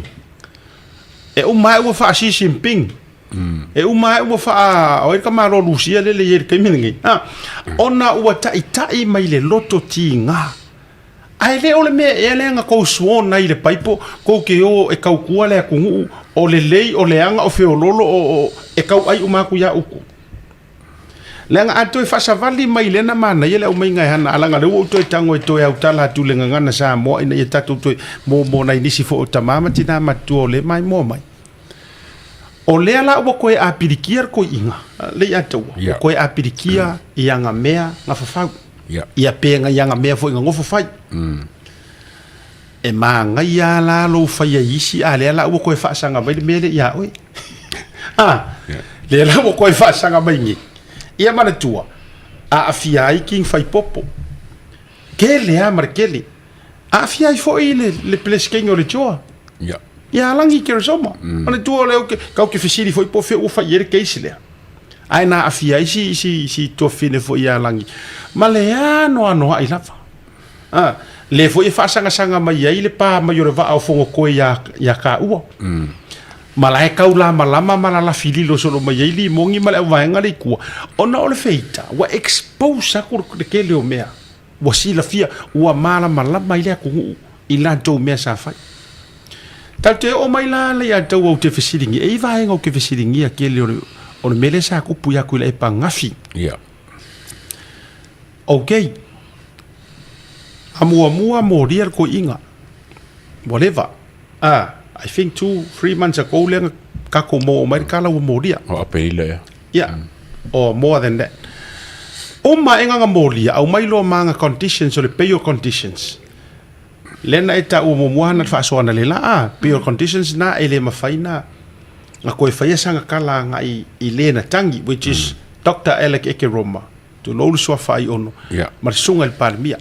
e uma aʻe ua faa-Xi Jinping, e uma aʻe ua faa, o ai ka Malo Lusia lele i ai i le taimi lenei. Ha, ona ua taʻitaʻi mai le loto tīgā. Ae le o le mea ea lea na kou sworn ai i le paipo, kou ke o e kaukua le atunuu, o lelei, o leaga, o feololo, o, o, e kau ai uma atu iā outou. Leaga a toe faasavali mai lena manaia le aumaiga e hana, a leaga lea ua ou toe tago e toe autala atu i le gagana Samoa ina ia tatou toe mo, mo nai nisi foi o tamā ma tinā matutua o lea e maimoa mai. O lea la ua toe apilikia le koi'iga, le i'a taua, ua toe apilikia i aga mea gafafau. Ia pe i aga mea foi gagofo fai. E magaia lava la lou faia i isi, a lea la ua toe faasaga mai le mea lea iā oe. A, lea la ua toe faasaga mai nei. Ia manatua, aafia ai King Faipopo. Tele lava ma le tele. Aafia ai foi le, le Peresetene o le Joa. Ia. Ia Alagi Keresoma. Manatua o lea ou te, kau te fesili foi po o fea ua fai i ai le case lea. Ae na aafia ai si, si, si tuafafine foi ia Alagi. Ma le anoanoai lava. A, lea foi e faasagasagamai ai le pa mai o le vaa o Fogotoe iā, iā kāua. Ma la e kau lamalama ma lalafi lilo solo mai ai limogi ma le auvaega le i tua. Ona o le feita, ua expose aku le tele o mea. Ua silafia, ua malamalama ai le atunuu i latou mea sa fai. Tatou te oo mai la le ia tau ou te fesiligia, e i vaega ou te fesiligia tele o le, o le mea lea sa tupu ia Tuilaepa gafi. Ia. Okay. A muamua molia le koi'iga. Ua leva. Ah, I think 2, 3 months ago lea na tatou maua mai le tala ua molia. O Aperila ea. Yeah. Or more than that. Uma aʻega na molia, aumai loa ma aga conditions o le bail conditions. Lea na e taua muamua hana le faasoa analeila, ah, bail conditions na e le mafai na na toe faia sana tala agai i le na tagi, which is Doctor Alec Ekeroma, tulou le suafa Aiono, ma le susuga i le Palemia.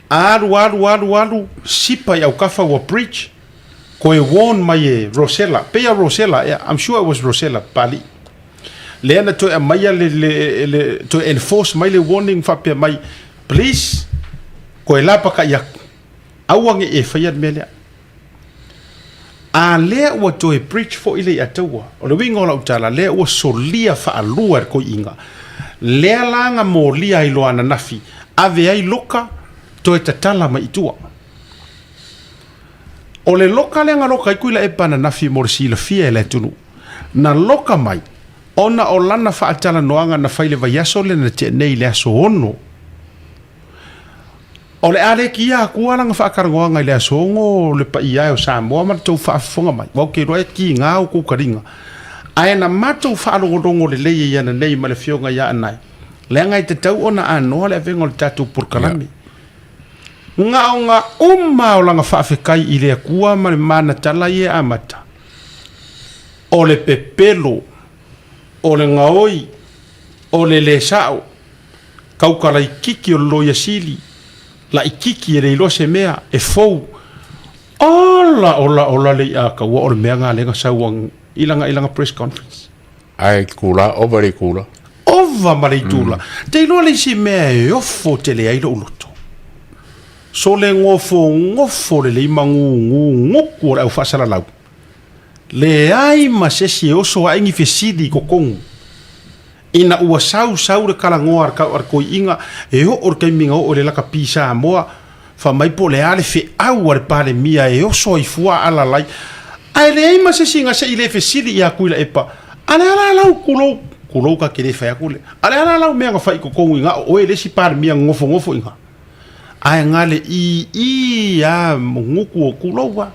Alu, alu, alu, alu, sipa i autafa ua bridge, Koe warn mai e Rosella, pei a Rosella, yeah, I'm sure it was Rosella, Papalii. Lea na toe aumaia le, le, le, toe enforce mai le warning faapea mai, please, koe lapakaʻi aku, aua ne i e faia le mea lea. A lea ua toe breach foi le i'a taua. O le uiga o lau tala, lea ua solia faalua e le koi'iga. Lea la na molia ai loa ananafi, ave ai loka, toe tatala mai i tua. O le loka lea na loka ai Tuilaepa ananafi mo le silafia e le atunuu, na loka mai ona o lana faatalanoaga na fai le vaiaso lea na tea nei i le aso 6. O le a le kia atua lana faatalanoaga i le aso 6 le paia e o Samoa ma le tou faafofoga mai. Ua ou te iloa e kiga outou taliga. Ae na matou faalogologo lelei ai ananei ma le afioga ia Anae, leaga e tatau ona anoa le avega o le tatou polokalame. Ngaonga uma o lana faafetai i le Atua ma le mana tala ia e amata, o le pepelo, o le gaoi, o le le sao, kauka laititi o le loia sili, laititi e le iloa se mea, e fou. Ola, ola, ola le i'a taua o le mea nga lea na sau i lana, i lana press conference. Ae itula, ova le itula. Ova ma le itula. Te iloa le isi mea e ofo tele ai lou loto. Sole gofogofo lelei ma guguguku o le au faasalalau, leai ma se isi e oso ae ni fesili i totonu. Ina ua sausau le talanoa a le toeaina, e oo i le taimi na oo i le lakapi Samoa, fai mai po o le a le feau a le Palemia e oso ai fua alalai, ae leai ma se isi na se i le fesili ia Tuilaepa, a le a la lau tulou, tulou ta te le fai atu le, a le a la lau mea na fai i totonu i ina o oe le isi Palemia na nofonofo i ina? Ae na le ii a gutu o tulou a.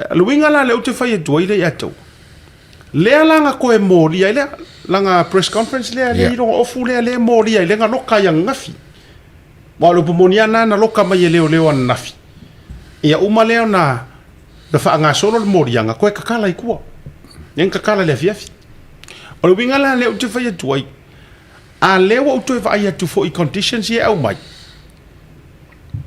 O le uiga la lea ou te fai atu ai lea ia te au, lea la na toe molia ai lea, lana press conference lea lea i lona ofu lea lea e molia ai lea na loka ai ananafi. Aua o le upu moni lava lena na loka mai e leoleo ananafi. Ia uma lea ona na faagasolo le moliaga, toe tatala i tua. Lea na tatala i le afiafi. O le uiga la lea ou te fai atu ai, a lea ua ou toe vaai atu foi i conditions ia e aumai,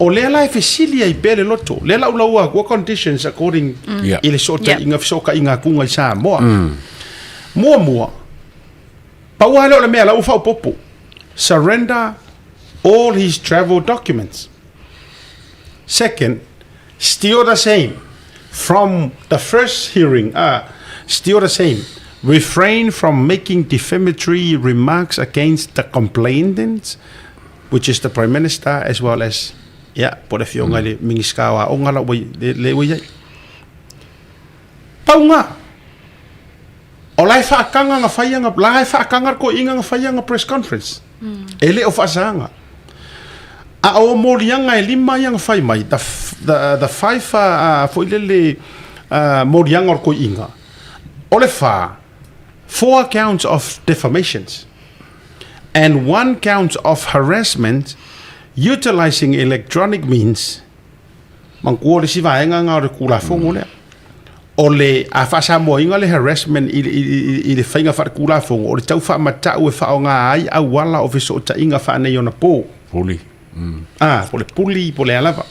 o lea la e fesili ai pea le loto. Lea la ou laua atua conditions according i le sootaiga, fesootaiga atuga i Samoa. Muamua, pau lava lea o le mea la ua faaopoopo, surrender all his travel documents. Second, still the same from the first hearing, still the same, refrain from making defamatory remarks against the complainant, which is the Prime Minister, as well as, ia, po o le Afioga i le Minisita o Aoga la ua le ua i ai. Pau nga, o la e faataga na fai ana, la e faataga le toeaina na fai ana press conference. E le o faasaga. A o moliaga e lima ia na fai mai, the, the, the five foi lele moliaga o le toeaina, o le fa, four counts of defamations and one count of harassment utilizing electronic means. Manatua o le isi vaega lena o le Tulafono lea. O le, a faa-Samoaina le harassment i, i, i, i le faiga faale-Tulafono, o le tau faamatau e faaaoga ai auala o fesootaiga faaneionapo. Puli. Ah, po o le puli, po o le a lava.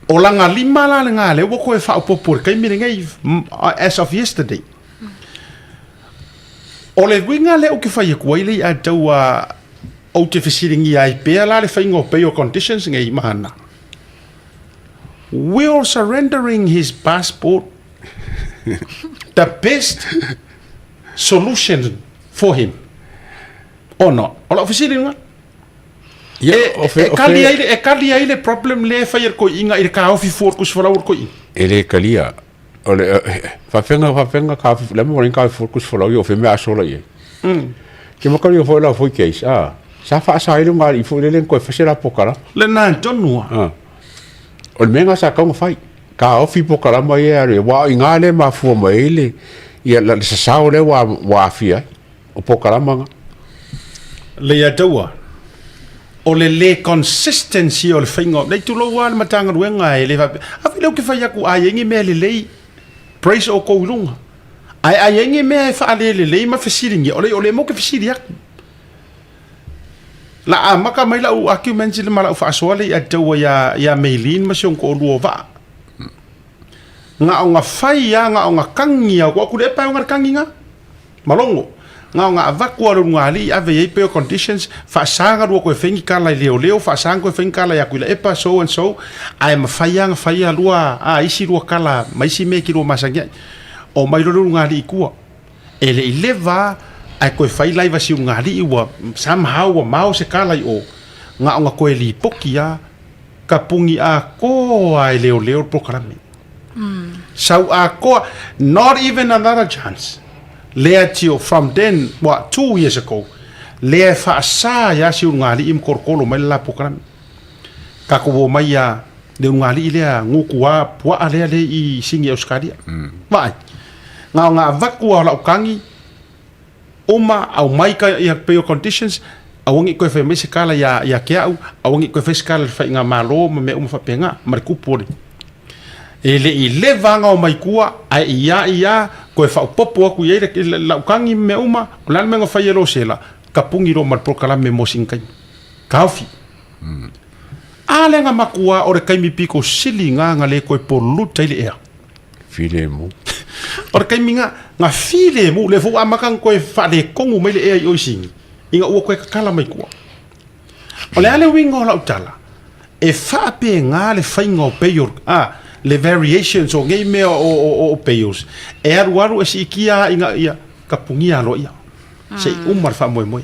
O lana lima la lena lea ua toe faaopoopo i le taimi lenei, as of yesterday. O le uiga lea ou te fai atu ai lea ia te au a ou te fesiligia ai pea la le faiga o bail conditions nei ma ana. Will surrendering his passport the best solution for him or not? O lau fesili lena. Ia, E, o fe, e o kali fe, ai le, e kali ai le problem lea e fai e le toeaina i le taofi fua o le tusi folau o le toeaina. E le kalia. O le faafega faafega ka le mo ka focus folau i o fe mea asola i ai. Ke makali foi la foi case a sa fa sa ile ngali foi le ko fa la pokala. Lena tonu a. Ah. O le mea nga sa kaunga fai. Ka ofi pokala mai e are wa i ngā le mafua mai le ia la le sasao le wa wa afia o pokala manga. Le ia taua. O le le consistency o le faiga, nei tulou lava le Matagaluega e le faapea, a fai lea ou te fai atu a i ai ni mea lelei, praise outou i luga. Ae a i ai ni mea e faalelelei ma fesiligia, o le o lea mo te fesili atu. La amata mai lau arguments ma lau faasoa lea ia te au ia, ia Maylene ma si ona toalua o Vaa. Na ona fai lava, na ona kagi lava, ua aku le epa e ona le kagi na. Malogo. Na ona avatu lava o le ulugalii ave i ai pei o conditions, faasa ona lua toe fai ni tala i leoleo, faasa ona toe fai ni tala ia Tuilaepa, so and so, ae mafai lava ona fai a lua, a isi lua tala ma isi mea e te lua masani ai. Omai loa le ulugalii i tua. E le i leva lava ae toe fai live a si ulugalii ua somehow ua mao se tala i o, na ona toe lipoti lava Tapuni atoa e leoleo le polokalame. Sau atoa, not even another chance. Lea tio, from then, what, 2 years ago, lea e faasa ia si ulugalii ma tolotolo mai le la polokalame. Tatou omai ia le ulugalii lea gutu a puaa lea lea i Sini Ausetalia. Vaai, na ona avatu lava o lau tagi, uma aumai ka ia pei o conditions, aua ne i toe fai mai se tala ia ia te au, aua ne i toe fai se tala i le faigamalo ma mea uma faapena, ma le tupu o le E le i leva aga o mai tua, ae i a ia toe faaopoopo atu i ai le lau tagi ma mea uma, o le a le mea na fai e Losela? Tapuni loa ma le polokalame mo sina taimi. Taofi. A lea na matua o le taimi pito sili na na le toe poluta ai le ea. Filemu. O le taimi na, na filemu, lea foi ua amata ona toe faaletonu mai le ea i o i Sini, ina ua toe tatala mai tua. O le a le uiga o lau tala? E faapegā le faiga o peiol, a, le variations o nei mea o, o, o, o peiols, e alualu e siitia a ina ia kapugia aloaia, se i uma le faamoemoe.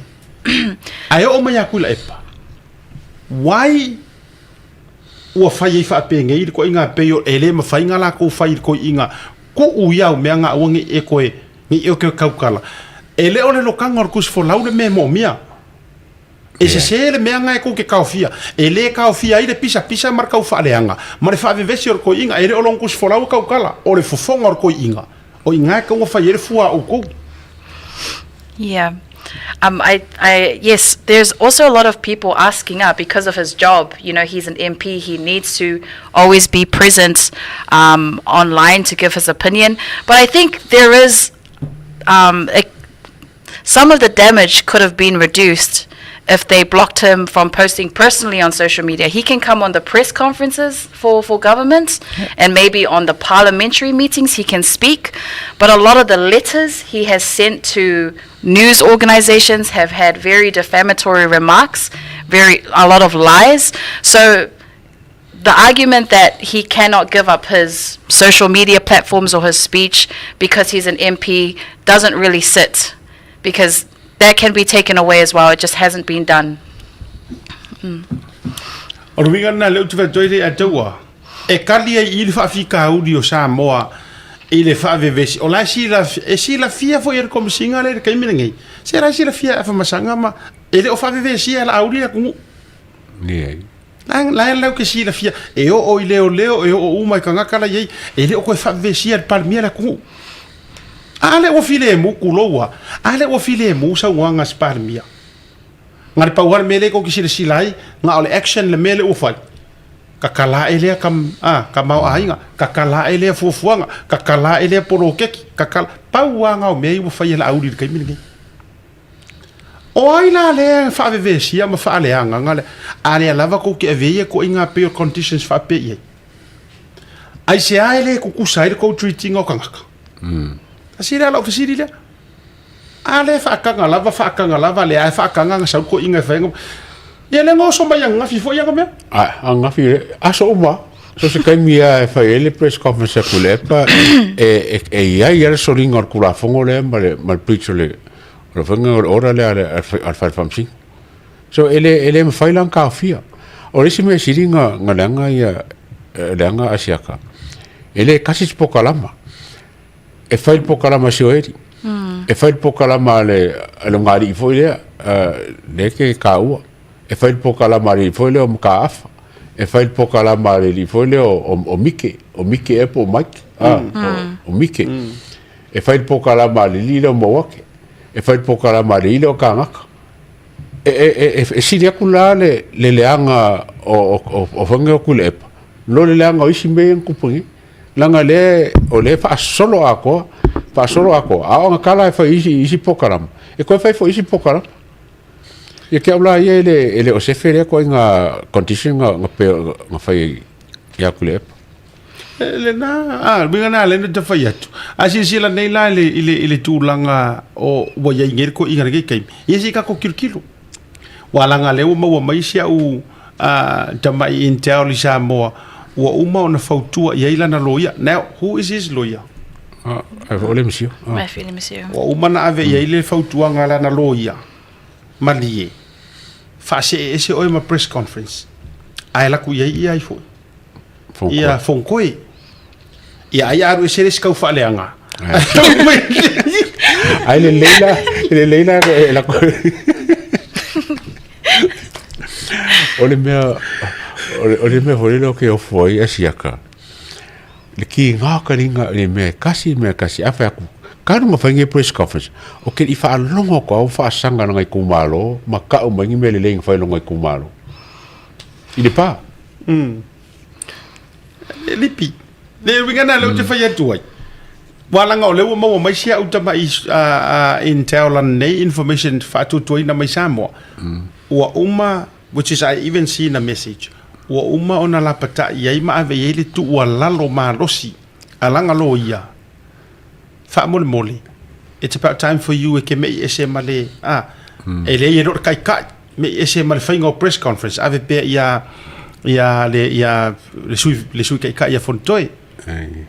Ae oo mai aku i Epa, why ua fai ai faapenei le koiga peiol e le mafai ona lakou fai i le koiga kuu ia au mea na aua nei e koe nei e koe kaukala. E le o le lokaga o le tusifolau le mea e moomia. E sesē le mea na e kou te taofia. E lē taofia ai le pisapisa ma le taufaaleaga ma le faavevesi o le toeaina. E le o lona tusifolau e tautala, o le fofoga o le toeaina. O i ina e tatau ona fai ai le fua a outou. Yeah. Um, I, I, yes, there's also a lot of people asking up because of his job. You know, he's an MP, he needs to always be present um, online to give his opinion. But I think there is um, a, some of the damage could have been reduced if they blocked him from posting personally on social media. He can come on the press conferences for, for government and maybe on the parliamentary meetings he can speak. But a lot of the letters he has sent to news organizations have had very defamatory remarks, very a lot of lies. So the argument that he cannot give up his social media platforms or his speech because he's an MP doesn't really sit because that can be taken away as well. It just hasn't been done. O le uiga lena lea ou te fai atu ai le ia te ua e kali ai i le faafitauli o Samoa i le faavevesi. O la e silafia, e silafia foi e le Komesina lea i le taimi lenei. Se la e silafia e Afamasaga ma e le o faavevesia e Laauli le atunuu. Leai. La la lau ke silafia e oo i leoleo e oo uma i tagata la i ai e le o toe faavevesia e le Palemia le atunuu. A lea ua filemu, tulou a, a lea ua filemu saunoaga a se Palemia. Na le pau lava le mea lea tou te silasila ai, na o le action le mea lea ua fai. Tatala ae lea ka, a, tamaoaiga, tatala ae lea fuafuaga, tatala ae lea poloketi, tatala, pau lava na o mea ia ua fai e Laauli i le taimi lenei. O ai la lea e faavevesia ma faaleaga na le, a lea lava tou te avea ia ituaiga pei o conditions faapea i ai. Aisea e le tutusa ai le tou treat ina o tagata? Tasi lea lau fesili lea. A lea e faataga lava, faataga lava, lea e faataga na sau toeaiina e fai ana... Ia lea na oso mai ananafi foi ana mea. A, ananafi, aso uma. So se taimi lava e fai ai le press conference a Tuilaepa, e, e, e i ai lava le soliga o le Tulafono lea ma le, ma le breach o le, o le faiga o le order lea a le, a le Fale Faamasino. So e le, e le mafai la ona taofia. O le isi mea sili na, na leaga ia, leaga Asiata, e le tasi se pokalama. E fai le pokalama a Sioeli, e fai le pokalama a le, a le ugaalii foi lea, lea ke taua, e fai le pokalama a le alii foi lea o Mataafa, e fai le pokalama a le alii foi lea o, o, o Mike, o Mike ea po o Mike, a, o, o Mike. E fai le pokalama a le alii lea o Mauake, e fai le pokalama a le alii lea o Kagaka. E, e, e, e sili atu la le, le leaga o, o, o, o faiga o Tuilaepa, lo le leaga o isi mea ia na tupu nei. Leaga lea, o lea e faasolo atoa, faasolo atoa, a o ana tala e fai i isi, isi polokalama, e toe fai foi isi polokalama. Ia te au la ia e le, e le o sefe lea ituaiga condition na, na, pe, na fai ia Tuilaepa. Lena, a, le uiga lena lea na ta fai atu. A silasila nei la i le, i le, i le tulaga o ua i ai nei le toeaina i lenei taimi, ia se i tatou tilotilo. Ua laga lea ua maua mai si au tamai intel i Samoa, ua uma ona fautua i ai lana loia. Now, who is his lawyer? O le Monsieur. Ua uma ona ave i ai le fautuaga a lana loia, malie, faasee ese oe ma press conference, ae alu atu i ai ia ai foi. Ia Fonkoe. Ia ai alu ese le isi kau faaleaga. Ai le leila, le leila e la O le mea o le mea foi lea ke ofo ai Asiaka. Le ki ngā ka ringa le mea kasi mea kasi a whai aku. Ka runga whai nge press conference. O ke i whaalongo ko au whaasanga na ngai kumalo, ma kau mai ngi mea le leinga whai longa i kumalo. I le pā. Le lipi. Le uiga na lea ou te fai atu ai. Ua laga o lea ua maua mai si au tama'i intel ananei information faatuatuaina mai Samoa. Ua uma, which is I even seen a message, ua uma ona lapata'i ai ma ave i ai le tuualalo malosi a lana loia, faamolemole, it's about time for you e ke me'i ese ma le, a, e leai e le o le taitai, me'i ese ma le faiga o press conference, ave pea ia. Ia le ia le sui le sui taitai ia Fonotoe.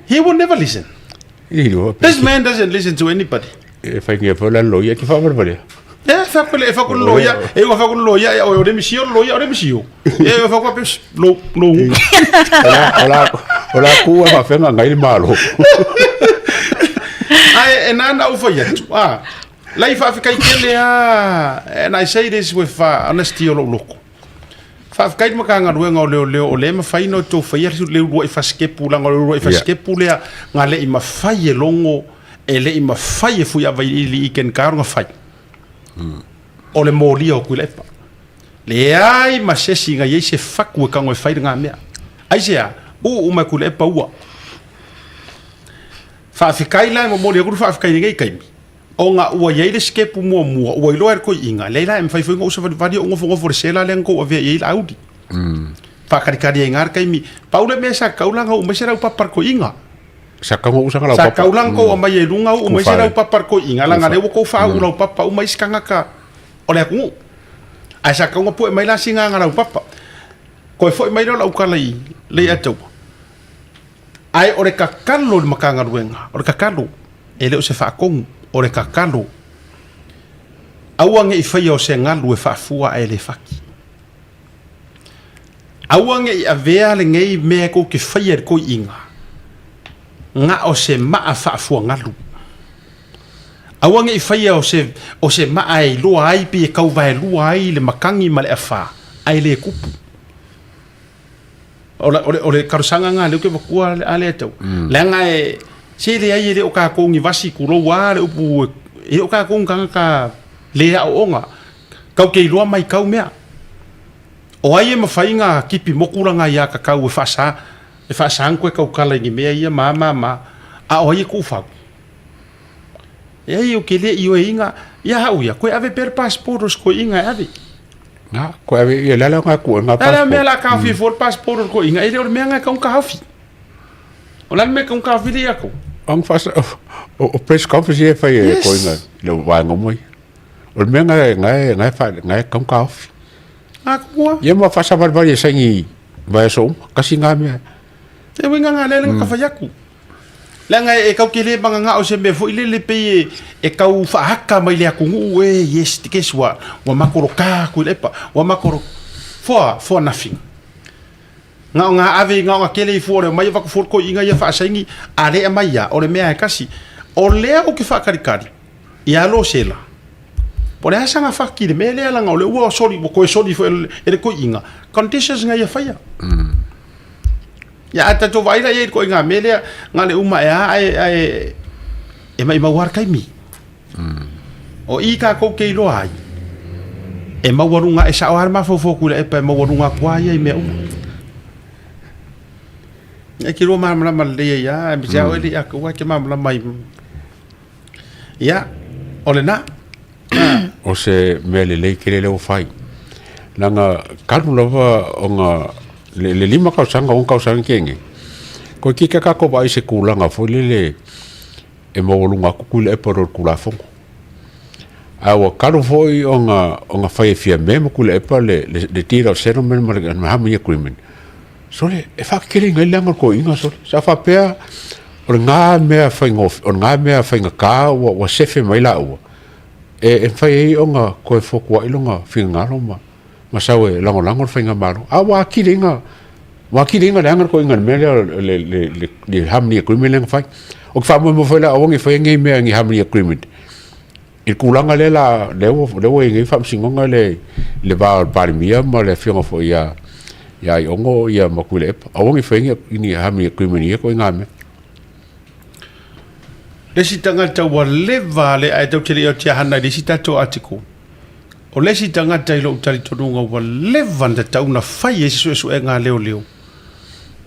He will never listen. This man doesn't listen to anybody. E whaingia foi la loia ki whaawale. E fa ko le fa ko loia, e fa ko loia e o le misio loia o le misio. E fa ko pes lo lo. Ola ola ola ku wa whenga ngai le malo. Ai e nana u fa atu. Ah. Lai fa kai kele a and I say this with honesty o lou loko. Faafetai i le Matagaluega o Leoleo o lea e mafai ona outou faia le uluai fasikepu leaga o le uluai fasikepu lea na le i mafai e Logo e le i mafai e Fuiavailiili i Ken Carr ona fai. O le molia o Tuilaepa. Leai ma se isi na i ai se fatu e tago e fai lena mea. Aisea? Uu uma e Tuilaepa ua. Faafetai la e momoli atu le faafetai i lenei taimi. Ona ua i ai le sikepu muamua, ua iloa e le toeaina, leai la e mafai foi ona ou savalivali ou nofonofo i le sela lea na tou avea i ai le auli. Faakalikali ai i na le taimi. Pau le mea sa tatau la ona uu mai se laupapa i le toeaina. Sa tatau ona uu sana laupapa. Sa tatau la ona tou aumaia i luga uu mai se laupapa i le toeaina, leaga o lea ua tou faauu laupapa uma isi tagata o le atunuu. Ae sa tatau ona pue mai la sina ana laupapa. Toe foi mai lea o lau tala i Leiataua. Ae o le tatalo i le Matagaluega, o le tatalo, e le o se faatonu, o le tatalo, aua ne i faia o se galu e faafua ae le fati. Aua ne i avea lenei mea tou te faia i le toeaina, na o se maa faafua galu. Aua ne i faia o se, o se maa e iloa ai pe e tau vaelua ai le matagi ma le afa, ae le tupu. O le, o le, o le talosaga lena lea ou te avatua a lea tau. Leaga e, se leai e le o tatou ni vasi tulou a le upu, e le o tatou ni tagata le aooga, tatou te iloa maitau mea. O ai e mafai ona tipi moku lana aiatatau e faasa, e faasa ona toe tautala i ni mea ia ma a ma a ma a, a o ai e tuufau? Leai ou te le ioeina ia au ia, koe ave pea le passport o si toeaina e ave. Na, koe ave ia le ala o ngā kua, ngā passport. Le mea la taofi fua le passport o le toeaina, e le o le mea nga e tau taofi. O le a le mea e tau taofi le ia kou? Ang whasa, o press conference ia e whai e koinga, le waenga mai. O le mea nga nga nga wha, nga e tau taofi. Ngā kua. Ia ma whasa wari e saingi vai so uma, kasi ngā mea. E winga ngā lele nga whai aku. Leaga e kau ke le mangangao se mea foi lele pei e, e kau faahaka mai le atunuu e yes guess what ua makolokā aku i le epa ua makolo for for nothing. Nga o ngā ave i nga o ngā kele i fua o le omai e vaku fua le inga ia faasaini a le aumai ia o le mea e kasi. O lea ou ke faakalikali ia lo sela. Po o le a saga faki i le mea lea leaga o le ua soli ua toe soli foi e le toeaina conditions nga ia faia. Ia, a tatou vaai la i ai i le ituaiga mea lea, na o le uma e a ae, ae e maʻimau lava le taimi. O i tatou te iloa ai, e maualuga, e sao lava le mafaufau o Tuilaepa e maualuga atu lava ia i mea uma. E te lua malamalama lelei ai lava, aemaise lava oe le i atoa e te malamalama ai. Ia, o lena. O se mea lelei tele lea ua fai. Leaga talu lava ona le, le lima tausaga, ono tausaga ke nei, koe kika tatou vaai i se tulaga foi lele e maualuga atu Tuilaepa i lo le Tulafono. Ae ua talu foi ona, ona fai e Fiame ma Tuilaepa le, le, le deed of settlement ma le Harmony Agreement. Sole, e faakekeleina ai le leaga o le toeaina, sole. Sa faapea, o lena mea faigofie, o lena mea faigata ua, ua sefe mai laua, e, e mafai ai ona toe fotuai lona finagalo ma, ma sau e lagolago le faigamalo. A ua atili ai na, ua atili ai na leaga le toeaina i le mea lea o le, le, le, le Harmony Agreement lea na fai. Ou te faamoemoe foi la aua ne i faia nei mea ni Harmony Agreement i le tulaga lea la, lea ua, lea ua i ai nei faamasinoga le, le va o le Palemia ma le afioga foi ia, ia Aiono ia ma Tuilaepa. Aua ne i faia ni, ni Harmony Agreement i ia ituaiga mea. Le isi tagata ua leva le ae tatou te le i oti hana i le isi tatou article. O le isi tagata i lou talitonuga ua leva ona tatau ona fai ai se suesuega a leoleo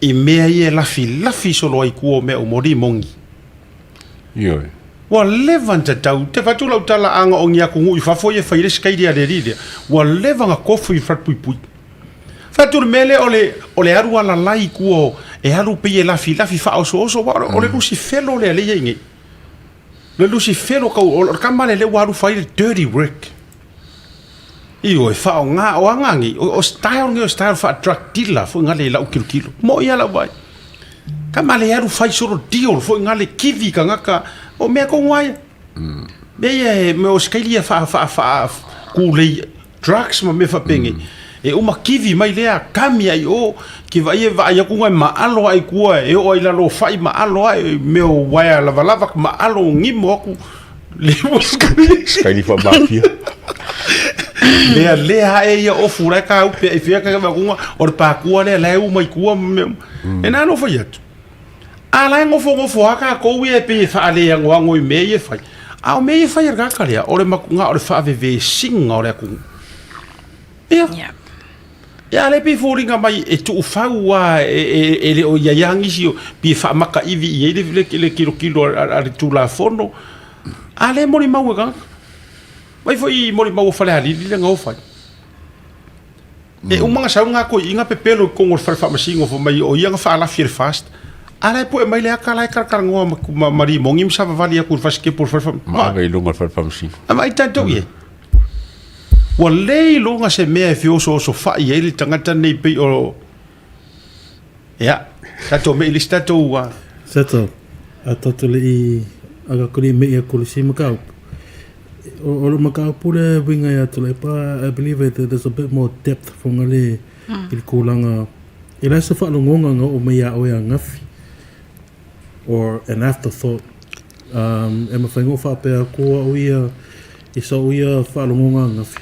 i mea ia e lafilafi solo ai i tua o mea uma, o limoni. Ioe. Ua leva ona tatau, te avatu lau tala a na o ni atunuu i fafo ia e fai ai le sikaili a le alii lea, ua leva ona tofu i falepuipui. Fai atu le mea lea o le, o le alu alalai i tua o, e alu pei e lafilafi faaosooso, aua o le, o le lusifelo lea lea e i ai nei. O le lusifelo kau, o le tama lea lea ua alu fai le dirty work. Ioe, faaaoga, o aga nei, o style nei o style faa-drug dealer foi gale i lau tilotilo. Mo'i lava lau vaai. Tama le alu fai solo deal foi gale kivi tagata, o mea tonu lava ia. Mea ia e, mea o Australia faa, faa, faa, kulei drugs ma mea faapenei. E uma kivi mai lea, kami ai i o, ki vaai e vaai atu na e maalo ae i tua, e oo ai i lalo o fai maalo ae, mea o uaea lavalava maalo gimo atu. Le ua Skaili faamafia. Lea lea ae ia ofu la e kaupe ai fea ka vakuga o le pakua lea la e uma i tua ma mea uma. E na ona fai atu. A la e nofonofo lava tatou ia e pei e faaleagoago i mea ia e fai. A o mea ia e fai a le tagata lea, o le matuga o le faavevesiga o le atunuu. Ia. Yeah. Ia a lea e pei e foliga mai e tuufau lava e le o i ai lava nisi pei e faamakaivi i ai le tilotilo a le Tulafono. A lea e molimau e tagata. Mai foi i molimau o Falealili lea na o fai. E uma ona sau lena toeaina pepelo i totonu o le fale faamasino fai mai o ia na faalafi e le FAST. A la e pue mai le ata la e talatalanoa ma Rimoni ma savavali atu i le fasitepu o le fale faamasino. Ma ave i luga o le fale faamasino. A vaai tatou i ai. Ua le iloga se mea e feosoosofai ai le tagata lenei pei o... Ia, tatou mei i le isi tatou... Seto, a tatou le i... A tatou le i mei atu i le isi mataupu. O le mataupu lea e uiga ia Tuilaepa, I believe that there's a bit more depth foga le i le tulaga... E leai se faalogoga na oo mai ia oe ananafi or an afterthought. E mafai ona ou faapea atu o au ia i sau ia faalogoga ananafi,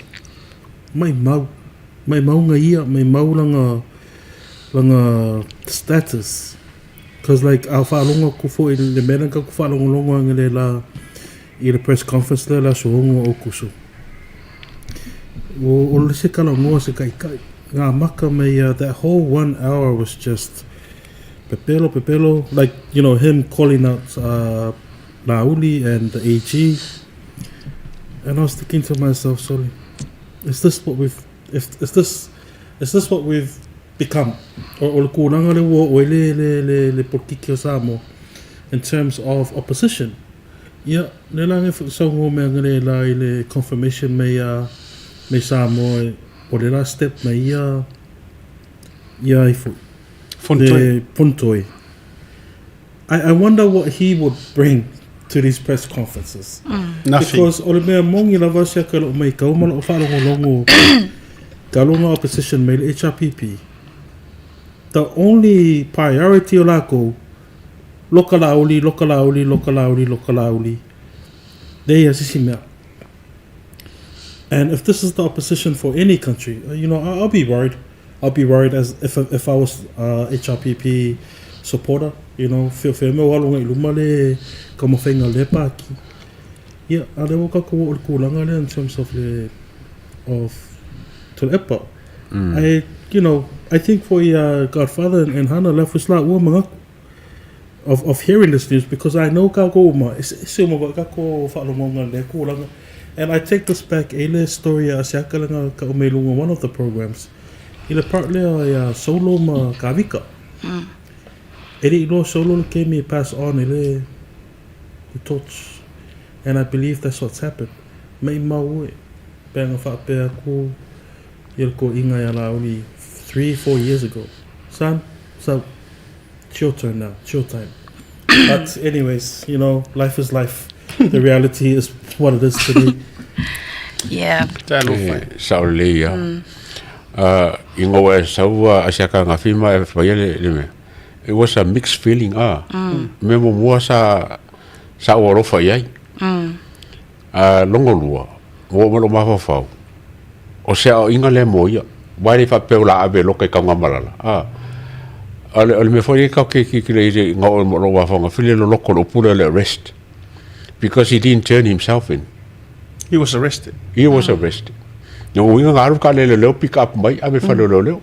maimau, maimau na ia, maimau lana, lana status. Cause like a faalogo atu foi i le mea lea na tatou faalogologo analeila i le press conference lea i le aso 6 o Aokuso, o le se talanoa a se taitai, na amata mai ia, that whole one hour was just pepelo, pepelo, like, you know, him calling out Laauli and the AG, and I was thinking to myself, sorry, is this what we've, is, is this, is this what we've become? O, o le tulaga lea ua oo ai le, le, le, le polokiki o Samoa in terms of opposition. Ia, lea la ngai saunoa mai analeila i le confirmation mai a mai Samoa o le la step mai ia ia ai foi. Fonotoe. Fonotoe. I, I wonder what he would bring to these press conferences. Nothing. Because o le mea moni lava sia ka loo mai kau ma loo faalogologo ka longa opposition mai le HRPP. The only priority o lakou, loka Laauli, loka Laauli, loka Laauli, loka Laauli. Leai a sisi mea. And if this is the opposition for any country, you know, I'll be worried. I'll be worried as if if I was a HRPP supporter, you know, fea mea o alu agai i luma le taumafaiga o lea pāti. Ia, a lea ua tatou oo i le tulaga lea in terms of le of Tuilaepa. I, you know, I think for ia Godfather and Hana, lea foi se laua manatu of of hearing this news because I know kākou uma, e eseese uma foi kākou faalogoga i lea tulaga. And I take this back e le story a Asiata lea na tau mai luga one of the programs i le part lea ia Solo ma Kavika. E le i loa Solo le kemi e pass on i le the torch. And I believe that's what's happened. Maimau e pe ana faapea atu ia le toeaina ia Laauli 3, 4 years ago. Son, so it's your turn now. It's your time. But anyways, life is life. The reality is what it is today. E, sao lelei ia. Ina ua e sau a si aka angafi ma e faia le mea. It was a mixed feeling a. Mea muamua sa sa ou alofa i ai. Lona lua, ua oo mai lou mafaufau, o se aoaiga lea mo ia. Aua e le faapea o le a ave e loka i Tanugamalala. O le mea foi lea tatou te tilotilo i ai na oo i lou mafaufau, fili loloto le upu lea o le arrest. Because he didn't turn himself in. He was arrested. He was arrested. No uiga na alu ka le leo pick up mai ave fale o leoleo.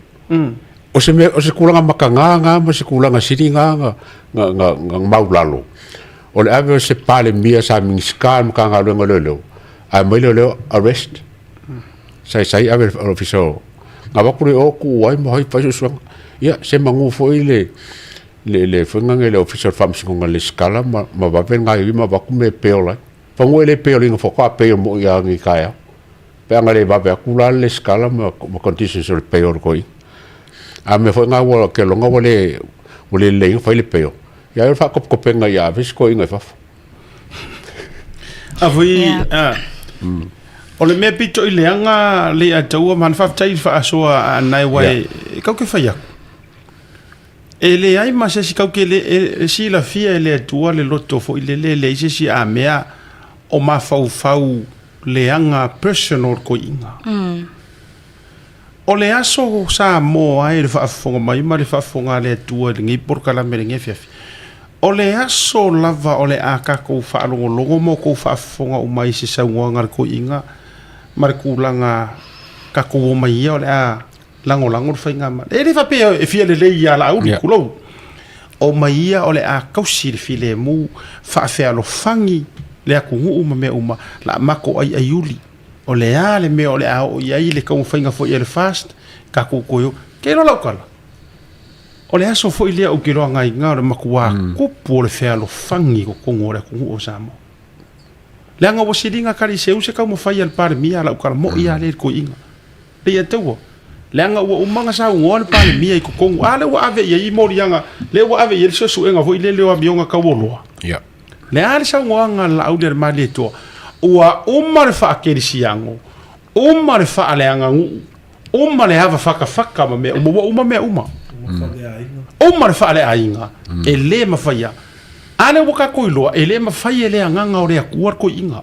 O se mea, o se tulaga mataga na ma se tulaga sili na na na na na maulalo. O le ave o se Palemia sa Minisita i le Matagaluega o Leoleo, ae aumai leoleo arrest. Saisai ave le Ofisa o na avatu le o tuu ai ma fai suesuega. Ia, se manu foi le le le faiga nei le Ofisa o le Faamasinoga i le lesitala ma ma vave le gaoioi ma avatu mea e bail ai. Pagua e le bail ina faatoa bail moi lava nei taeao. Pe a na le vave atu la le lesitala ma conditions o le pay o le toeaina. A mea foi na ua ke loga ua le ua le lelei ona fai le pay o, ia ai o le faatopetopeina ia ave isi toeaina i fafo. A foi, a, o le mea pito i leaga le ia taua ma faafetai i le faasoa a Anae aua e kau ke fai aku. E leai ma se isi kau ke le e silafia e le Atua le loto foi lele e leai se isi a mea o mafaufau leaga personal koiga. O le aso Samoa ai le faafofoga mai ma le faafofoga a le Atua i lenei polokalame i lenei afiafi, o le aso lava o le a tatou faalogologo ma outou faafofoga uma i se saunoaga a le toeaina ma le tulaga tatou omai ia o le a lagolago le faigamalo. E le faapea e fia lelei ia Laauli, tulou. Omai ia o le a tausi le filemu, faafealofani le atunuu ma mea uma, la matou aiaiuli. O le a le mea o le a oo i ai le taumafaiga foi a le FAST, tatou toe o. Ke iloa lau tala, o le aso foi lea ou te iloaina ai o le matua tupu o le fealofani i totonu o le atunuu o Samoa. Leaga ua siliga kaliseu se taumafai a le Palemia a lau tala moi lava lea i le toeaina. Le ia taua, leaga ua uma ona saunoa le Palemia i totonu, a lea ua ave i ai moliaga, lea ua ave i ai le suesuega foi lele o amioga taualoa. Ia. Le a le saunoaga a le Laauli a le Malietoa, ua uma le faakerisiano, uma le faaleaganuu, uma le ava fakafaka ma mea uma, ua uma mea uma. Uma le faaleaiga, e le mafaia. A lea ua tatou iloa, e le mafai e le agaga o le Atua le toeaiga.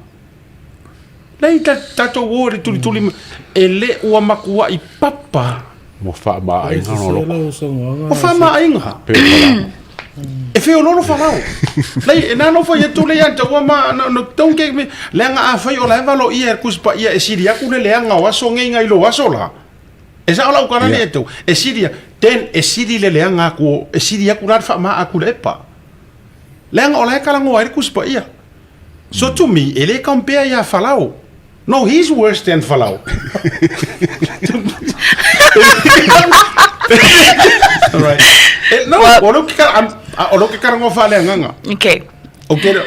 Lei tatou o i le tulituli e le ua matuai papa. Ua faamaaiga lona loto. Ua faamaaiga. E feololo Farao. Lei e nano fai atu lei anta ua ma no, no don't get me leaga afai o la e valo ia e Tusi Paia e sili atu le leaga o aso nei nai lo aso la. E sao lau tala nei atu e sili then e sili le leaga atu e sili atu la le faamaa atu le epa. Leaga o la e talanoa ai le Tusi Paia. So to me, e le compare ia Falao. No, he's worse than Falao. All right. Eh, no, well, o lo ke kara, o lo ke kara ngo whale nganga. Okay. Okay.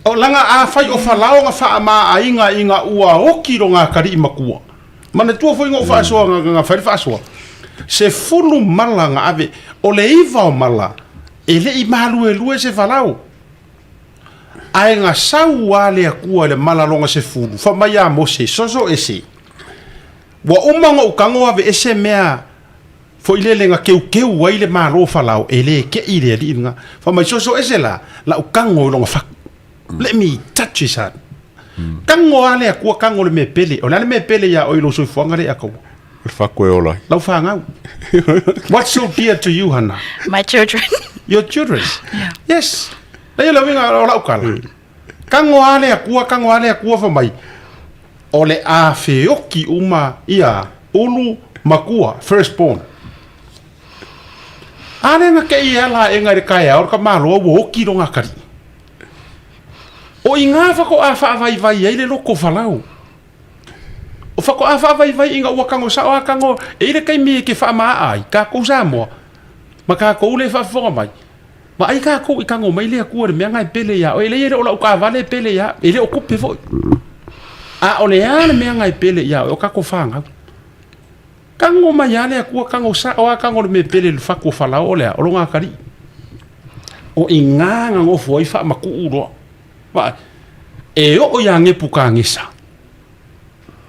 O langa a whai o Falao nga wha ma a inga inga ua oki ro ngā kari i makua. Mana tua foi ngō whaasoa nga nga whai whaasoa. Se fulu mala nga ave, o le iwa o mala, e le i mahalue lue se Falao. Ae ga sau a le Akua i le malaloga sefulu, fa mai ia Mose, Soso ese. Ua uma ona ou tago aveese mea foi lele na keukeu ai le malo o Falao, e le keʻi le alii lena. Fa mai, Soso ese la, la ou tago i lona fatu. Let me touch his heart. Tago a le Akua tago le mea pele. O le a le mea pele iā oe i lou soifuaga lea Akaua? O le fatu e ola ai. Lau fanau. What's so dear to you, Hannah? My children. Your children? Yeah. Yes. Leia le uiga o lau kala. Kago a le Akua, kago a le Akua fa mai. O le a feoki uma ia ulu makua, first born. A le na ke ia la e ngai le kaea o ka maloa ua oki ro ngā kari. O i ngā whako a whaavaivai ai le loko whalau. O whakoa whaavaivai i nga ua kango sao a kango e i le kaimi e ke whaamaa ai, kākou Samoa, ma kākou le whaafofoga mai. Ma ai kākou i kango mai le Akua le mea nga e pele ia oe, e leai e le o lau kaavale e pele ia, e le o kupe foi. A o le a le mea nga e pele ia oe, o kākou whāngau. Kango mai a le Akua kango sao a kango le mea pele le whaku o whalao o lea, o lo ngā kari. O i ngā nga ngofo ai whaamaku uroa. Vaai, e oo iā Nepukangesa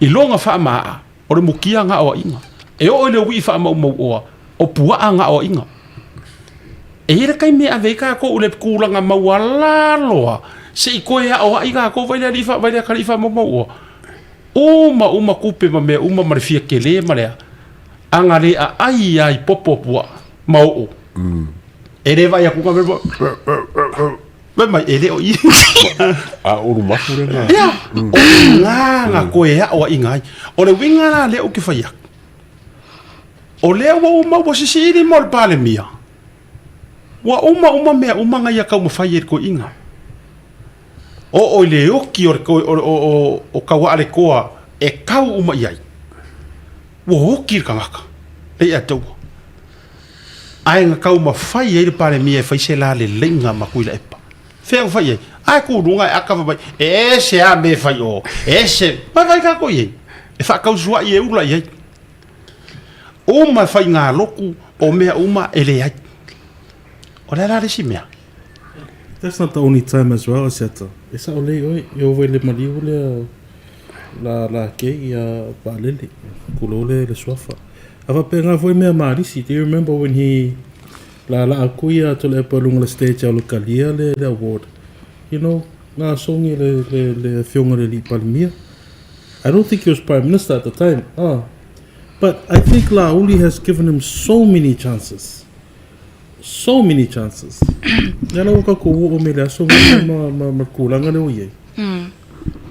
i loga faamaa o le mukia gaoaiga, e oo i le uiʻi faamaumauoa o puaa gaoaiga. E i ai le taimi e ave ai kākou i le tulaga maualalo se i toe aoai kākou vai le alii vai le akalii faamaumauoa. Uma uma tupe ma mea uma ma le fia tele ma le a, aga le aai lava i popo o puaa ma oo. E le vaai atu Fai mai, e le o i. A ulu mafu lena. Ia, o ngā ngā koe ao a inga ai. O le winga la lea ou ke whai aku. O lea ua uma ua sisiili mo le Palemia. Ua uma uma mea uma ngai a kau mawhai e le koe inga. O o i le oki o le koe, o, o, o, o kau a le koa e kau uma i ai. Ua oki le kangaka. Lei a taua. Ae na taumafai ai le Palemia e fai se la leleiga ma Tuilaepa. Fea na fai ai? Ae kuluga e aka fai mai, e ese a me fai o, e ese, mai fai kako i ai. E faatausuaʻi e ula i ai. Uma faigāloku o mea uma e leai. O le a la le isi mea? That's not the only time as well, Asiata. E sao lelei oe, e oo foi i le maliu lea la la kei ia vaalele, tulou le le suafa. A faapena foi mea ma alisi. Do you remember when he laalaa atu ia Tuilaepa i luga o le stage a o le talia le le award? You know, na songi le le le afioga i le alii Palemia. I don't think he was prime minister at the time. Ah. But I think Laauli has given him so many chances. So many chances. Lea la ua tatou oo mai le aso lenei ma, ma, ma le tulaga lea ua i ai.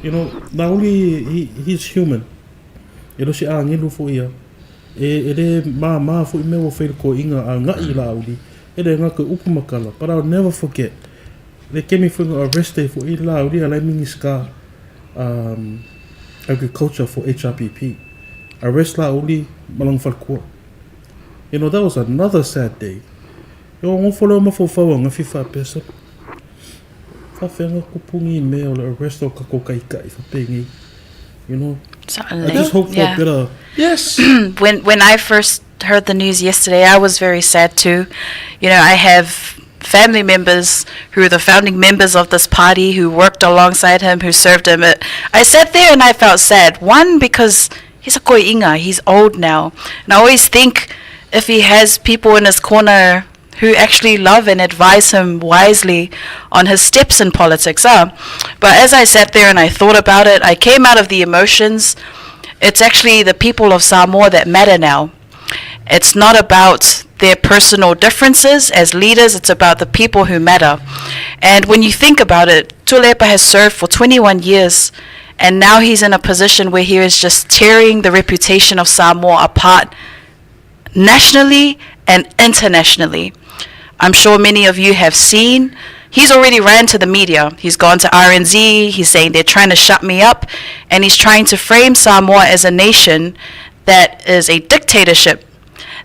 You know, Laauli, he, he's human. E le o se agelu foi ia. E, e le māmā foi mea ua fai i le toeaina a agai i Laauli. E le gata i upu ma tala. But I'll never forget. Le kemi foi na arrest ai foi Laauli a la e Minisita um, Agriculture for HRPP. Arrest Laauli ma lona faletua. You know, that was another sad day. E o nofo lea o mafaufau ananafi faapea sa faafefea na tupu ni mea o le arrest o tatou taitai faapenei. You know, Certainly. I just hope for a better. Yes. When when I first heard the news yesterday, I was very sad too. You know, I have family members who are the founding members of this party who worked alongside him, who served him. It, I sat there and I felt sad. One, because he's a koinga, he's old now. And I always think if he has people in his corner who actually love and advise him wisely on his steps in politics. Ah. But as I sat there and I thought about it, I came out of the emotions. It's actually the people of Samoa that matter now. It's not about their personal differences as leaders, it's about the people who matter. And when you think about it, Tuilaepa has served for 21 years, and now he's in a position where he is just tearing the reputation of Samoa apart nationally and internationally. I'm sure many of you have seen. He's already ran to the media. He's gone to RNZ. He's saying they're trying to shut me up. And he's trying to frame Samoa as a nation that is a dictatorship,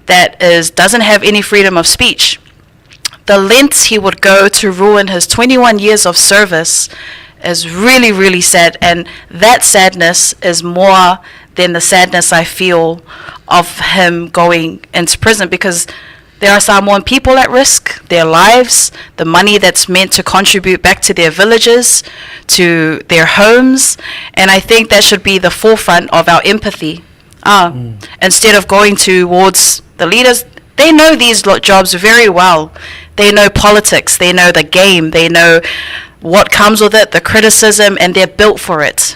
that is doesn't have any freedom of speech. The lengths he would go to ruin his 21 years of service is really, really sad. And that sadness is more than the sadness I feel of him going into prison, because there are Samoan people at risk, their lives, the money that's meant to contribute back to their villages, to their homes. And I think that should be the forefront of our empathy. Instead of going towards the leaders, they know these jobs very well. They know politics, they know the game, they know what comes with it, the criticism, and they're built for it.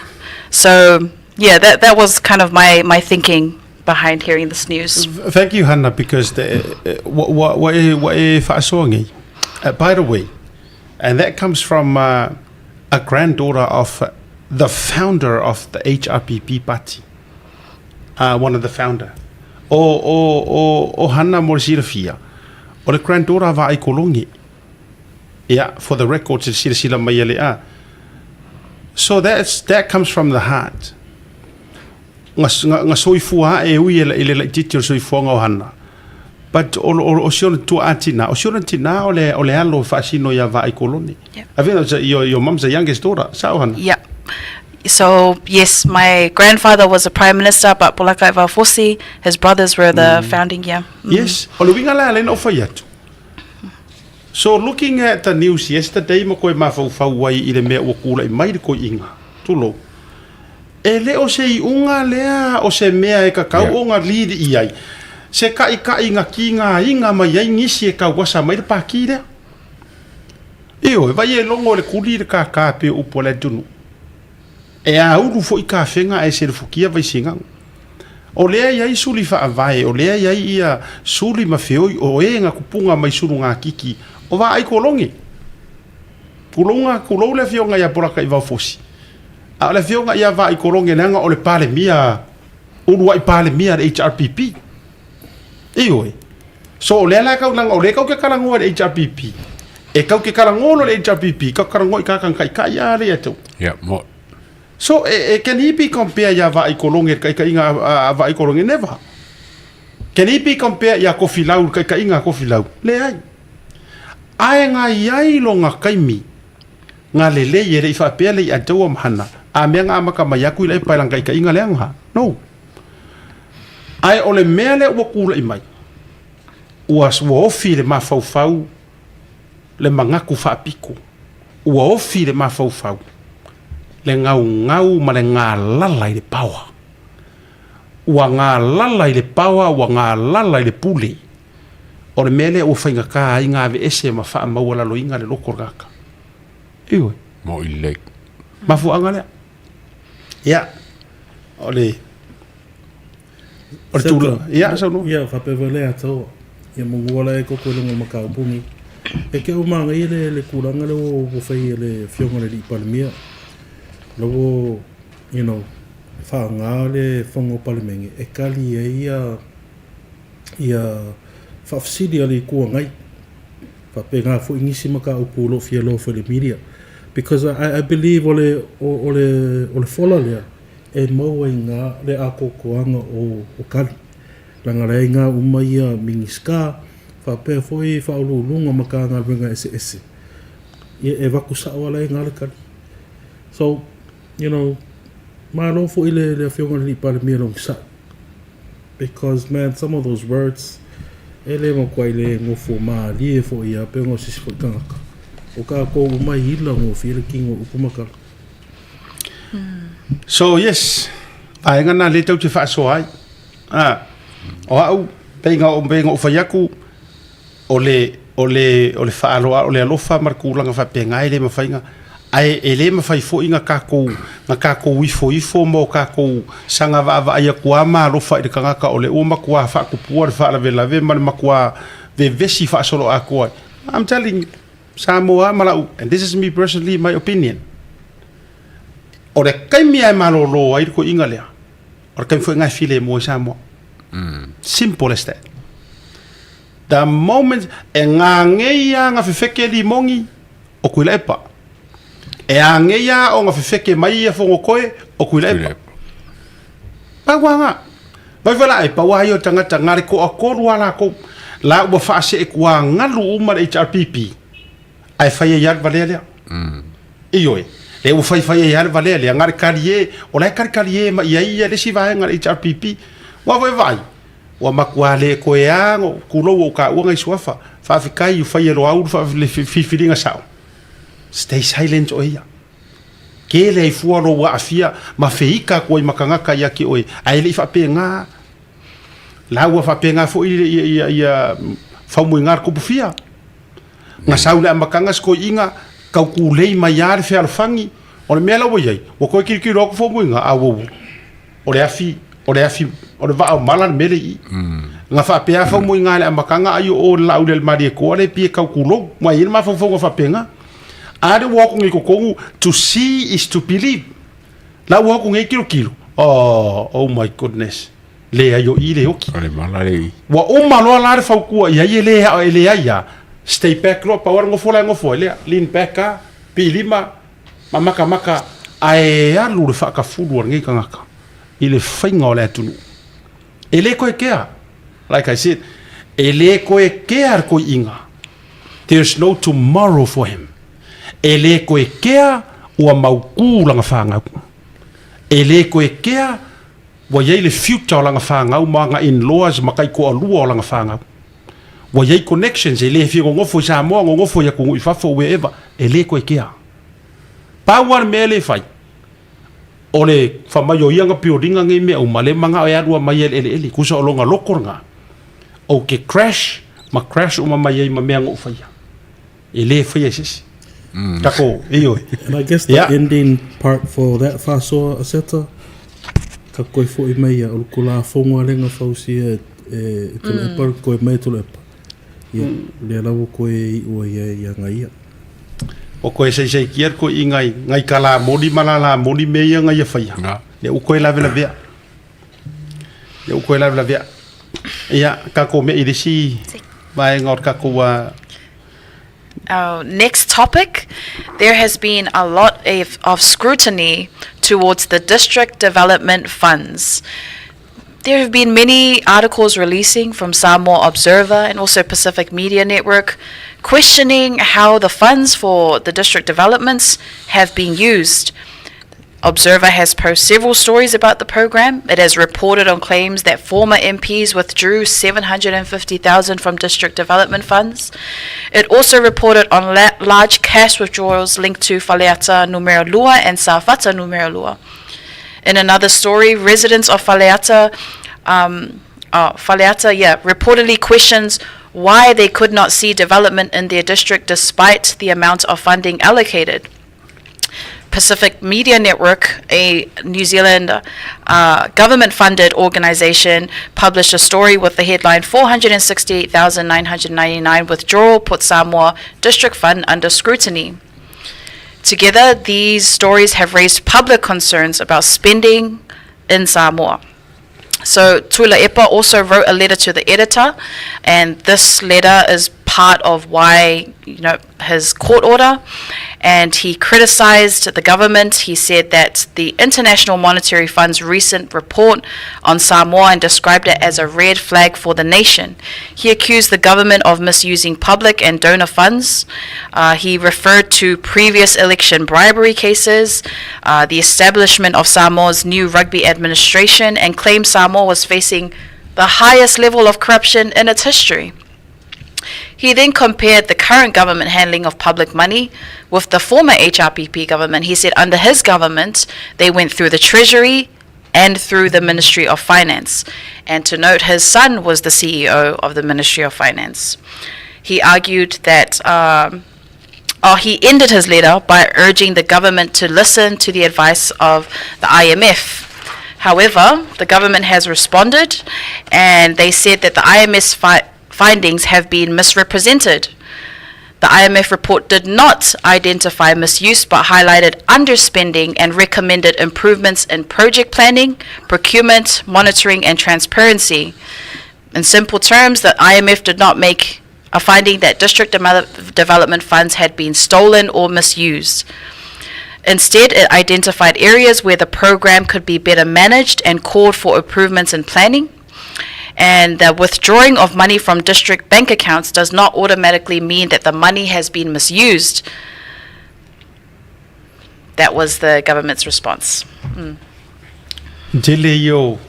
So, yeah, that, that was kind of my, my thinking behind hearing this news. Thank you, Hannah, because the, what, what, what, by the way, and that comes from a granddaughter of the founder of the HRPP party, one of the founder. O, o, o, o Hannah mo le silafia, o le granddaughter a Vaai Kolongi. Yeah, for the records, e silasila mai e le a. So that's, that comes from the heart. Nga, nga, nga soifua e ui e le, i le laitiiti o le soifuaga o Hannah. But o, o, o si ona tuaa tina, o si ona tina o le, o le alo e faasino ia Vaai Koloni. Yep. I think that's your, your mum's the youngest daughter, sao Hannah? Yeah. So, yes, my grandfather was a prime minister, but Polakaiva Fosi, his brothers were the founding, yeah. Yes, o le uiga la lea na ou fai atu. So looking at the news yesterday ma koe mafaufau ai i le mea ua kula'i mai le koi'iga, tulou, e le o se iʻuga lea o se mea e kakau Yeah. ona lead i ai, se kaʻikaʻiga kigāiga mai ai nisi e kauasa mai le pākī lea. Ioe, vai e logo e le kuli i le kākā pei o upu a le atunuu. E āulu foi kafega ae selefukia vaisigaga. O lea i ai suli faavae, o lea i ai ia suli ma feoi o e nga kupuga mai sulugakiki o vaai kolongi. Kulouga, kulou le afioga ia Poraka i Vaofosi. A o le afioga ia Vaai Kolongi leaga o le Palemia, uluai Palemia a le HRPP. Ioe. So o lea la kau leaga o lea kau ke kalagoa i le HRPP. E kau ke kalagoa loa i le HRPP, kau kalagoa i kaka kaikai a le ia tou. Yeah, mo. So e, e can he be compare ia Vaai Kolongi le kaikaiga a, a Vaai Kolongi? Never. Can he be compare ia Kofilau le kaikaiga a Kofilau? Leai. Ae nga iai lo nga kaimi, nga lelei e le i faapea le i ataua ma hana, A mea na amata mai a Tuilaepa i lana taitaiga leaga. No. Ae o le mea lea ua tulai mai, ua, ua ofi i le mafaufau le manatu faapito, ua ofi i le mafaufau le gaugau ma le galala i le paoa. Ua galala i le paoa, ua galala i le pule. O le mea lea ua faigata ai ona aveese ma faamaualaloina le loto o le tagata. Ioe. Mo i lelei. Mafuaaga lea. Ia, o le o le tulaga. Ia, saunoa. Ia, faapea foi lea Ataua. Ia manu ala e koko i luga o le mataupu lenei. E te manaia le, le tulaga lea ua fai e le Afioga i le Alii Palemia. La ua, you know, faaaoga le Fono o Palemene e tali ai ia, ia faafesili a le Itu Agai. Faapena foi nisi mataupu o lo o fia loa foi i le media. Because I, I believe o le, o, o le, o le fola lea, e maua i ina le atoatoaga o, o tali. Leaga la e i ina uma ia Minisita, faapea foi Faauluuluga o Matagaluega eseese. Ia, e avatu sao lava la i ina le tali. So, you know, malo foi le, le Afioga i le Alii Palemia i le onosai. Because man, some of those words, e le matuai le nofo malie foi ia pei ona o se isi foi tagata. O tatou uma e ila gofie le tino i upu ma tala. So yes, vaega na lea tou te faasoa ai. Ah, o au, pei na pei na ou fai atu, o le, o le, o le faaloa, o le alofa ma le tulaga faapena e le mafai ona, ae e le mafai foi ona tatou, na tatou ifoifo ma o tatou saga vaavaai atu lava ma alofa i le tagata o lea ua matua faatupua le faalavelave ma le matua vevesi faasoloatoa ai. I'm telling you, Samoa ma lau, and this is me personally, my opinion, o le taimi lava e malolo ai le toeaina lea, o le taimi foi lena e filemu ai Samoa. Simple as that. The moment e gagei lava na fefeke limoni o Tuilaepa. E agei lava ona fefeke mai ia Fonotoe o Tuilaepa. Pau lava na. Vai foi la e pau lava ia o tagata na le toatolu lava latou. La ua faaseetuagalu uma le HRPP ae fai ai lava le valea lea. Ioe. Lea ua faifai ai lava le valea lea, na le talie, o la e talitalie mai ai ia le isi vaega o le HRPP. Ua foi vaai, ua matua le toe a, tulou ua ou taua nai suafa, faafetai ua fai e Loau le filifiliga sao. Stay silent oe ia. Tele ai fua lou aafia ma feika atu ai ma tagata ia te oe, ae le i faapena. La ua faapena foi ia, ia, ia Faumuiga le Tupufia. Na sau le amataga si toeaiina, tau tulei mai lava le fealofani. O le mea la ua i ai, ua toe tilotilo atu Faumuiga, a ua, o le afi, o le afi, o le vaa o mala le mea lea i i. Na faapea Faumuiga i le amataga, ai o o le Laauli a le Malietoa lea e pei e tau tulou. Ua i ai le mafaufauga faapena. A lea ua o atu nei i totonu, to see is to believe. La ua o atu nei tilotilo, oh, oh my goodness. Leai o i le oki. O le mala le i. Ua uma loa la le fautua i ai e le, e leai a. Stay back loa, pau lava le nofo la e nofo ai lea. Lean back a, pilima, ma makamaka, ae alu le faakafulu a lenei tagata i le faiga o le atunuu. E le toe kea. Like I said, e le toe kea le toeaiina. There's no tomorrow for him. E le toe kea ua mautu lana fanau. E le toe kea Ua i ai le future o lana fanau ma ana in-laws ma taitoalua o lana fanau. Ua i ai connections, e le fia nonofo i Samoa, nonofo i atunuu i fafo, wherever, e le toe kea. Pau lava le mea lea e fai, o le fai mai o ia na build ina nei mea uma, lea e manao e alu mai e le eleele, tusa o lona loto lena, ou te crash ma crash uma mai ai ma mea na ou faia. E le faia e se isi. Tako, ioe. And I guess the yeah. ending part for that faasoa Aseta, ka koe fo'i mai ia, o le Tulafono a lea na fausia e, e, e Tuilaepa, mm. koe mai e Tuilaepa. Ia, mm. lea la ua koe iu ai ia ia nga ia. O koe seisei kia koe i ngai, ngai ka la moni ma la la moni me ia ngai ia whaia. Lea u koe lawe lavea. Lea u koe lawe lavea. Ia, kako me i risi, vaenga o kako ua Our next topic, there has been a lot of, of scrutiny towards the district development funds. There have been many articles releasing from Samoa Observer and also Pacific Media Network questioning how the funds for the district developments have been used. Observer has posted several stories about the program. It has reported on claims that former MPs withdrew 750,000 from district development funds. It also reported on large cash withdrawals linked to Faleata Numera Lua and Safata Numera Lua. In another story, residents of Faleata, Faleata, yeah, reportedly questions why they could not see development in their district despite the amount of funding allocated. Pacific Media Network, a New Zealand government funded organization, published a story with the headline 468,999 withdrawal put Samoa District Fund under scrutiny. Together, these stories have raised public concerns about spending in Samoa. So Tuilaepa also wrote a letter to the editor, and this letter is part of why you know his court order. And he criticized the government. He said that the International Monetary Fund's recent report on Samoa and described it as a red flag for the nation. He accused the government of misusing public and donor funds. He referred to previous election bribery cases, the establishment of Samoa's new rugby administration, and claimed Samoa was facing the highest level of corruption in its history. He then compared the current government handling of public money with the former HRPP government. He said under his government, they went through the Treasury and through the Ministry of Finance. And to note, his son was the CEO of the Ministry of Finance. He argued that. Oh, he ended his letter by urging the government to listen to the advice of the IMF. However, the government has responded and they said that the IMF findings have been misrepresented. The IMF report did not identify misuse but highlighted underspending and recommended improvements in project planning, procurement, monitoring, and transparency. In simple terms, the IMF did not make a finding that district development funds had been stolen or misused. Instead, it identified areas where the program could be better managed and called for improvements in planning. And the withdrawing of money from district bank accounts does not automatically mean that the money has been misused. That was the government's response. Tele ia o,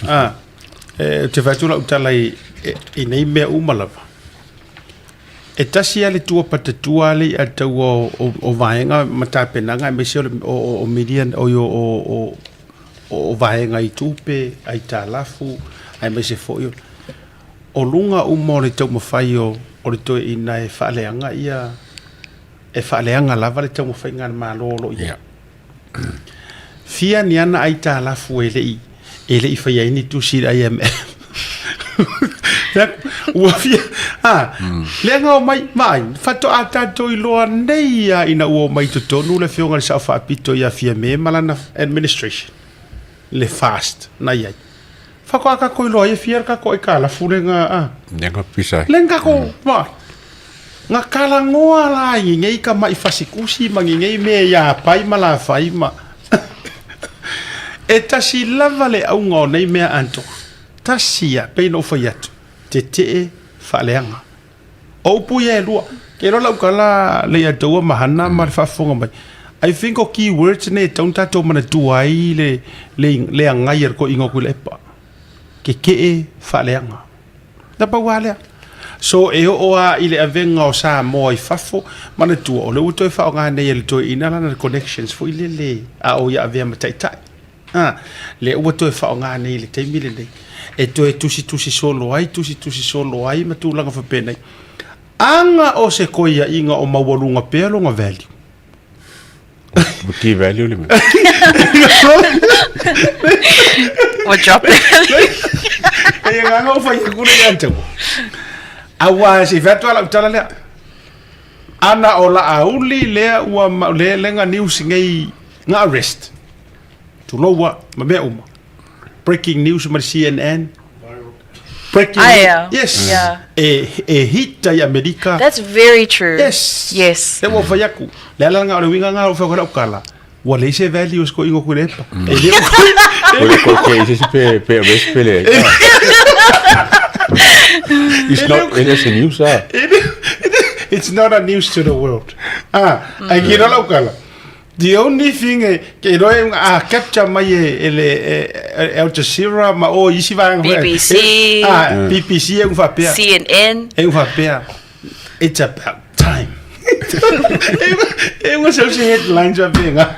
a, e, te whai atu lau tala i, i nei mea uma lava. E tasi a le tua patatua le i a taua o, o, o vaenga ma tapenaga aemaise o le o, o, o media o, o, o, o, o vaega i tupe, aitalafu, aemaise foi o, o luga uma o le taumafai o, o le toeaina e faaleaga ia, e faaleaga lava le taumafaiga a le Malo o lo o i ai. Fia ni ana aitalafu e le i, e le i faia ai ni tusi i le IMF. Ua fia, a, leaga o mai, vaai, faatoa tatou iloa nei lava ina ua omai i totonu le Afioga i le Sao Faapito ia Fiame ma lana administration, le FAST na i ai. Faatoa tatou iloa ai e fia le tatou aitalafu lega, a. Lega pisa ai. Lega tatou, vaai. Ga talanoa la i nei tama'i fasikusi ma nei mea iā Pai ma Lafai ma E tasi lava le auga o nei mea antoa. Tasi ia, pei ona ou fai atu, tetee faaleaga. O upu ia e lua. Ke iloa lau tala Leiataua ma Hana ma le faafofoga mai. I think o key words nei e tatau ona tatou manatua ai le le agai a le toeaina o Tuilaepa. Tetee faaleaga. Na pau lava lea. So e oo lava i le avega o Samoa i fafo, manatua o lea ua toe faaaoga nei e le toeaina lana connections foi lele a o ia avea ma taitai. Ha, lea ua toe faaaoga nei i le taimi lenei e toe tusitusi solo ai, tusitusi solo ai ma tulaga fapenei. Aga o se koiaiga o maualuga pea lona value. Ua key value le mea. Ua drop le value. E agaga o fai aku le ia tau. Aua se fai atu a lau tala lea. Ana o Laauli lea ua le le nga news nei nga arrest. Tuloua ma mea uma. Breaking news ma le CNN. Breaking Aia. Yes. Yeah. E, e hita i Amerika. That's very true. Yes. Yes. Le ua fai aku. Le ala nga o le winga nga o fai lau kala. Ua leai se value o se koingo koe le epa. E le o koe. O le koe koe se pe pe arrest pe le. It's not it is a news ah. It's not a news to the world. Ah, ai kino lau kala. The only thing e ke iloa e a capture mai e, e le e, e Al Jazeera ma o isi vaega foi. BBC. E, ah, BBC e faapea. CNN. E faapea. It's about time. E ua sau se headlines faapea.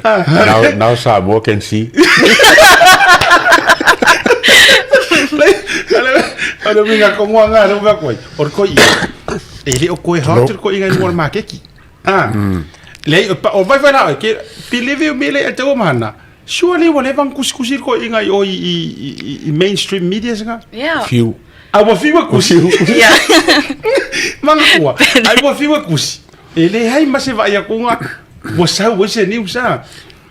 Now, now Samoa can see. O le uiga ko ngoa ngā reo koe. O le koi ia. E le o koe hao te koi inga i mua makeki. Ah. Le o vai vai la ke believe you me le te o mana. Surely ua leva kusikusi ko inga i o i, i, i, i mainstream media singa. Yeah. Fiu. A ua fiu kusi. Yeah. Manga kua. Ai ua fiu kusi. E le hai ma se vai akunga. Ua sau e se news ah.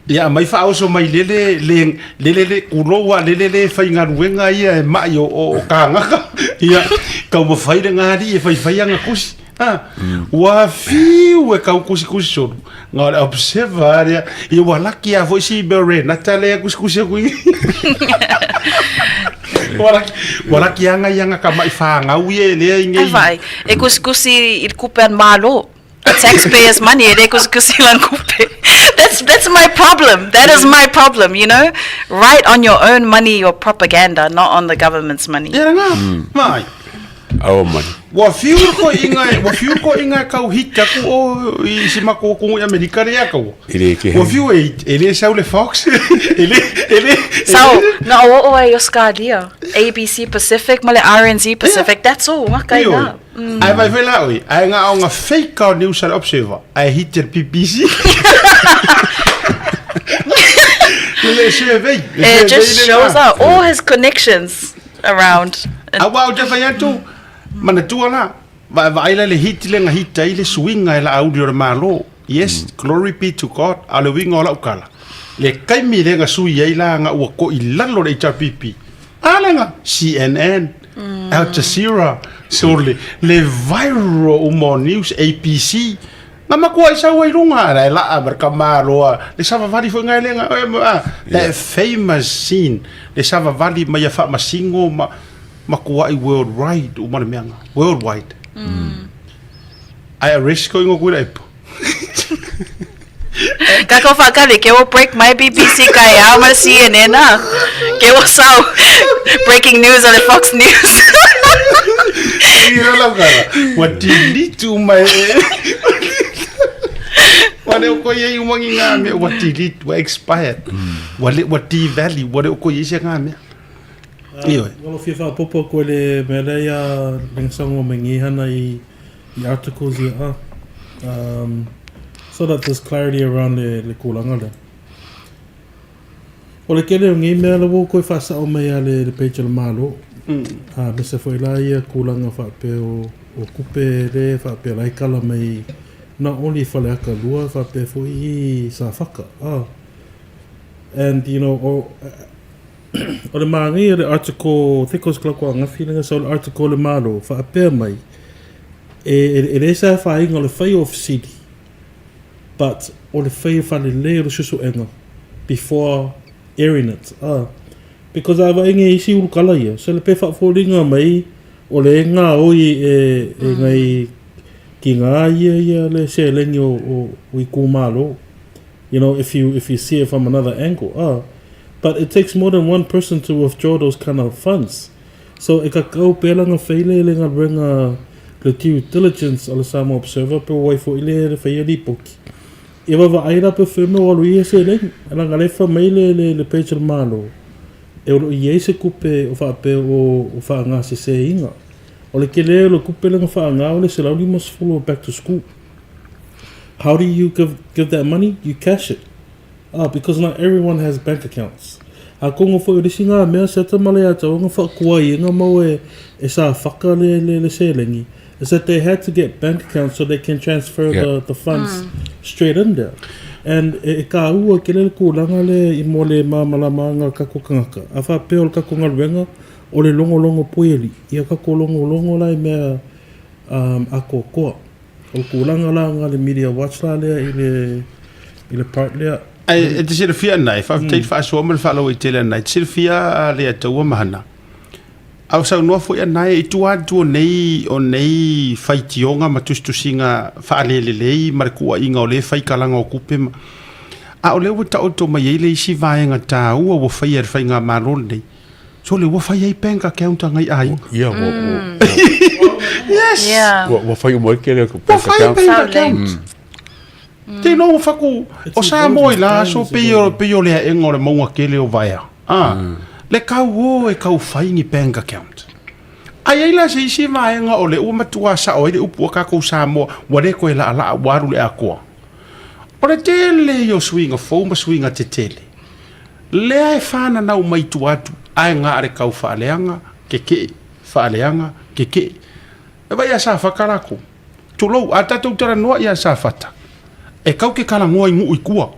Ia mai faaoso mai lele le lele le kuloa lele le faigaluega ia e ma'i o, o, o kāgaka ia taumafai le gali'i e faifai aga kusi a ua fiu e kau kusikusi solo ga o le observer a lea ia ua laki a foi si mea Renata lea kusikusi aku i ua laki ua laki aga ia aga kama'i fāgau ia e lea i Ai nei vai, e kusikusi i le kupe a le Malo. Taxpayers' money, e le kusikusi lan kupe. That's my problem. That is my problem, you know? Write on your own money your propaganda, not on the government's money. Ia nga mai Our money. Ua fiu ko inga ua fiu ko inga kau hit aku o i si mako ko i Amerika le kau. E le ke Ua fiu e e le sau le Fox e le e le So, na o o ai Australia, ABC Pacific ma le RNZ Pacific, that's all. Nga kai Io. na. Ai vai vai la oi. Ai nga o nga fake o news al Observer. Ai hit el BBC. Le survey. le It just survey le shows nga. up all his connections around. A wa o te whai atu, manatua la, va va ai la le hit le nga hit ai le suiga e la auli o le Malo. Yes, glory be to God, a le uiga o lau kala. Le kaimi le nga sui ai la nga ua ko i lalo le HRPP. A le nga CNN, Al Jazeera, so le, le viral uma o news, ABC, Nga makua i sau ai lunga, la e laa ma le kamaloa, le savavali foi ngai le nga, e, ah, that famous scene, le savavali mai a faamasingo ma, makuai worldwide uma le mea nga, worldwide. Ai arrest ko ingo kuila epo. Ka ko whakale, ke o break my BBC kai au ma CNN ah. Ke o sau breaking news o le Fox News. Ira lau kara, ua delete uma e. Ua le o koe ei umangi ngā mea, ua delete, ua expired. Ua le, ua devalue, ua le o koe ei se ngā mea. Ioe. Ua lo fia faapopo koe le mea lea ia Lengasango me Ngihana i i articles ia ah. Um, so that there's clarity around le, le kūlanga lea. O le kele o ngei mea la ua koe whaasao mai a le, le page o le Malo. Mm. Me se foi la ia kūlanga whaapea o, o kupe le whaapea lai kala mai not only Faleaka lua whaapea foi i Safaka. Ah. And you know, o, o le māngai o le article, think o se angafi lenga sa o le article le Malo, whaapea mai, e, e, e le sa whainga o le whai o fesili, but o le whai o whalele o le susu'ega before airing it. Ah. Because a vainga isi ulukala ia, se le pe whaafolinga mai o le ngā oi e, e ngai ki ngā ia ia le se lengi o, o, o i kūmālo. You know, if you see it from another angle. Ah. But it takes more than one person to withdraw those kind of funds. So e ka kau pela nga whaile le ngā renga le due diligence o le Samoa Observer pe wai fo ile le whaia lipoki. E wawa ai la pe wheme o alu ia se lengi. Ala ngā lefa mai le, le, le page o le malo. E olo i ei se kupe o whaape o, o whaanga se se inga. O le kele o le kupe le ngā whaanga o le se lauli mas fulo back to school. How do you give that money? You cash it. Ah, because not everyone has bank accounts. A kongo foi o le singa mea se ata male a tau nga whakua i nga mau e, e sa whaka le, le, le selengi is that they had to get bank accounts so they can transfer the funds straight in there. And e, e ka ua ke le kūlanga le i mo le māmalama anga kako kangaka. A whapea o le kako ngaluenga o le longo longo poeli. Ia kako longo longo la i mea a kokoa. O le kūlanga la nga le media watch la lea i le, i le part lea. Ai, e te silafia nai, whaafetai mm. whaasoa ma le whaalawa i tele nai, te silafia a le ataua mahana. A o saunoa foi anae i tua atu o nei, o nei faitioga ma tusitusiga faalelelei ma le kuuaiga o lē faikalaga o kupe ma, a o lea ua taoto mai ai le isi vaega taua ua faia e le Faigamalo lenei, so le ua fai ai bank account a ngai aiga. Ia, ua, ua, Yes! Yeah. ua, ua fai uma ai kele Ua bank fai account. bank account. Te iloa ua faku, o Samoa i la aso pei o, pei o le aega o le mauga tele o Vaea. Ah, le kau o e kau fai ni bank account. A i ai la se isi vaega o le ua matua sao ai le upu a kākou Samoa, ua le koe laalaa, ua alu le akoa. O le tele ia o suiga fou ma suiga tetele. Lea e whananau mai tua atu, ae ngā are kau whaaleanga, kekee, whaaleanga, kekee. E vai a Safata lākou. Tulou, a tatou talanoa ia Safata, e kau ke kalagoa i Nuu i tua.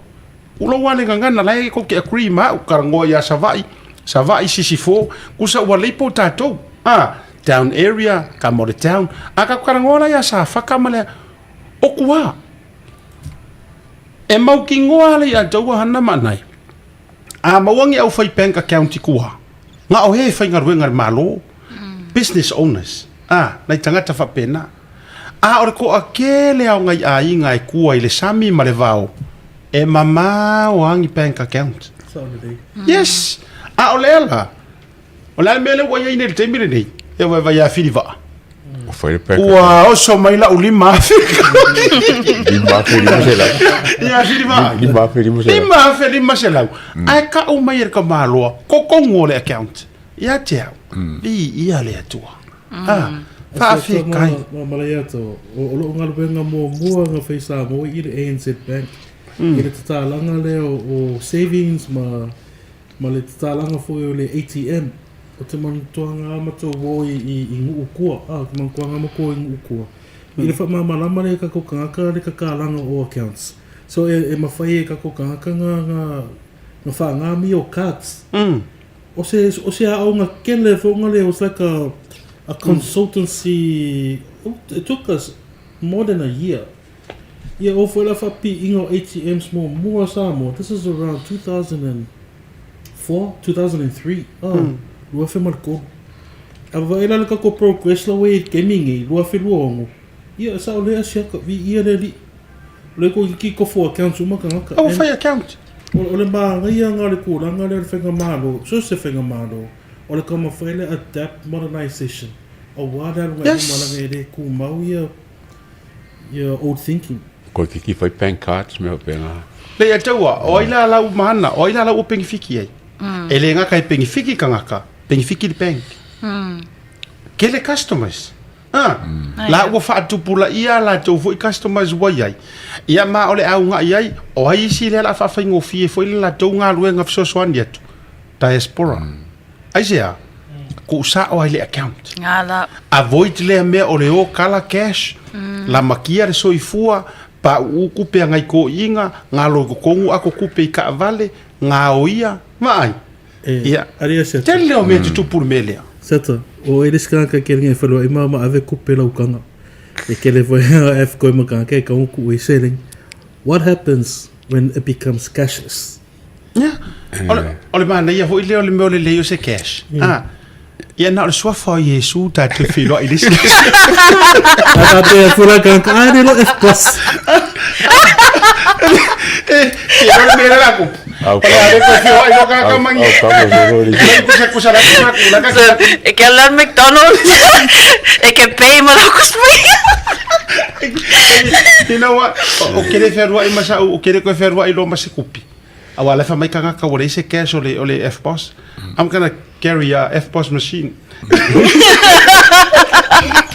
Kulou a le gagana la e kou ke agree ma au, kalagoa ia Savaii, Savaii, Sisifo, kusa ua leipo tatou. A, town area, ka mo le town. A ka kalagoa la ia Safata ma le, o kua. E mau kingoa le ia taua hana ma nai. A mauangi au whai bank account i kua. Nga o he whai ngaruenga le malo, business owners, a, nai tangata whapena. A o le toatele o ngai aiga e kua i le sami ma le vao, e mamao lava ni bank account. Yes! A o lea la, o le a le mea lea ua i ai nei i le taimi lenei, e vaivai ia Filivaa. Ua fai le bank Ua oso mai lau 5,000. 5,500. Ia Filivaa. 5,500. 5,500. Ae kau mai e le tamaloa, totogi o le account. Ia te au, viia le Atua. Ah, faafetai. Ma malaia atu, o loo galuega muamua na fai Samoa i le ANZ Bank. I le tatalaga lea o savings ma ma le tatalaga foi o le ATM. O te manutuaga a matou o i i Nuu kua, a, te manutuaga a matou o i Nuu kua. I le faamalamalama lea e kakou tagata le tatalaga o accounts. So e mafai e kakou tagata na na na faagami o cards. O se, o se aoga kele foi ona lea, it was like a, a consultancy, it took us more than a year. Ia, o foi la faapiiga o ATMs muamua a Samoa, this is around 2004, 2003, ah, 2003. A vaai la le tatou progress la ua i ai i le taimi lenei, 2026, ia, sa o lea siaka, viia le alii. O lea toeitiiti tofo accounts uma tagata. Ua fai account. O le manaia lena o le tulaga lea o le faigamalo, so o se faigamalo, o le taumafai lea adapt modernization aua le aluga i luma leaga e le tumau ia ia old thinking. Toeitiiti fai bank cards mea faapena. Lei a taua, o ai la lau mahana, o ai la lau ua pengifiki ai? E le gata e pengifiki tagata, pengifiki le bank. Kele customers. A, la ua faatupulaia a latou foi customers ua i ai. Ia ma o le auga i ai, o ai isi lea o le a faafaigofie foi le latou galuega fesoasoani atu? Diaspora. Aisea? Tuusao ai le account. Ngala. Avoid lea mea o le o kala cash, lamakia le soifua, pauu kupe a ngai toeaiina, galo i totonu ako kupe i taavale, gaoia, vaai. Ia, tele o mea tutupu le mea lea. Seta, o e le isi tagata e kele ngai faleoa i ma ma ave kupe lau kanga. E kele foi a F koe ma kanga ke kanga ku e selling. What happens when it becomes cashless? Yeah. O le manaia foi lea o le mea o le lelei o se cash. Ah. Ia na o le suafa o Iesu tatou te feiloai i le isi A faapea fula kanga, a le lo F plus. E, ke o le mea la kupu. Au O le a le koe feiloai lo kaka mangi. Au kamo se lo le Kusa kusa la kusa kula kaka. So, e ke alu McDonald's, e ke pay ma loko spui. You know what? O kere whenua i masa o kere koe whenua i lo mase kupi. Aua la wha mai kangaka ua leai se cash o le, o le FPOS. I'm gonna carry a FPOS machine.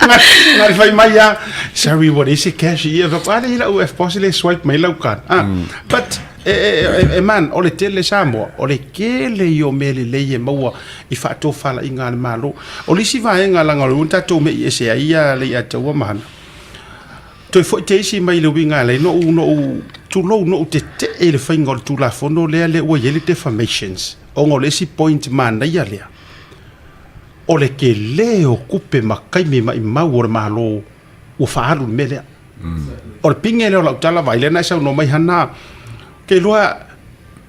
Nga whai mai a, sorry, ua leai se cash i ia. Wha ale lau FPOS le swipe mai lau card. Ah, But, e, e, e, e man, o le tele Samoa, o le kele i o mea lelei e maua i faatofalaiga a le Malo. O le isi vaega laga o le ua tatou mei ese ai ia le ia taua mahana. Toe foi te isi mai le uiga e ala ai ona ou tulou, ona ou tetee i le faiga o le Tulafono lea lea ua i ai le defamations, ona o le isi point manaia lea, o le tele o tupe ma taimi maimau o le Malo ua faaalu i le mea lea. O le pine lea o lau tala, vaai lea na e saunoa mai Hana, ou te iloa.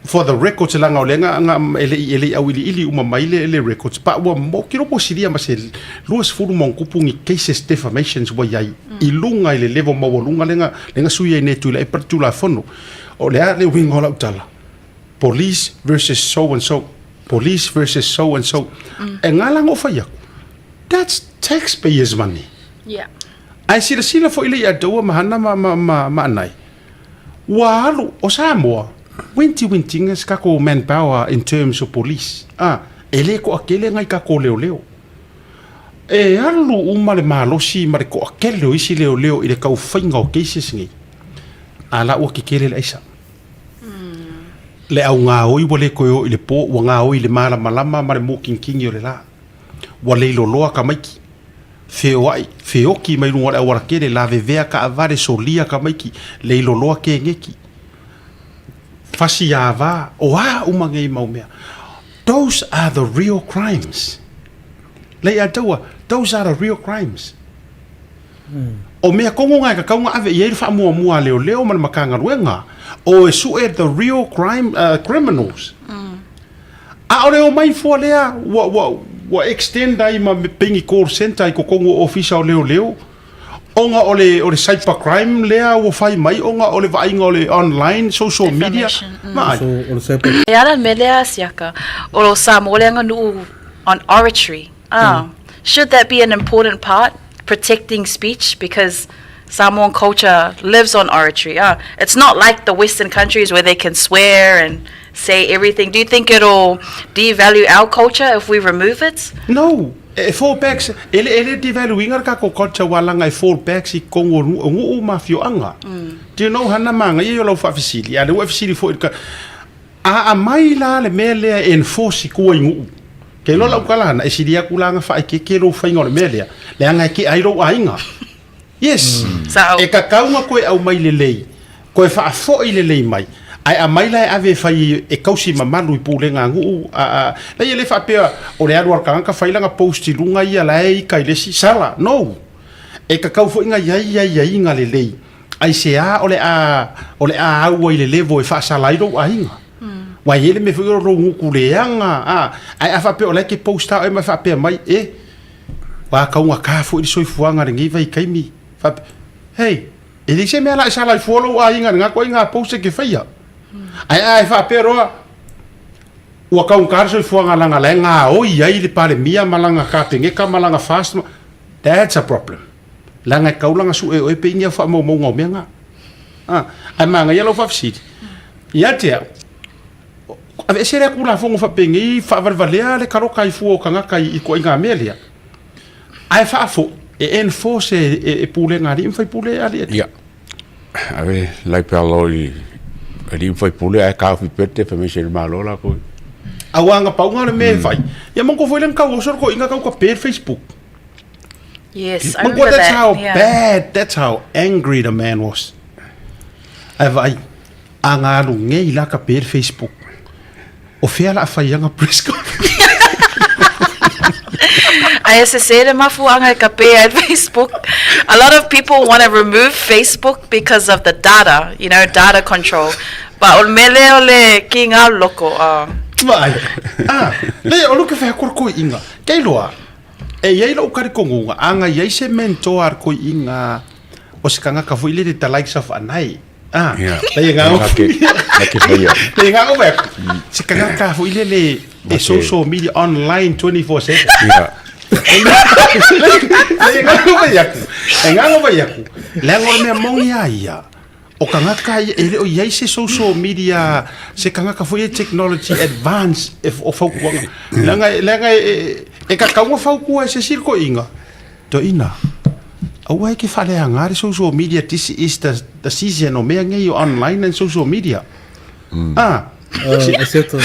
For the records leaga o lea na na e le i e le i auiliili uma mai le le records but ua mo kilo po silia ma se 20 ma ona tupu ni cases defamations ua i ai i luga i le level maualuga lea na lea na sui ai nei Tuilaepa le Tulafono. O le a le uiga o lau tala? Police versus so and so, police versus so and so. E ngā la na ou fai atu, that's taxpayers money. Yeah. Ae silasila foi le ia taua ma hana ma ma ma ma anai. Ua alu o Samoa, wentiwentiga se takou manpower in terms of police, a, e le toatele nai tatou leoleo. E alu uma le malosi ma le toatele o isi leoleo i le tau faiga o cases nei, a la ua kekele le aisa. Le au gaoi ua le toe o i le po, ua gaoi i le malamalama ma le mokinikingi o le la. Ua leiloloa tamaiti. Feoai, feoki mai luga o le aualatele, lavevea taavale, solia tamaiti, leiloloa keneti, fasi ava, o a uma nei mau mea. Those are the real crimes. Lei a taua, those are the real crimes. O mea kogo na e tatau ona ave i ai le faamuamua a leoleo ma le Matagaluega, o e sue the real crime, criminals. A o le omai fua lea ua, ua, ua extend ai ma pei ni call centre i totonu o ofisa o leoleo, ona o le, o le cyber crime lea ua fai mai ona o le vaaiga o le online social media. Vaai. So, o le cyber. E ala le mea lea siaka, o lo Samoa le aganuu on oratory. Ah, should that be an important part, protecting speech, because Samoan culture lives on oratory. Ah, it's not like the Western countries where they can swear and say everything. Do you think it'll devalue our culture if we remove it? No, e fall back, e le, e le devalue ina le tatou culture ua laga e fall back i totonu o nuu, o nuu ma afioaga. Do you know hana manaia ia o lau faafesili, a o lea ua e fesili foi i le ka, A aumai la le mea lea e enforce i tua i nuu, kei iloa lau tala hana, e sili atu la na faaekeeke lou faiga o le mea lea, leaga e kea ai lou aiga. Yes! E tatau na toe aumai lelei, toe faafoi lelei mai, ae aumai la e ave e fai e tausi mamalu i pulega a nuu, a, a, leai e le faapea o le alu a le tagata fai lana post i luga ia la e ika i le isi, sala, no! E tatau foi na i ai aiaiga lelei Aisea o le a, o le a au ai le levo e faasala ai lou aiga? Ua i ai le mea foi o lou gutu leaga, a, ae a faapea o la e te post lava oe ma faapea mai, e, ua taugata foi le soifuaga i lenei vaitaimi. Faapea, hei, e leai se mea la e sala ai fua lou aiga i lena ituaiga post e te faia. Ae a e faapea loa, ua taugata le soifuaga leaga la e gaoi ai le Palemia ma lana Kapeneta ma lana FAST, that's a problem. Leaga e taulaga sue oe pe ingia faamaumauga o mea na. A, ae manaia lau faafesili. Ia te au, aveese lea Tulafono faapenei faavalevalea le taloka i fua o tagata i ituaiga mea lea, ae faafoi e enforce e, e, e pulega a alii ma faipule alii. Ia. Ave lai pea lo i alii ma faipule ae taofi pea le defamation i le Malo latou. Aua na pau na o le mea e fai. Ia manatua foi lea na tau oso le toeaina tau tape le Facebook. Yes, I remember that's that. how yeah. bad, that's how angry the man was. Ae vaai, a nga alu nei la ka pe Facebook. O fea la fai anga press conference. Ae se se le mafuanga e ka pe at Facebook. A lot of people want to remove Facebook because of the data, you know, data control. But o le mea lea o le ki ngā loko. Vaai. Ah, le o luke whea kore koi inga. Kei loa, E i ai lou talitonuga, a na i ai se mentor a le toeaina o se tagata foi lele the likes of Anae, a, lei e gagau, lei e gagau fai atu, se tagata foi lele e social media online 24/7. Lei e gagau fai atu, e gagau fai atu, leaga o le mea moni a ia, O tagata ia, e le o i ai se social media, se tagata foi e technology advance e, o fautuaga. Leaga, leaga e, e, e tatau ona fautua e se isi le toeaina. Toeaina, aua e te faaleaga le social media, this is the, the season o mea nei o online and social media. Ah, Uh, e seta.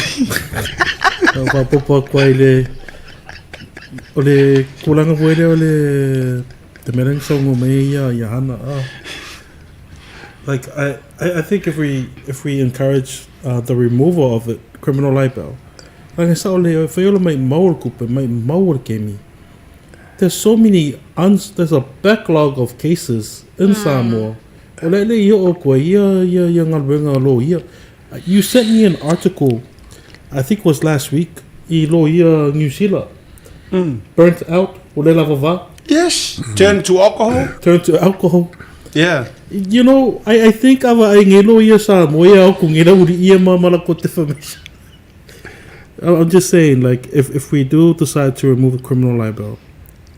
Tau whapopo aku ai le... O le kūlanga foi lea o le... Te mea lea na mai ia ia Hana. Ah. Like I, I, I think if we if we encourage uh, the removal of it, criminal libel. Like I said, ole whai ola mai mau le kupe, mai mau le kemi. There's so many uns, there's a backlog of cases in Samoa. O le le ia o koe ia ia ia ngaluenga lo ia. You sent me an article, I think it was last week, i loia Niu Sila. Burnt out, ua le lava va. Yes, turn to alcohol. Turn to alcohol. Yeah. You know, I, I think ava ai nge loia Samoa ia au ku nge la uri ia ma ma la ko defamation. I'm just saying, like, if, if we do decide to remove the criminal liability,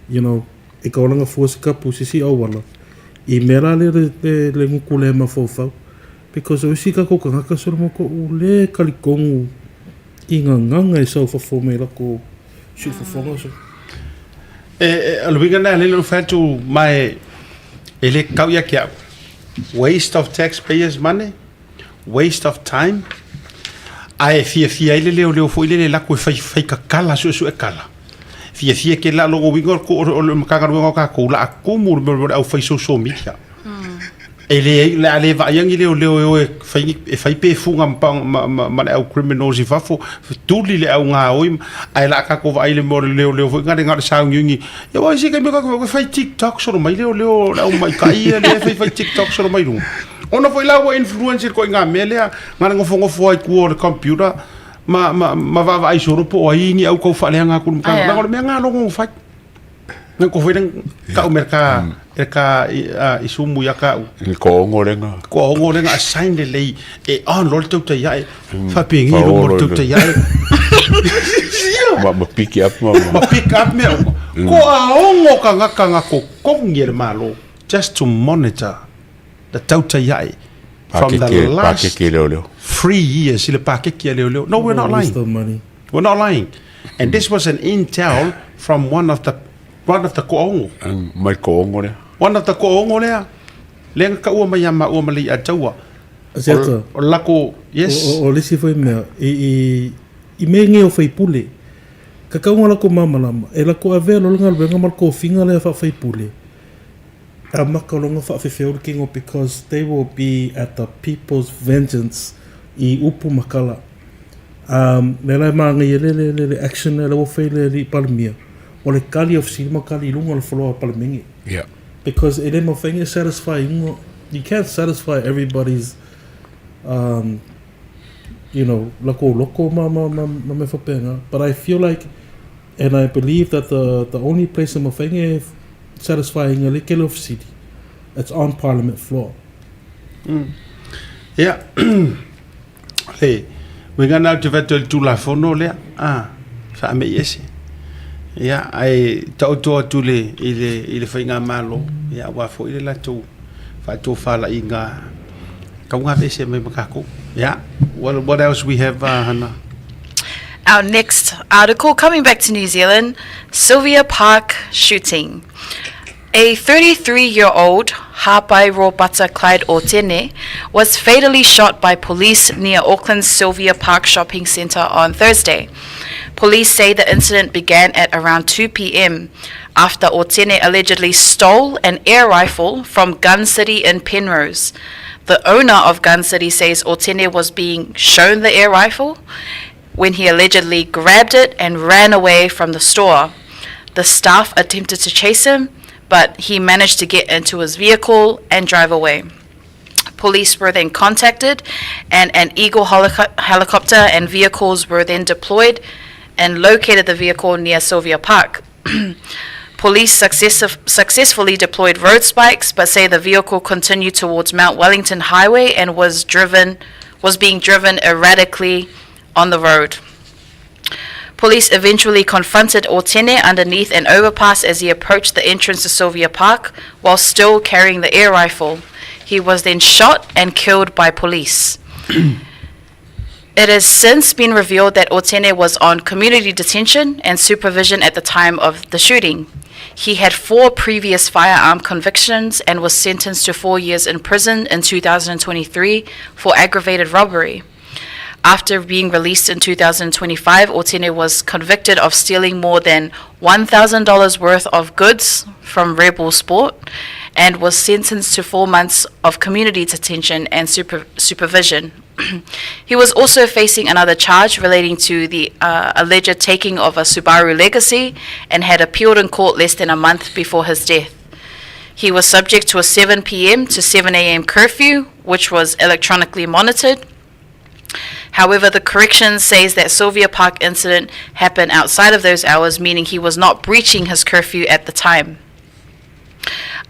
you know, e ka olanga fua se kapu sisi auala, i mea la le, le, le, le nguku le mafaufau. Because o isi kako kangaka solo mo ko u le kalikongu i nganganga e sau fafo mai lako siufofoga so. E, e, o le uiga lena lea ou fai atu ma e, e le kau ia ke au. Waste of taxpayers money, waste of time, ae e fiafia ai le leoleo foi lele lako e fai, fai kakala, suesue kala. Fiafia ke la logo uiga o le, o le Matagaluega o kakou la a kumu le mea o le au fai social media. E le, le a le vaaia ni leoleo e o e fai, e fai pe fuga ma, ma, ma, ma le au criminals i fafo, tuli le au gaoi, ae la a kakou vaai le mea o le leoleo foi nga le nga o le sauniuni. Ia ua isi kaimi o kakou fai TikTok solo mai leoleo le au maikai ia lea e fai fai TikTok solo mai luga. Ona foi la ua influence i le koiga mea lea, nga le nofonofo ai tua o le computer ma, ma, ma vaavaai solo po o ai ni au kau faaleaga aku i le Matagaluega. Leaga o le mea nga logo fai. Nga ko foi ka u ka e ka i sumu ia ka u. Le ko ongo lenga. Ko ongo lenga assign le lei e on lo le tauta ia e. Fa pengi lo mo tauta ia e. Ma ma pick up ma. Ma pick up me. Ko a ongo ka ngaka nga ko kongi le malo just to monitor the tauta ia e. From the last 3 years i le pakeke a leoleo. No, we're not lying. We're not lying. And this was an intel from one of the ko'ongo. Mai ko'ongo lea. One of the ko'ongo lea. Lea nga kaua mai ia maua ma le i'a taua. Asiata. O lako, yes. O, o, o lisi foi mea, i, i, i mea nge o faipule, ka kaunga lako mamalama, e lako avea lola galuega ma le kofiga lea faafaipule, a maka loga faafefeo le kingo because they will be at the people's vengeance i upu ma kala. Um, lea la e māgaia le, le, le, le action lea la ua fai le alii Palemia, o le kali o fesili ma kali i luga o le foloa o Palemenge. Yeah. Because e le mafai e satisfy iuga, you can't satisfy everybody's um, you know, lako loko ma, ma, ma, ma mea faapena. But I feel like, and I believe that the only place e mafai e satisfy inga le kele o fesili, it's on Parliament floor. Ia, le uiga lena ou te fai atu ai i le Tulafono lea, a, faamei ese. Ia, ae taoto atu i le, i le, i le faigamalo, ia, aua foi le latou faatofalaiga tauga aveese mai ma tatou. Ia, what else we have, Hana? Our next article, coming back to New Zealand, Sylvia Park shooting. A 33-year-old Hapai Ropata Clyde Otene was fatally shot by police near Auckland's Sylvia Park Shopping Centre on Thursday. Police say the incident began at around 2 p.m. after Otene allegedly stole an air rifle from Gun City in Penrose. The owner of Gun City says Otene was being shown the air rifle when he allegedly grabbed it and ran away from the store. The staff attempted to chase him, but he managed to get into his vehicle and drive away. Police were then contacted, and an Eagle helicopter and vehicles were then deployed and located the vehicle near Sylvia Park. Police successfully deployed road spikes, but say the vehicle continued towards Mount Wellington Highway and was being driven erratically on the road. Police eventually confronted Otene underneath an overpass as he approached the entrance to Sylvia Park while still carrying the air rifle. He was then shot and killed by police. It has since been revealed that Otene was on community detention and supervision at the time of the shooting. He had four previous firearm convictions and was sentenced to 4 years in prison in 2023 for aggravated robbery. After being released in 2025, Otene was convicted of stealing more than $1,000 worth of goods from Rebel Sport and was sentenced to 4 months of community detention and supervision. He was also facing another charge relating to the alleged taking of a Subaru Legacy and had appealed in court less than a month before his death. He was subject to a 7 p.m. to 7 a.m. curfew, which was electronically monitored. However, the correction says that Sylvia Park incident happened outside of those hours, meaning he was not breaching his curfew at the time.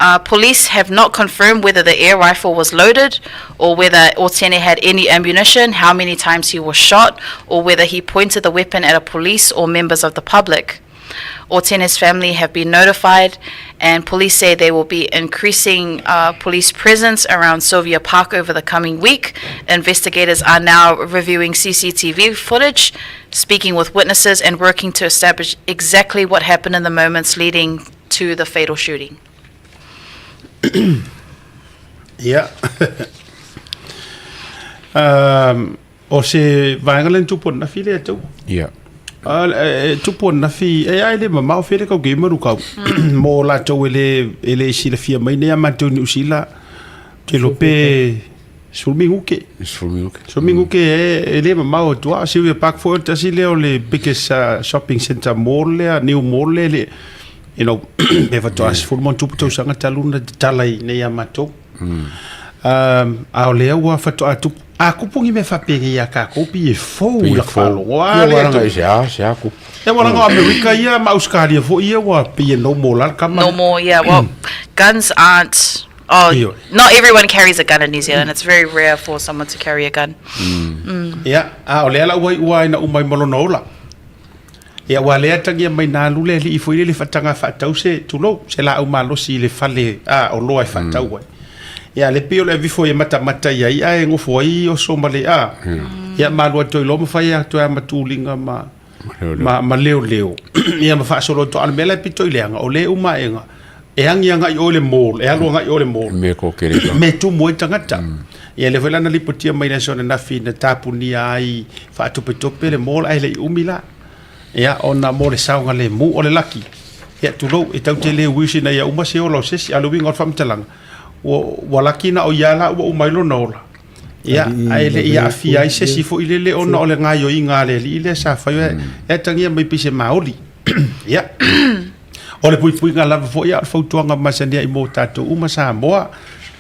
Uh, police have not confirmed whether the air rifle was loaded or whether Otene had any ammunition, how many times he was shot, or whether he pointed the weapon at a police or members of the public. Otene's family have been notified, and police say they will be increasing uh, police presence around Sylvia Park over the coming week. Investigators are now reviewing CCTV footage, speaking with witnesses, and working to establish exactly what happened in the moments leading to the fatal shooting. Ia. um, o se vaega le tupu ananafi lea tau. Ia. Uh, e, tupu ananafi, e ai le mamao fele kau ke maru kau. Mo latou e le, e le silafia mai nei a matou Niu Sila, ke lope sefulu minute. 10 minute. 10 minute e, e le mamao atu a. Sylvia Park foi o le tasi lea o le biggest shopping center mall lea, new mall lea, le, you know, e faatoa 10+ tausaga talu na tatala i nei a matou. Um, a o lea ua faatoa tupu. A kupu ni mea faapea ia kākou pi e fou Pi e la fou. faalogo. A Ia lea wala tu- ngai se a, se a kupu. Ia wala ngā Amerika ia ma Australia fo ia ua pi e no more la kama. No more, yeah. Well, guns aren't. Oh, Io. not everyone carries a gun in New Zealand. It's very rare for someone to carry a gun. Ia, a o lea la ua ua ina umai malona ola. Ia ua lea tangia mai nā lule li i foi le whatanga whaatau se tulou, se la au malosi i le fale a o loa e whaatau ai. Ia le pio le vifo e mata mata ia i a e ngofo ai o so male a. Ia malua toi lo mawhai a toi a matulinga ma ma, ma leo leo. Ia ma whaasolo to ana mela pito i leanga o le uma enga. E angi anga i ole mall, e alu anga i ole mall. Me ko kere ka. Me tumu ai tangata. Ia le foi lana lipotia mai le aso ananafi na tapunia ai faatopetope le mall ae le'i umi la. Ia ona mo le saogalemu o le laki. Ia tulou e tatou te le ui ina ia uma se ola o se isi a o le uiga o le faamatalaga ua ua laki na o ia la ua uma ai lona ola. Ia ae le'i aafia ai se isi foi lele ona o le gaioiga a le alii lea sa fai e atagia mai pei se maoli. Ia o le puipuiga lava foi a o le fautuaga masani ai mo tatou uma Samoa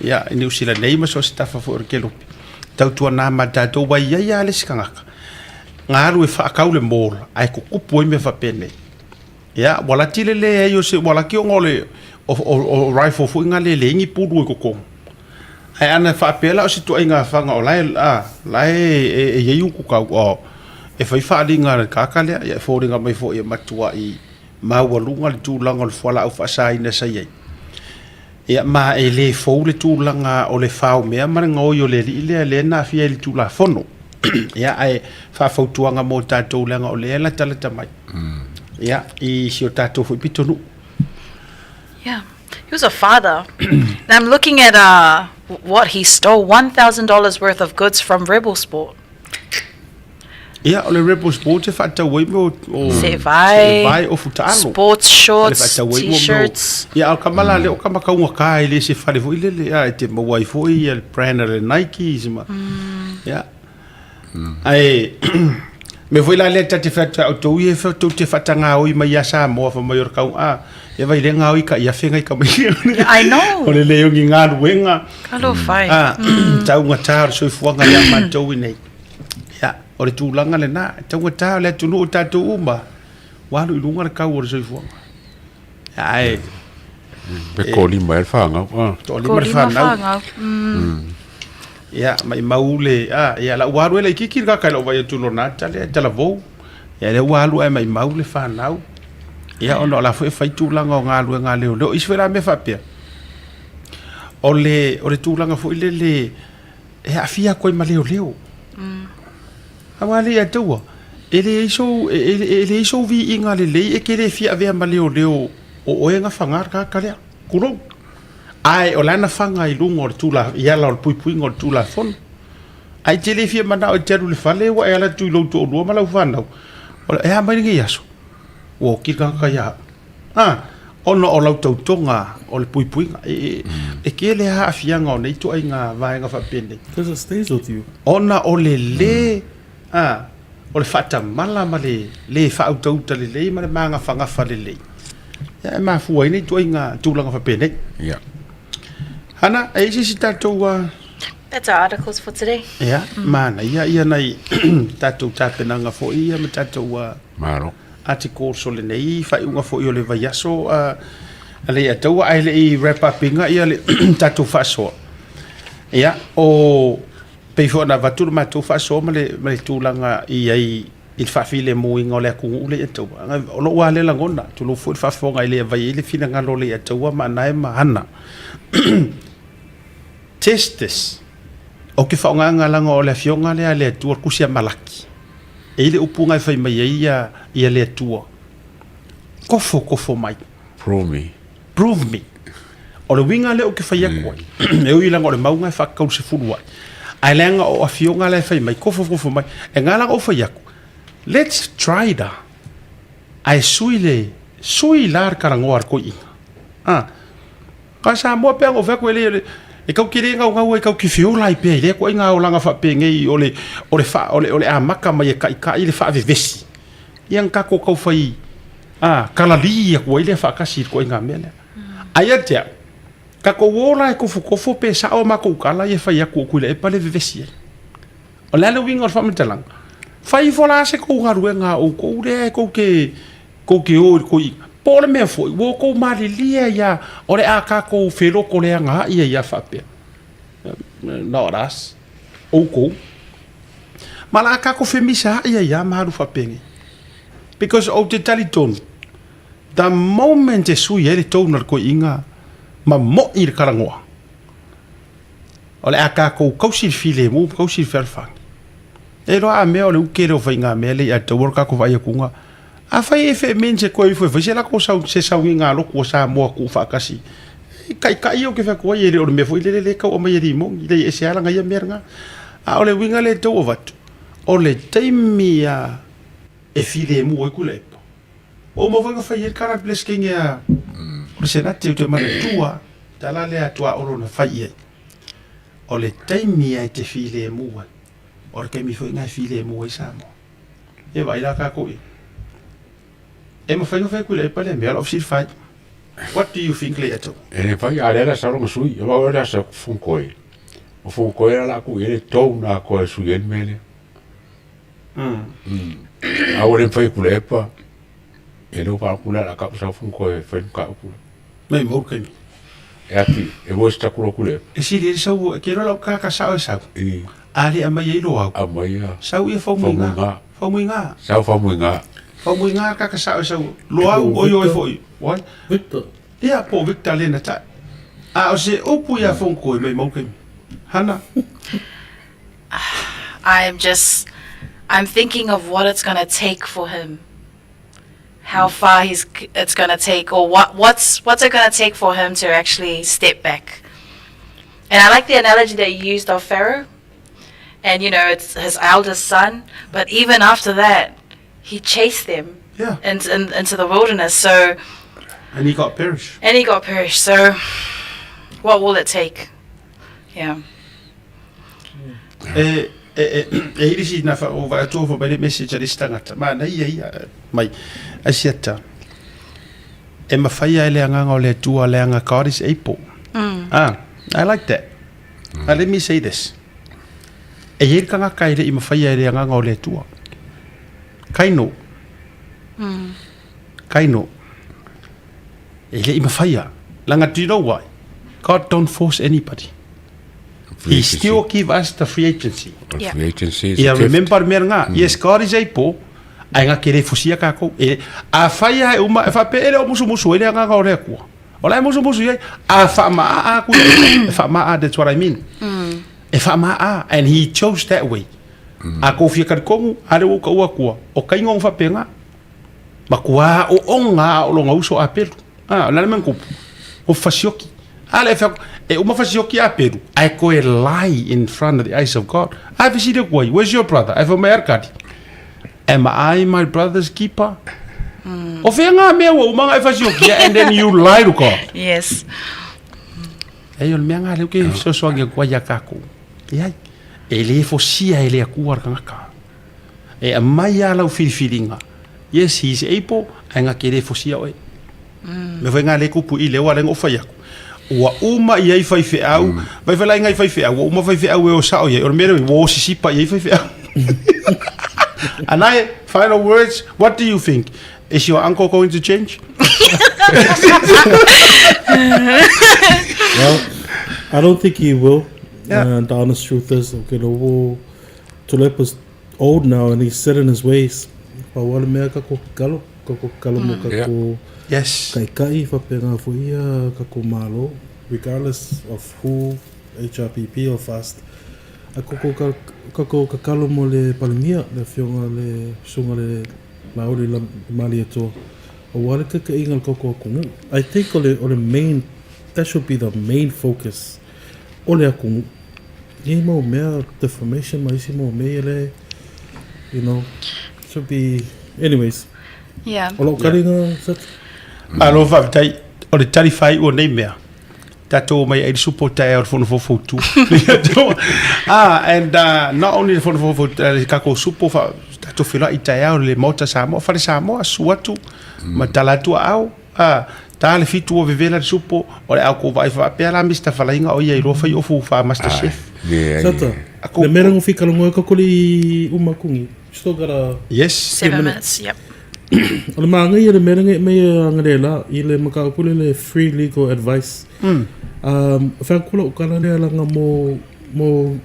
ia i Niu Sila nei ma so o se tafa foi o le kelope. Tautuana ma tatou ua i ai lava le isi tagata galu e faakau le mall ae kukupu ai mea faapenei. Ia ua lati le leai o se ua laki ona o le o, o, o rifle foi nga le leai ni pulu i totonu. Ae ana faapea la o se tuaiga faga o la e a la e e, e iai uku kau o e fai faaaliga a le tagata lea ia e foliga mai foi e matuai maualuga le tulaga o le fualaau faasaina sa iai. Ia ma e le fou le tulaga o le faomea ma le gaoi o le alii lea lea na aafia ai i le Tulafono. Ia ae faafautuaga mo tatou leaga o lea e latalata mai. Ia i si o tatou foi pitonuu. Yeah. He was a father. and I'm looking at uh, what he stole $1,000 worth of goods from Rebel Sport. Ia, o le Rebel Sport e faatau ai mea o Se'evae, se'evae, ofu taalo. Sports O le shorts, faatau ai mo mea o- t-shirts. Ia, a o kama la lea o kama kaugata e le se fale foi lele, a e te maua ai foi ia le brand a le Nike ma. Ia. Ae mea foi la lea ta te fai atu ai outou ia e tou te faatagaoi mai ia Samoa fai mai o le kau a e vai le gaoi ka ia fenga i ka mai. I know. O le le o ni galuega. Talofa e. A taugata o le soifuaga ia matou i nei. Ia, o le tulaga lena, e taugata o le atunuu o tatou uma, ua alu i luga le kau o le soifuaga. Ia, ae... Pe toalima ai le fanau. Ah. Toalima le fanau. Ia, maimau le... Ah, ia, la ua alu ai laitiiti le kaka i lou vaai atu i lona ata lea, talavou. Ia, lea ua alu ae maimau le fanau. Ia, ona o la foi e fai tulaga o galuega a leoleo. O isi foi la mea faapea, o le, o le tulaga foi lele, e aafia atu ai ma leoleo. Aua le ia taua, e leai sou, e, e, e leai sou viiga lelei e te le fia avea ma leoleo o oe na faga le tagata lea. Tulou. Ae o la na faga i luga o le tula, i ala o le puipuiga o le Tulafono. Ae te le fia manao e te alu i le fale ua e ala atu i lou toalua ma lau fanau. O le, e a mai lenei aso? Ua oti le tagata ia au. A, ona o lau tautoga o le puipuiga. E, e, e tele lava aafiaga o nei ituaiga vaega faapenei. Because it stays with you. Ona o le lē, a, o le faatamala ma le lē faautauta lelei ma le magafagafa lelei. Ia, e mafua ai nei ituaiga tulaga faapenei. Ia. Hana, e i ai se isi tatou a... That's our articles for today. Ia, manaia ia nai tatou tapenaga foi ia ma tatou Malo. articles o lenei faaiuga foi o le vaiaso a Leiataua ae le i wrap up ina ia le tatou faasoa. Ia, o pei foi ona avatu le matou faasoa ma le, ma le tulaga i ai i le faafilemuina o le atunuu Leiataua. O lou lava lea lagona, tulou foi le faafofoga e le avai ai le finagalo o Leiataua ma Anae ma Hana. Test this. Ou te faaaogaina leaga o le afioga lea a le Atua, le tusi a Malaki. E i ai le upu na e fai mai ai ia, ia le Atua. Kofo, kofo mai. Prove me. Prove me. O le uiga lea ou te fai atu ai, e ui leaga o le mauga e faatatau i le 10 ai, ae leaga o afioga la e fai mai, kofo, kofo mai. E ngā la ou fai atu, let's try da. Ae sui le, sui la le talanoa a le toeaina. Ah. Ka Samoa pea o fai atu e le, e kau te le gaugau ai kau te feola ai pea i lea koaiga olaga faapenei o le, o le faa, o le, o le amata mai e taitai le faavevesi. Ia na tatou tau fai, a, kalalī atu ai lea faatasi i le koaiga mea lea. Ae ia te au, tatou o la e tofotofo pe sao a matou tala ia e fai atu o Tuilaepa le vevesi ai. O le a le uiga o le faamatalaga? Fai ifo la se tou galuega a outou lea e tou te, tou te o i le toeaina. Po o le mea foi, ua outou malilie ia, o le a tatou felotoleagaai ai lava faapea. Not us. Outou. Ma o le a tatou femisaai ai lava ma alu faapenei. Because ou te talitonu, the moment e sui ai le tone o le toeaina ma moi le talanoa, o le a tatou tausi le filemu ma tausi le fealofani. E iloa a mea o le uke lea o faigamea lea i Ataua o le tatou vaai atuga. Afai e femen se koe ifo e fai se lako sau se sauniga lotu o Samoa tuufaatasi. E taitai ia ou te fai atu ai e le o le mea foi lele lea e tau aumai e limoni, leai e ese lava lana ia mea lena. A o le uiga lea e tau avatu, o le taimi a e filemu ai Tuilaepa, ua uma foi ona fai ai le tala a le Peresetene a o le Senate ou te manatua tala lea a Tuaolo na fai i ai. O le taimi lava e te filemu ai, o le taimi foi lena e filemu ai Samoa. E vaai la tatou i E mafai ona fai atu i le epa lea mea o lau fesili fai. What do you think Lei'atou? E le mafai, a o lea la sau lona sui, aua o le aso Fonotoe, o Fonotoe la la tuu i ai le tou na atoa e sui ai le mea lea. A ua le mafai e Tuilaepa, e le ua faalogo lea o le a tau sau Fonotoe e fai le mataupu lea. Mai mo le taimi. E ati, e voice taku loa Tuilaepa. E sili ai le sau, e te iloa lau kaka sao e sau. A le aumai ai loa au. Aumai ia. Sau ia Faumuiga. Faumuiga. Sau Faumuiga. Faumuiga kaka sao e sau. Loau oi oi foi. What? Victor. Ia po Victor le na tai. A o se upu ia Fonotoe mai mau taimi. Hana. I'm just I'm thinking of what it's going to take for him. How far he's it's going to take or what what's what's it going to take for him to actually step back. And I like the analogy that you used of Pharaoh. And you know, it's his eldest son, but even after that, he chased them Yeah. in, in, into the wilderness. So And he got perished. and he got perished. So what will it take? Yeah. E, e, e, e i le isi na wha, o vai atu o mai le message a le isi tangata. Manaia ia, mai, ai siata. E mawhai ai le anganga o le Atua, le anga God is able. Ah, I like that. Now let me say this. E i ai le tangata e le i mawhai ai le anganga o le Atua. Kaino. Kaino. E le i mawhai a. Langa, do you know why? God don't force anybody. Free He agency. still give us the free agency. Yeah. Free agency is Ia a gift. remember le mea lena. Yes, God is able. Ae nga ke le fosia kākou. E, a whai a e uma, e whape e le o musumusu, e le anganga o le Atua. O la e musumusu iai, a whamaa a kui, e whamaa, that's what I mean. E whamaa, and he chose that way. A kōwhia karikongu, a le uka ua kua, o kainga o whapenga, ma kua o onga a o longa uso a pelu. Ah, o le a le mea na tupu? Ua fasioki. A lea e fai atu, e uma fasioki a Peru, ae koe lie in front of the eyes of God. Ae fesili atu ai, where's your brother? Ae fai mai Arkadi, am I my brother's keeper? O fea ngā mea ua uma nga e fasioki and then you lie to God. Yes. Ei, o le mea ngā leo ke fesoasoani atu ai iā kākou. Eai, e le fosia e le Atua le tagata. E aumai lava lau filifiliga, yes he is able, ae na te le fosia oe. Mea foi na le kupu i leo a lea na ou fai atu. Ua uma i ai faifeau, vai failaiga i faifeau, ua uma faifeau e o sao i ai, o le mea lea ua o sisipa i ai faifeau. Anae, final words, what do you think? Is your uncle going to change? Well, I don't think he will. Yeah. And the honest truth is, okay, no, Tuilaepa's old now and he's set in his ways. Pau lava le mea kako kalo, kako kalo mo kako Yes. kaikai faapena foi ia kako malo, regardless of who HRPP or FAST. A koko ka kako kakalo mo le Palemia, le afioga le susuga le Laoli la Malietoa. Aua le kaikaiga le koko atunuu. I think o le o le main, that should be the main focus o le atunuu. Nei mau mea defamation ma isi mau mea ia le you know should be anyways. Yeah. O lou taliga set. Malo faafetai o le tali faaiu o nei mea. Tatou omai ai le supo taeao le fono foufoutu. ah, and uh, not only le fono foufoutu, le kako supo fa tatou feiloai taeao le Maota Samoa, Fale Samoa, su atu, ma tala atu aao. A, ta le fitu ua vevela le supo, o le a kou vaai faapea la Mister Falaiga o ia iloa fai ofu fa Master Chef. Sata, le mea lengo fika longo e kako le i uma kungi. Still got a Yes. Seven minutes, yep. O le maangai le mea lenga mai e angale la i le mataupu le le free legal advice. Mm. Um, whea kula o kala lea langa mo, mo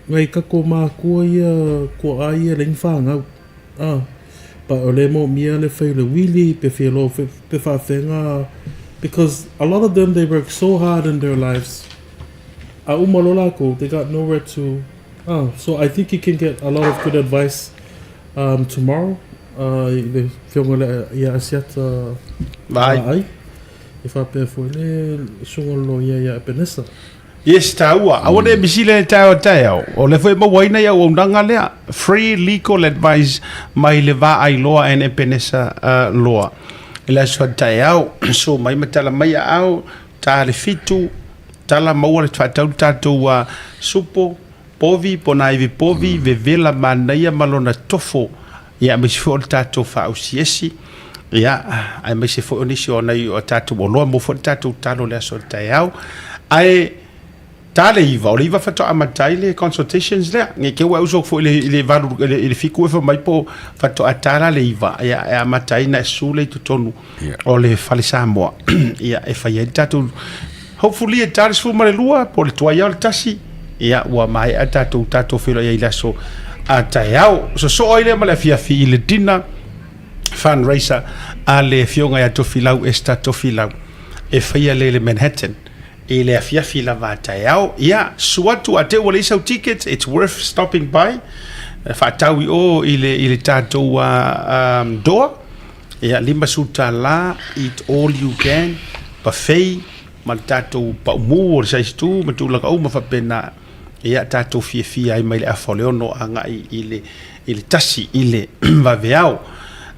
ngai kako mākua ia kua a ia lengi whāngau. Ah, but o le moomia le fai o le wili pe fia loa pe faafega because a lot of them they work so hard in their lives a uma loa lakou they got nowhere to ah so I think you can get a lot of good advice um tomorrow uh i le afioga le ia Asiata Vaai e faapea foi le susuga o le loia ia Epenesa. Yes, taua. Aua ne misi le taeao taeao. O le foi e mauaina i auaunaga lea. Free legal advice mai le Vaai Loa and Epenesa uh, Loa. I le aso taeao, so mai ma tala mai aao, ta le fitu, tala maua le whaatau tātou uh, supo, povi, pona ivi povi, mm. vevela manaia ma lona tofo. Ia, aemaise foi o le tatou faausiesi, ia, aemaise foi o nisi o nai o tatou oloa, mo foi le tatou talo le aso o le taeao. Ae, ta le iva, o le iva faatoa amata ai le consultations lea. Nge ke ua uso foi le, le valu, le, le fiku e fa mai po faatoa ta la le iva, ia, e amata ai na e su le i totonu o le fale Samoa. Ia, e fai ai le tatou, hopefully e ta le 12, po o le tuai o le tasi, Ia, ua maea tatou tatou feiloai ai i le aso a taeao. Sosoo ai lea ma le afiafi i le dinner fundraiser a le afioga ia Tofilau Esther Tofilau e faia le i le Manhattan i le afiafi lava a taeao. Ia, susu atu a te ua leai sau tickets, it's worth stopping by. Faatau i o i le, i le tatou uh, um, door. Ia, $50, eat all you can, buffet, ma le tatou paumū o le size tu ma tulaga uma faapena, ia tatou fiafia ai mai le afa o le ono agai i le i le tasi i le vaveao.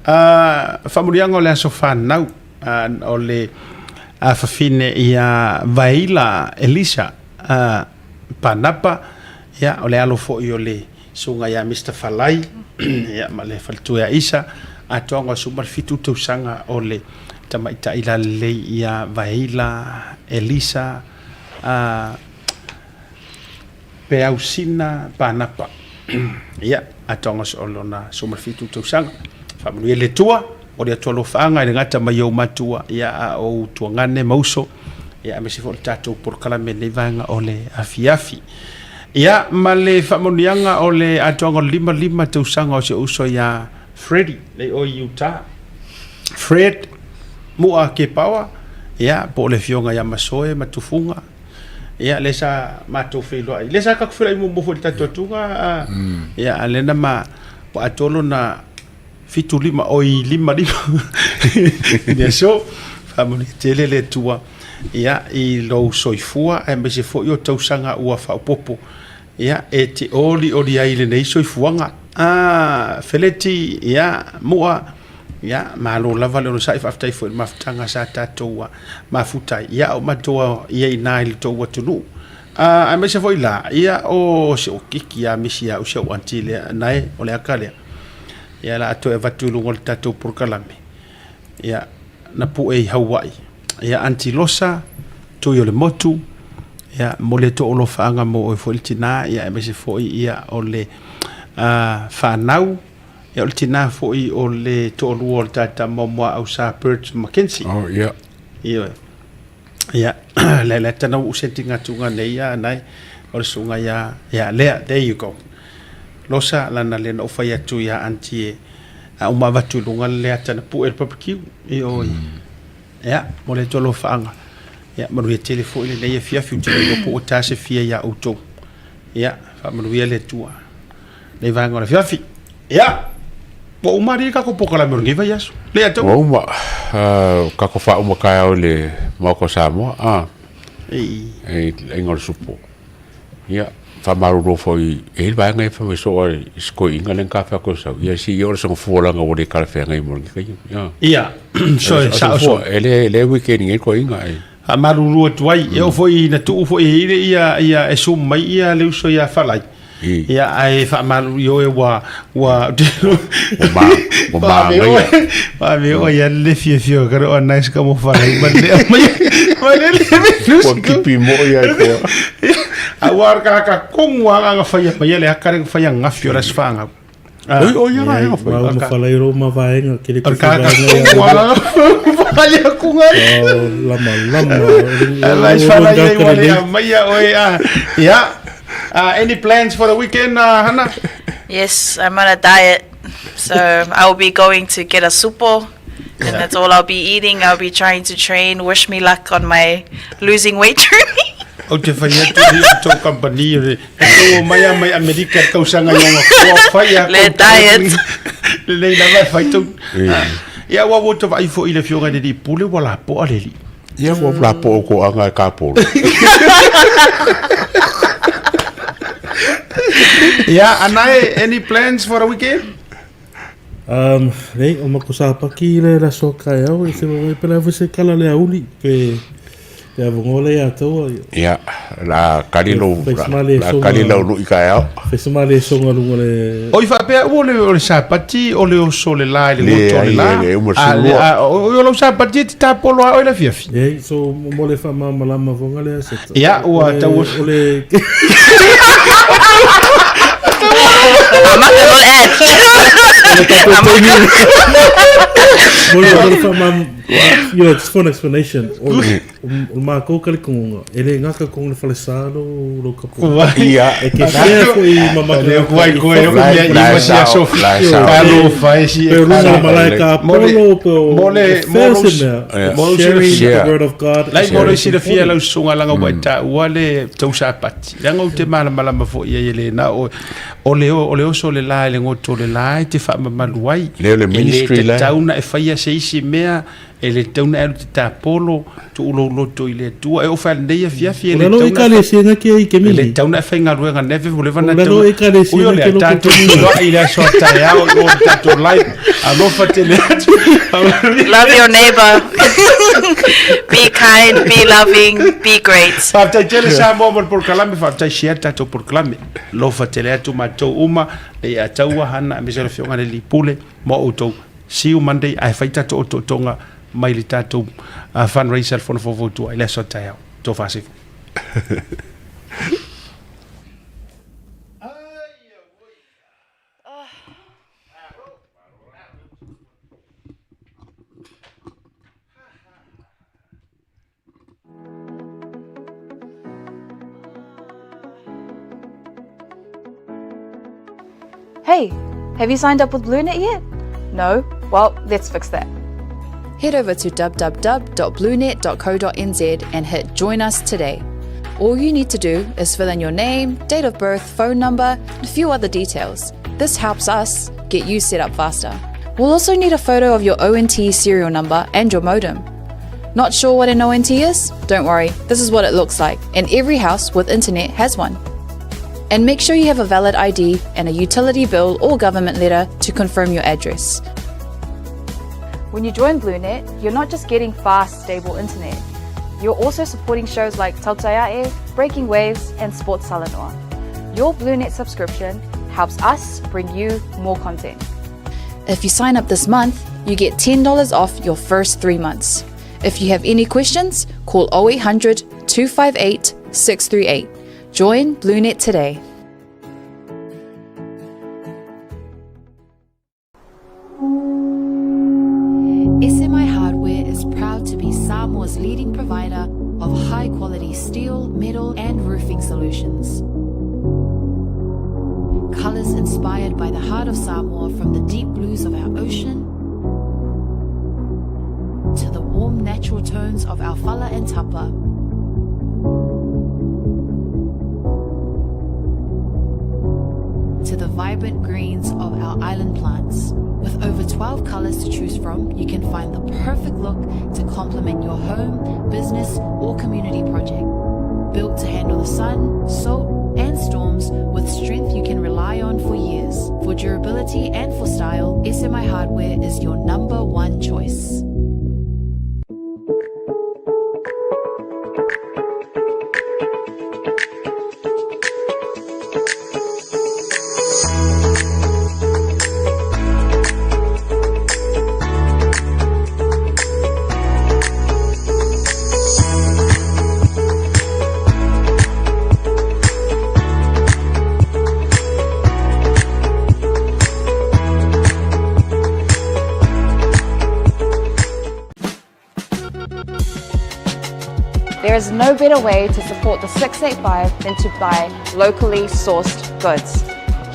Uh, faamuliaga o le aso whanau uh, o le uh, fafine ia Vaila Elisa uh, Panapa, ia o le alo foi o le susuga ia Mr Falai ia ma le faletua ia Isa, atoaga o le 17 tausaga o le tamaitai lalelei ia Vaeila Elisa a Peausina Panapa. Ia, atoaga o lona 17 tausaga. Faamanuia le Atua, o le Atua alofaaga i le gata mai ou matua, ia a ou tuagane ma uso, ia aemaise foi o le tatou polokalame i lenei vaega o le afiafi. Ia, ma le faamanuiaga o le atoaga o le 55 tausaga o si ou uso ia Freddie, lei o i Utah. Fred Mua Kepaoa, ia, po o le afioga ia Masoe ma Tufuga, ia, lea sa matou feiloai. Lea sa tatou feiloai muamua foi i le tatou atuga, a, ia, a lea na ma, ua atoa lona 75, oi, 55 i le aso. Faamanuia tele le Atua, ia, i lou soifua, aemaise foi o tausaga ua faaopoopo Ia, e te olioli ai i lenei soifuaga. A, Feleti, ia, Mua, ia, malo lava le onosai, faafetai foi i le mafutaga sa tatou mafuta ai. Ia, o matou ia i ina i le tou atunuu. A, aemaise foi la, ia, o si ou kiki a misi ia au si ou aunty lea, nae, o le aka lea. Ia, la a toe avatu i luga o le tatou polokalame. Ia, na pue i Hawaii. Ia, Aunty Losa, Toi o le Motu, ia, momoli atu ou alofaaga mo oe foi le tina, ia, aemaise foi, ia, o le fanau, ia, o le tina foi o le toalua o le tata Moamoa Ausa Bert McKenzie. Oh, ia. Ioe. Ia, le le tana u senti ngatu nga nei ia nai o le suga ia ia lea, there you go. Losa lana le na o fai atu ia auntie e a uma avatu i luga le ata na pue le barbecue i o i. Ia, mo le atu alofaaga. Ia, manuia tele foi lenei afiafi ou te le iloa po ua ta se fia ia outou. Ia, faamanuia le Atua. Nei vaega o le afiafi. Ia, ua uma alii le tatou polokalame o lenei vaiaso. Le atau. Ua uma. Uh, kako whauma kai au le Maoka o Samoa. Ah. Ei. E inga o le supo. Ia, whamaruru foi e le vaega e whawe soa i sko inga len ka whako sau. Ia si ia o le songa fualanga o le kala whenga i mo le kai. Ia. Ia, so e sao so. E le le weekend ngai ko inga e. Faamalulu atu ai, e oo foi ina tuu foi e ile ia ia e sumu mai ia le uso ia Falai. Ia ae faamalulu ioe ua ua Ua ma ua maagaia. Faame oe ia le fiafia o kare o nice ka mo Falai ma le mai ma le le Ua kipi mo ia i koa. A ua ka ka kongu a nga faia mai le akare faia ngafi o la sfanga. Oi, oi, ia ia fai. Ma ma falai ro ma vaenga ke le ke vaenga. Ia kunga. Lama lama. La fala ia wale mai oi a. Yeah. Any plans for the weekend, Hannah? Yes, I'm on a diet. So I'll be going to get a supo. And that's all I'll be eating. I'll be trying to train. Wish me luck on my losing weight journey. Ou te whai atu i o tō company o le tō mai a mai Amerika tausaga i onga kua whai a Le diet. Le nei lava e whai tau. Ia ua ua te vai fo i le fioga le li pule ua la poa le li. Ia ua la poa ko anga e ka polo. Ia, Anae, any plans for the weekend? Um, nei, o mako sāpaki le la so kai au, e te wawai pela se kala le auli, pe pe avongo le ia taua. Ia, la kali lo, la kali lo lui kai au. Fes male songa lunga le... Oi whapea, o le, o le sāpati, o le oso le la, le ngoto le la. Le, le, le, o lau sāpati e te tāpolo a oi la fiafi. Ie, so mo le whaamamalama vonga lea se... Ia, ua tau... O le... Mo le You know, just for an explanation, o le mākou kalikongonga, e le ngaka kong le falesa lo lo kapo. Ia. E ke share fo i mamaka. Le kuai koe o ia i masi a sofi. Talo fai si e kala. Malae ka polo pe o mole mole sharing the word of God. Lai mole si le fia lau sunga langa ua ta ua le tausa pati. Langa u te malamalama foi ia le na o o le o le oso le la le ngoto le la e te faamamalu ai. Le o le ministry E le tatau na e faia se isi mea, e le tatau na e alu te tapolo, tuuloulou loto i le Atua. E oo fai lenei afiafi, e le tatau na e le tatau na e faigaluega neve ua leva na tatau Ui o lea, tatou feiloai i le aso a taeao i o le tatou live. Alofa tele atu. Love your neighbor. Be kind, be loving, be great. Faafetai tele Samoa mo le polokalame, faafetai share le tatou polokalame. Alofa tele atu matou uma, le ia taua Hana aemaise le afioga i le Alii Pule ma outou. See you Monday ae fai tatou otootoga mai le tatou fundraiser le Fono Faufautua i le aso a taeao. Tofa sefu. Hey, have you signed up with BlueNet yet? No? Well, let's fix that. Head over to www.bluenet.co.nz and hit Join Us Today. All you need to do is fill in your name, date of birth, phone number, and a few other details. This helps us get you set up faster. We'll also need a photo of your ONT serial number and your modem. Not sure what an ONT is? Don't worry, this is what it looks like, and every house with internet has one. And make sure you have a valid ID and a utility bill or government letter to confirm your address. When you join BlueNet, you're not just getting fast, stable internet. You're also supporting shows like Tautaiae, Breaking Waves, and Sports Salanoa. Your BlueNet subscription helps us bring you more content. If you sign up this month, you get $10 off your first 3 months. If you have any questions, call 0800 258 638. Join BlueNet today. SMI Hardware is proud to be Samoa's leading provider of high quality steel, metal, and roofing solutions. Colors inspired by the heart of Samoa from the deep blues of our ocean to the warm natural tones of our fala and tapa. To the vibrant greens of our island plants. With over 12 colors to choose from, you can find the perfect look to complement your home, business, or community project. Built to handle the sun, salt, and storms with strength you can rely on for years. For durability and for style, SMI Hardware is your number one choice. There is no better way to support the 685 than to buy locally sourced goods.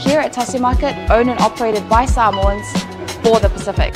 Here at Tasi Market, owned and operated by Samoans for the Pacific.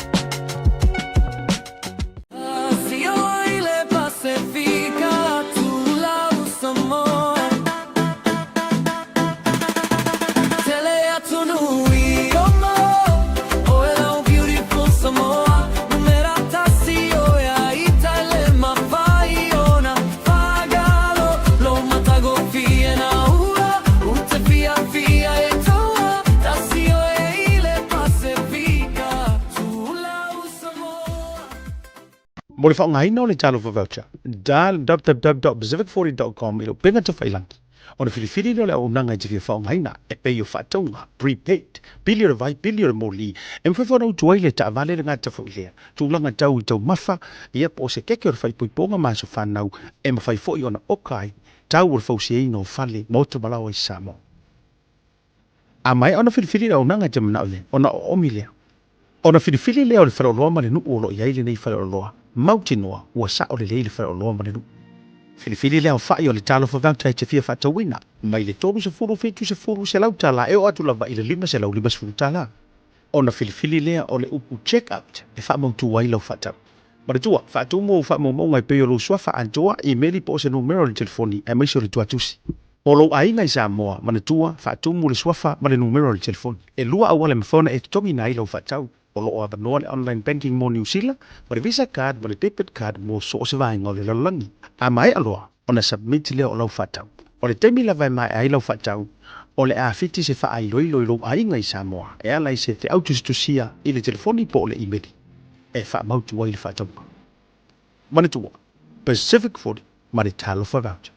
Mo le faaaogaina o le Talofa Voucher, dial www.pacific40.com i le upega tafailagi ona filifili lea o le auaunaga e te fia faaaogaina e pei o faatauga, prepaid, pili o le vai, pili o le moli, e mafai foi ona utu ai le taavale le gata foi lea tulaga tau i taumafa, ia po o se keke o le faaipoipoga ma aso fanau e mafai foi ona oka ai tau o le fausiaina o fale, maota ma laoa i Samoa. A maea ona filifili le auaunaga e te manao i ai, ona oomi lea. Ona filifili lea o le faleoloa ma le nuu o lo o i ai lenei faleoloa, mautinoa ua sao lelei le faleoloa ma le nuu. Filifili le aofai o le talofa voucher e te fia faatauina, mai le $30 70 tala e oo atu lava i le $550. Ona filifili lea o le upu check out e faamautu ai lau faatau. Manatua, faatumu ou faamaumauga e pei o lou suafa atoa, imeli po o se numera o le telefoni aemaise o le tuatusi. Mo lou aiga i Samoa, manatua, faatumu le suafa ma le numera o le telefoni. E lua auala e mafai ona e totogiina ai lau faatau. O lo o avanoa le online banking mo Niu Sila, ma le Visa card ma le debit card mo so o se vaega o le lalolagi. A maea loa ona submit lea o lau faatau. O le taimi lava e maea ai lau faatau, o le a fiti se faailoilo i lou aiga i Samoa e ala i se feau tusitusia i le telefoni po o le imeli e faamautu ai le faatauga. Manatua, Pacific 40 ma le Talofa Voucher.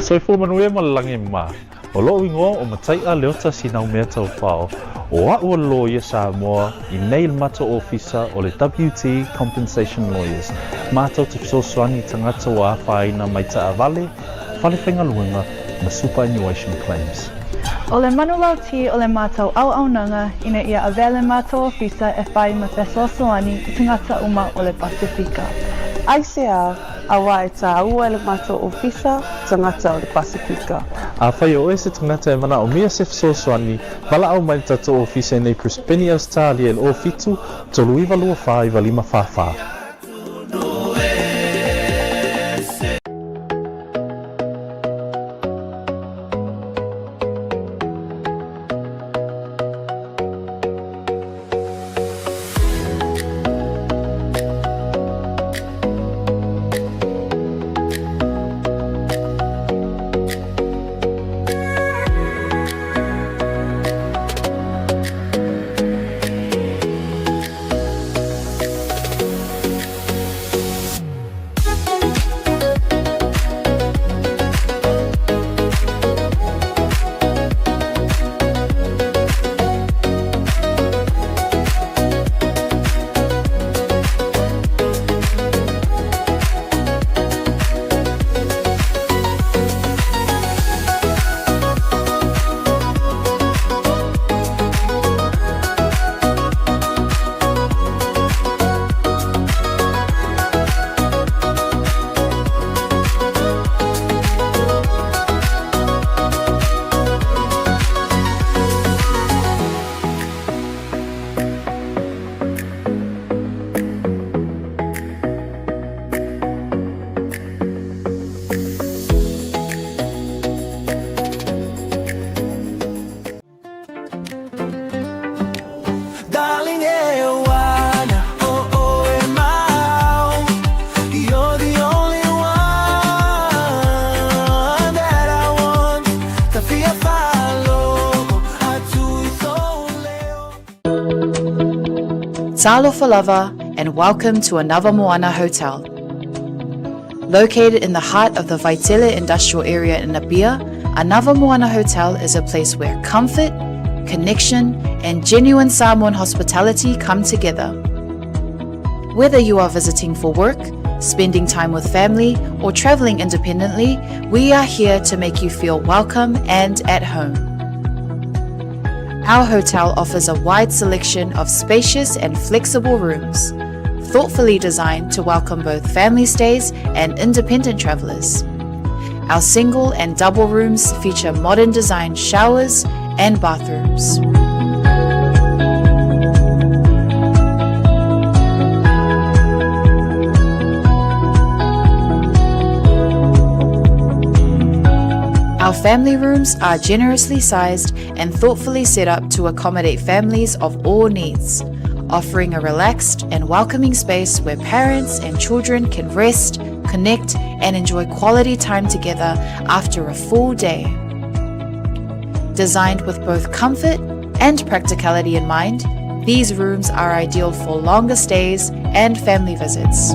Soifua manuia ma le lagi e mama. O lo'u igoa o Matai'a Leota Sinaumea Taufao, o a'u o le loia Samoa i nei le matou ofisa o le WT Compensation Lawyers, matou te fesoasoani i tagata ua afaina mai taavale, fale faigaluega ma superannuation claims. O le manulauti o le matou auaunaga ina ia avea le matou ofisa e fai ma fesoasoani i tagata uma o le Pasefika. Aisea, auā e tāua e le matou ofisa tagata o le Pasefika. Afai o oe se tagata e manaomia se fesoasoani, valaau mai le tatou ofisa i nei Brisbane, Ausetalia i le 07 39 24 95 44. Talofa lava and welcome to Anava Moana Hotel. Located in the heart of the Vaitele industrial area in Apia, Anava Moana Hotel is a place where comfort, connection, and genuine Samoan hospitality come together. Whether you are visiting for work, spending time with family, or traveling independently, we are here to make you feel welcome and at home. Our hotel offers a wide selection of spacious and flexible rooms, thoughtfully designed to welcome both family stays and independent travelers. Our single and double rooms feature modern design showers and bathrooms. Our family rooms are generously sized and thoughtfully set up to accommodate families of all needs, offering a relaxed and welcoming space where parents and children can rest, connect, and enjoy quality time together after a full day. Designed with both comfort and practicality in mind, these rooms are ideal for longer stays and family visits.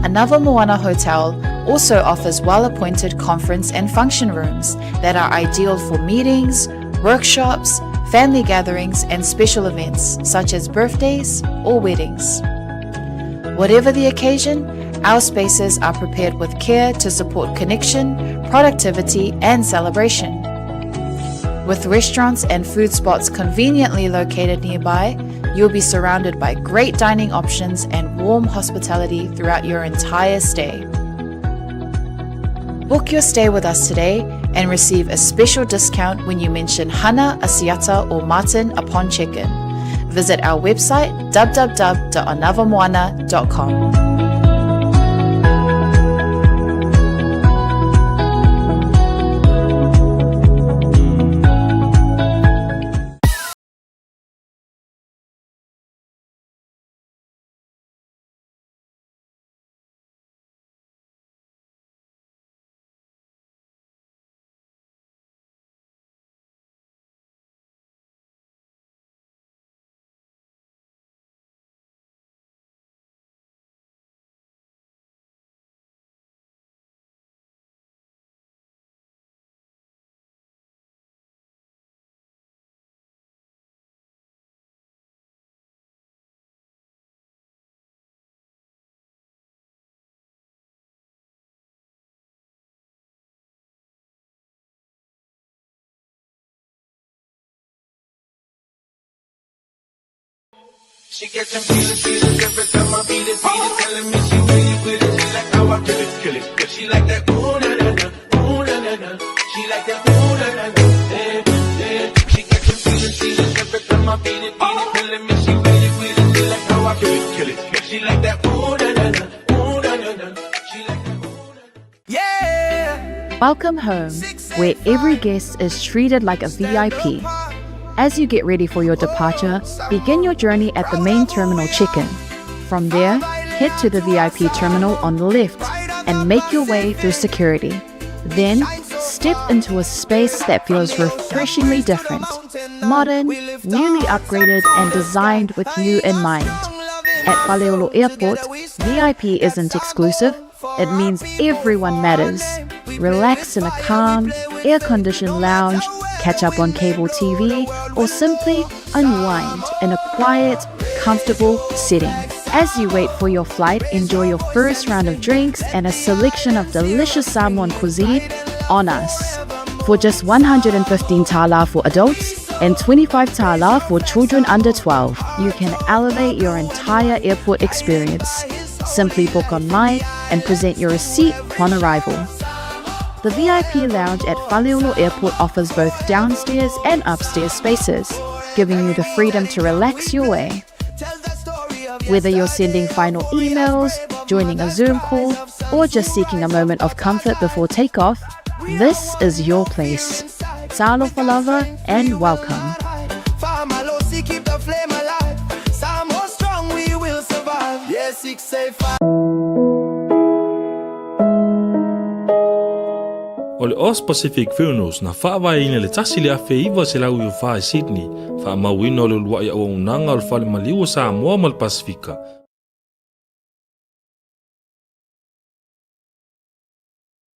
Anava Moana Hotel also offers well appointed conference and function rooms that are ideal for meetings, workshops, family gatherings, and special events such as birthdays or weddings. Whatever the occasion, our spaces are prepared with care to support connection, productivity, and celebration. With restaurants and food spots conveniently located nearby, you'll be surrounded by great dining options and warm hospitality throughout your entire stay. Book your stay with us today and receive a special discount when you mention Hana, Asiata, or Martin upon check-in. Visit our website www.anavamoana.com. She catching feelings, feelings every time I beat it, beat it. Telling me she really with it. She like how I kill it, kill it. Yeah, she like that ooh na na na, ooh na na na. She like that ooh na na na, yeah, yeah. She catching feelings, feelings every time I beat it, beat it. Telling me she really with it. She like how I kill it, kill it. Yeah, she like that ooh na na na, ooh na na na. She like that ooh na na. Yeah. Welcome home, where every guest is treated like a VIP. As you get ready for your departure, begin your journey at the main terminal check-in. From there, head to the VIP terminal on the left and make your way through security. Then, step into a space that feels refreshingly different, modern, newly upgraded, and designed with you in mind. At Faleolo Airport, VIP isn't exclusive, it means everyone matters. Relax in a calm, air conditioned lounge, catch up on cable TV, or simply unwind in a quiet, comfortable setting. As you wait for your flight, enjoy your first round of drinks and a selection of delicious Samoan cuisine on us. For just 115 tala for adults and 25 tala for children under 12, you can elevate your entire airport experience. Simply book online and present your receipt upon arrival. The VIP lounge at Faleolo Airport offers both downstairs and upstairs spaces, giving you the freedom to relax your way. Whether you're sending final emails, joining a Zoom call, or just seeking a moment of comfort before takeoff, this is your place. Talofa lava and welcome. Famalosi, keep the flame alive. Samoa strong, we will survive. Yeah, 685. O le Aus Pacific Funerals na faavaeina i le 1994 i Sydney, faamauina o le uluai auaunaga o le Fale Maliu o Samoa ma le Pasefika.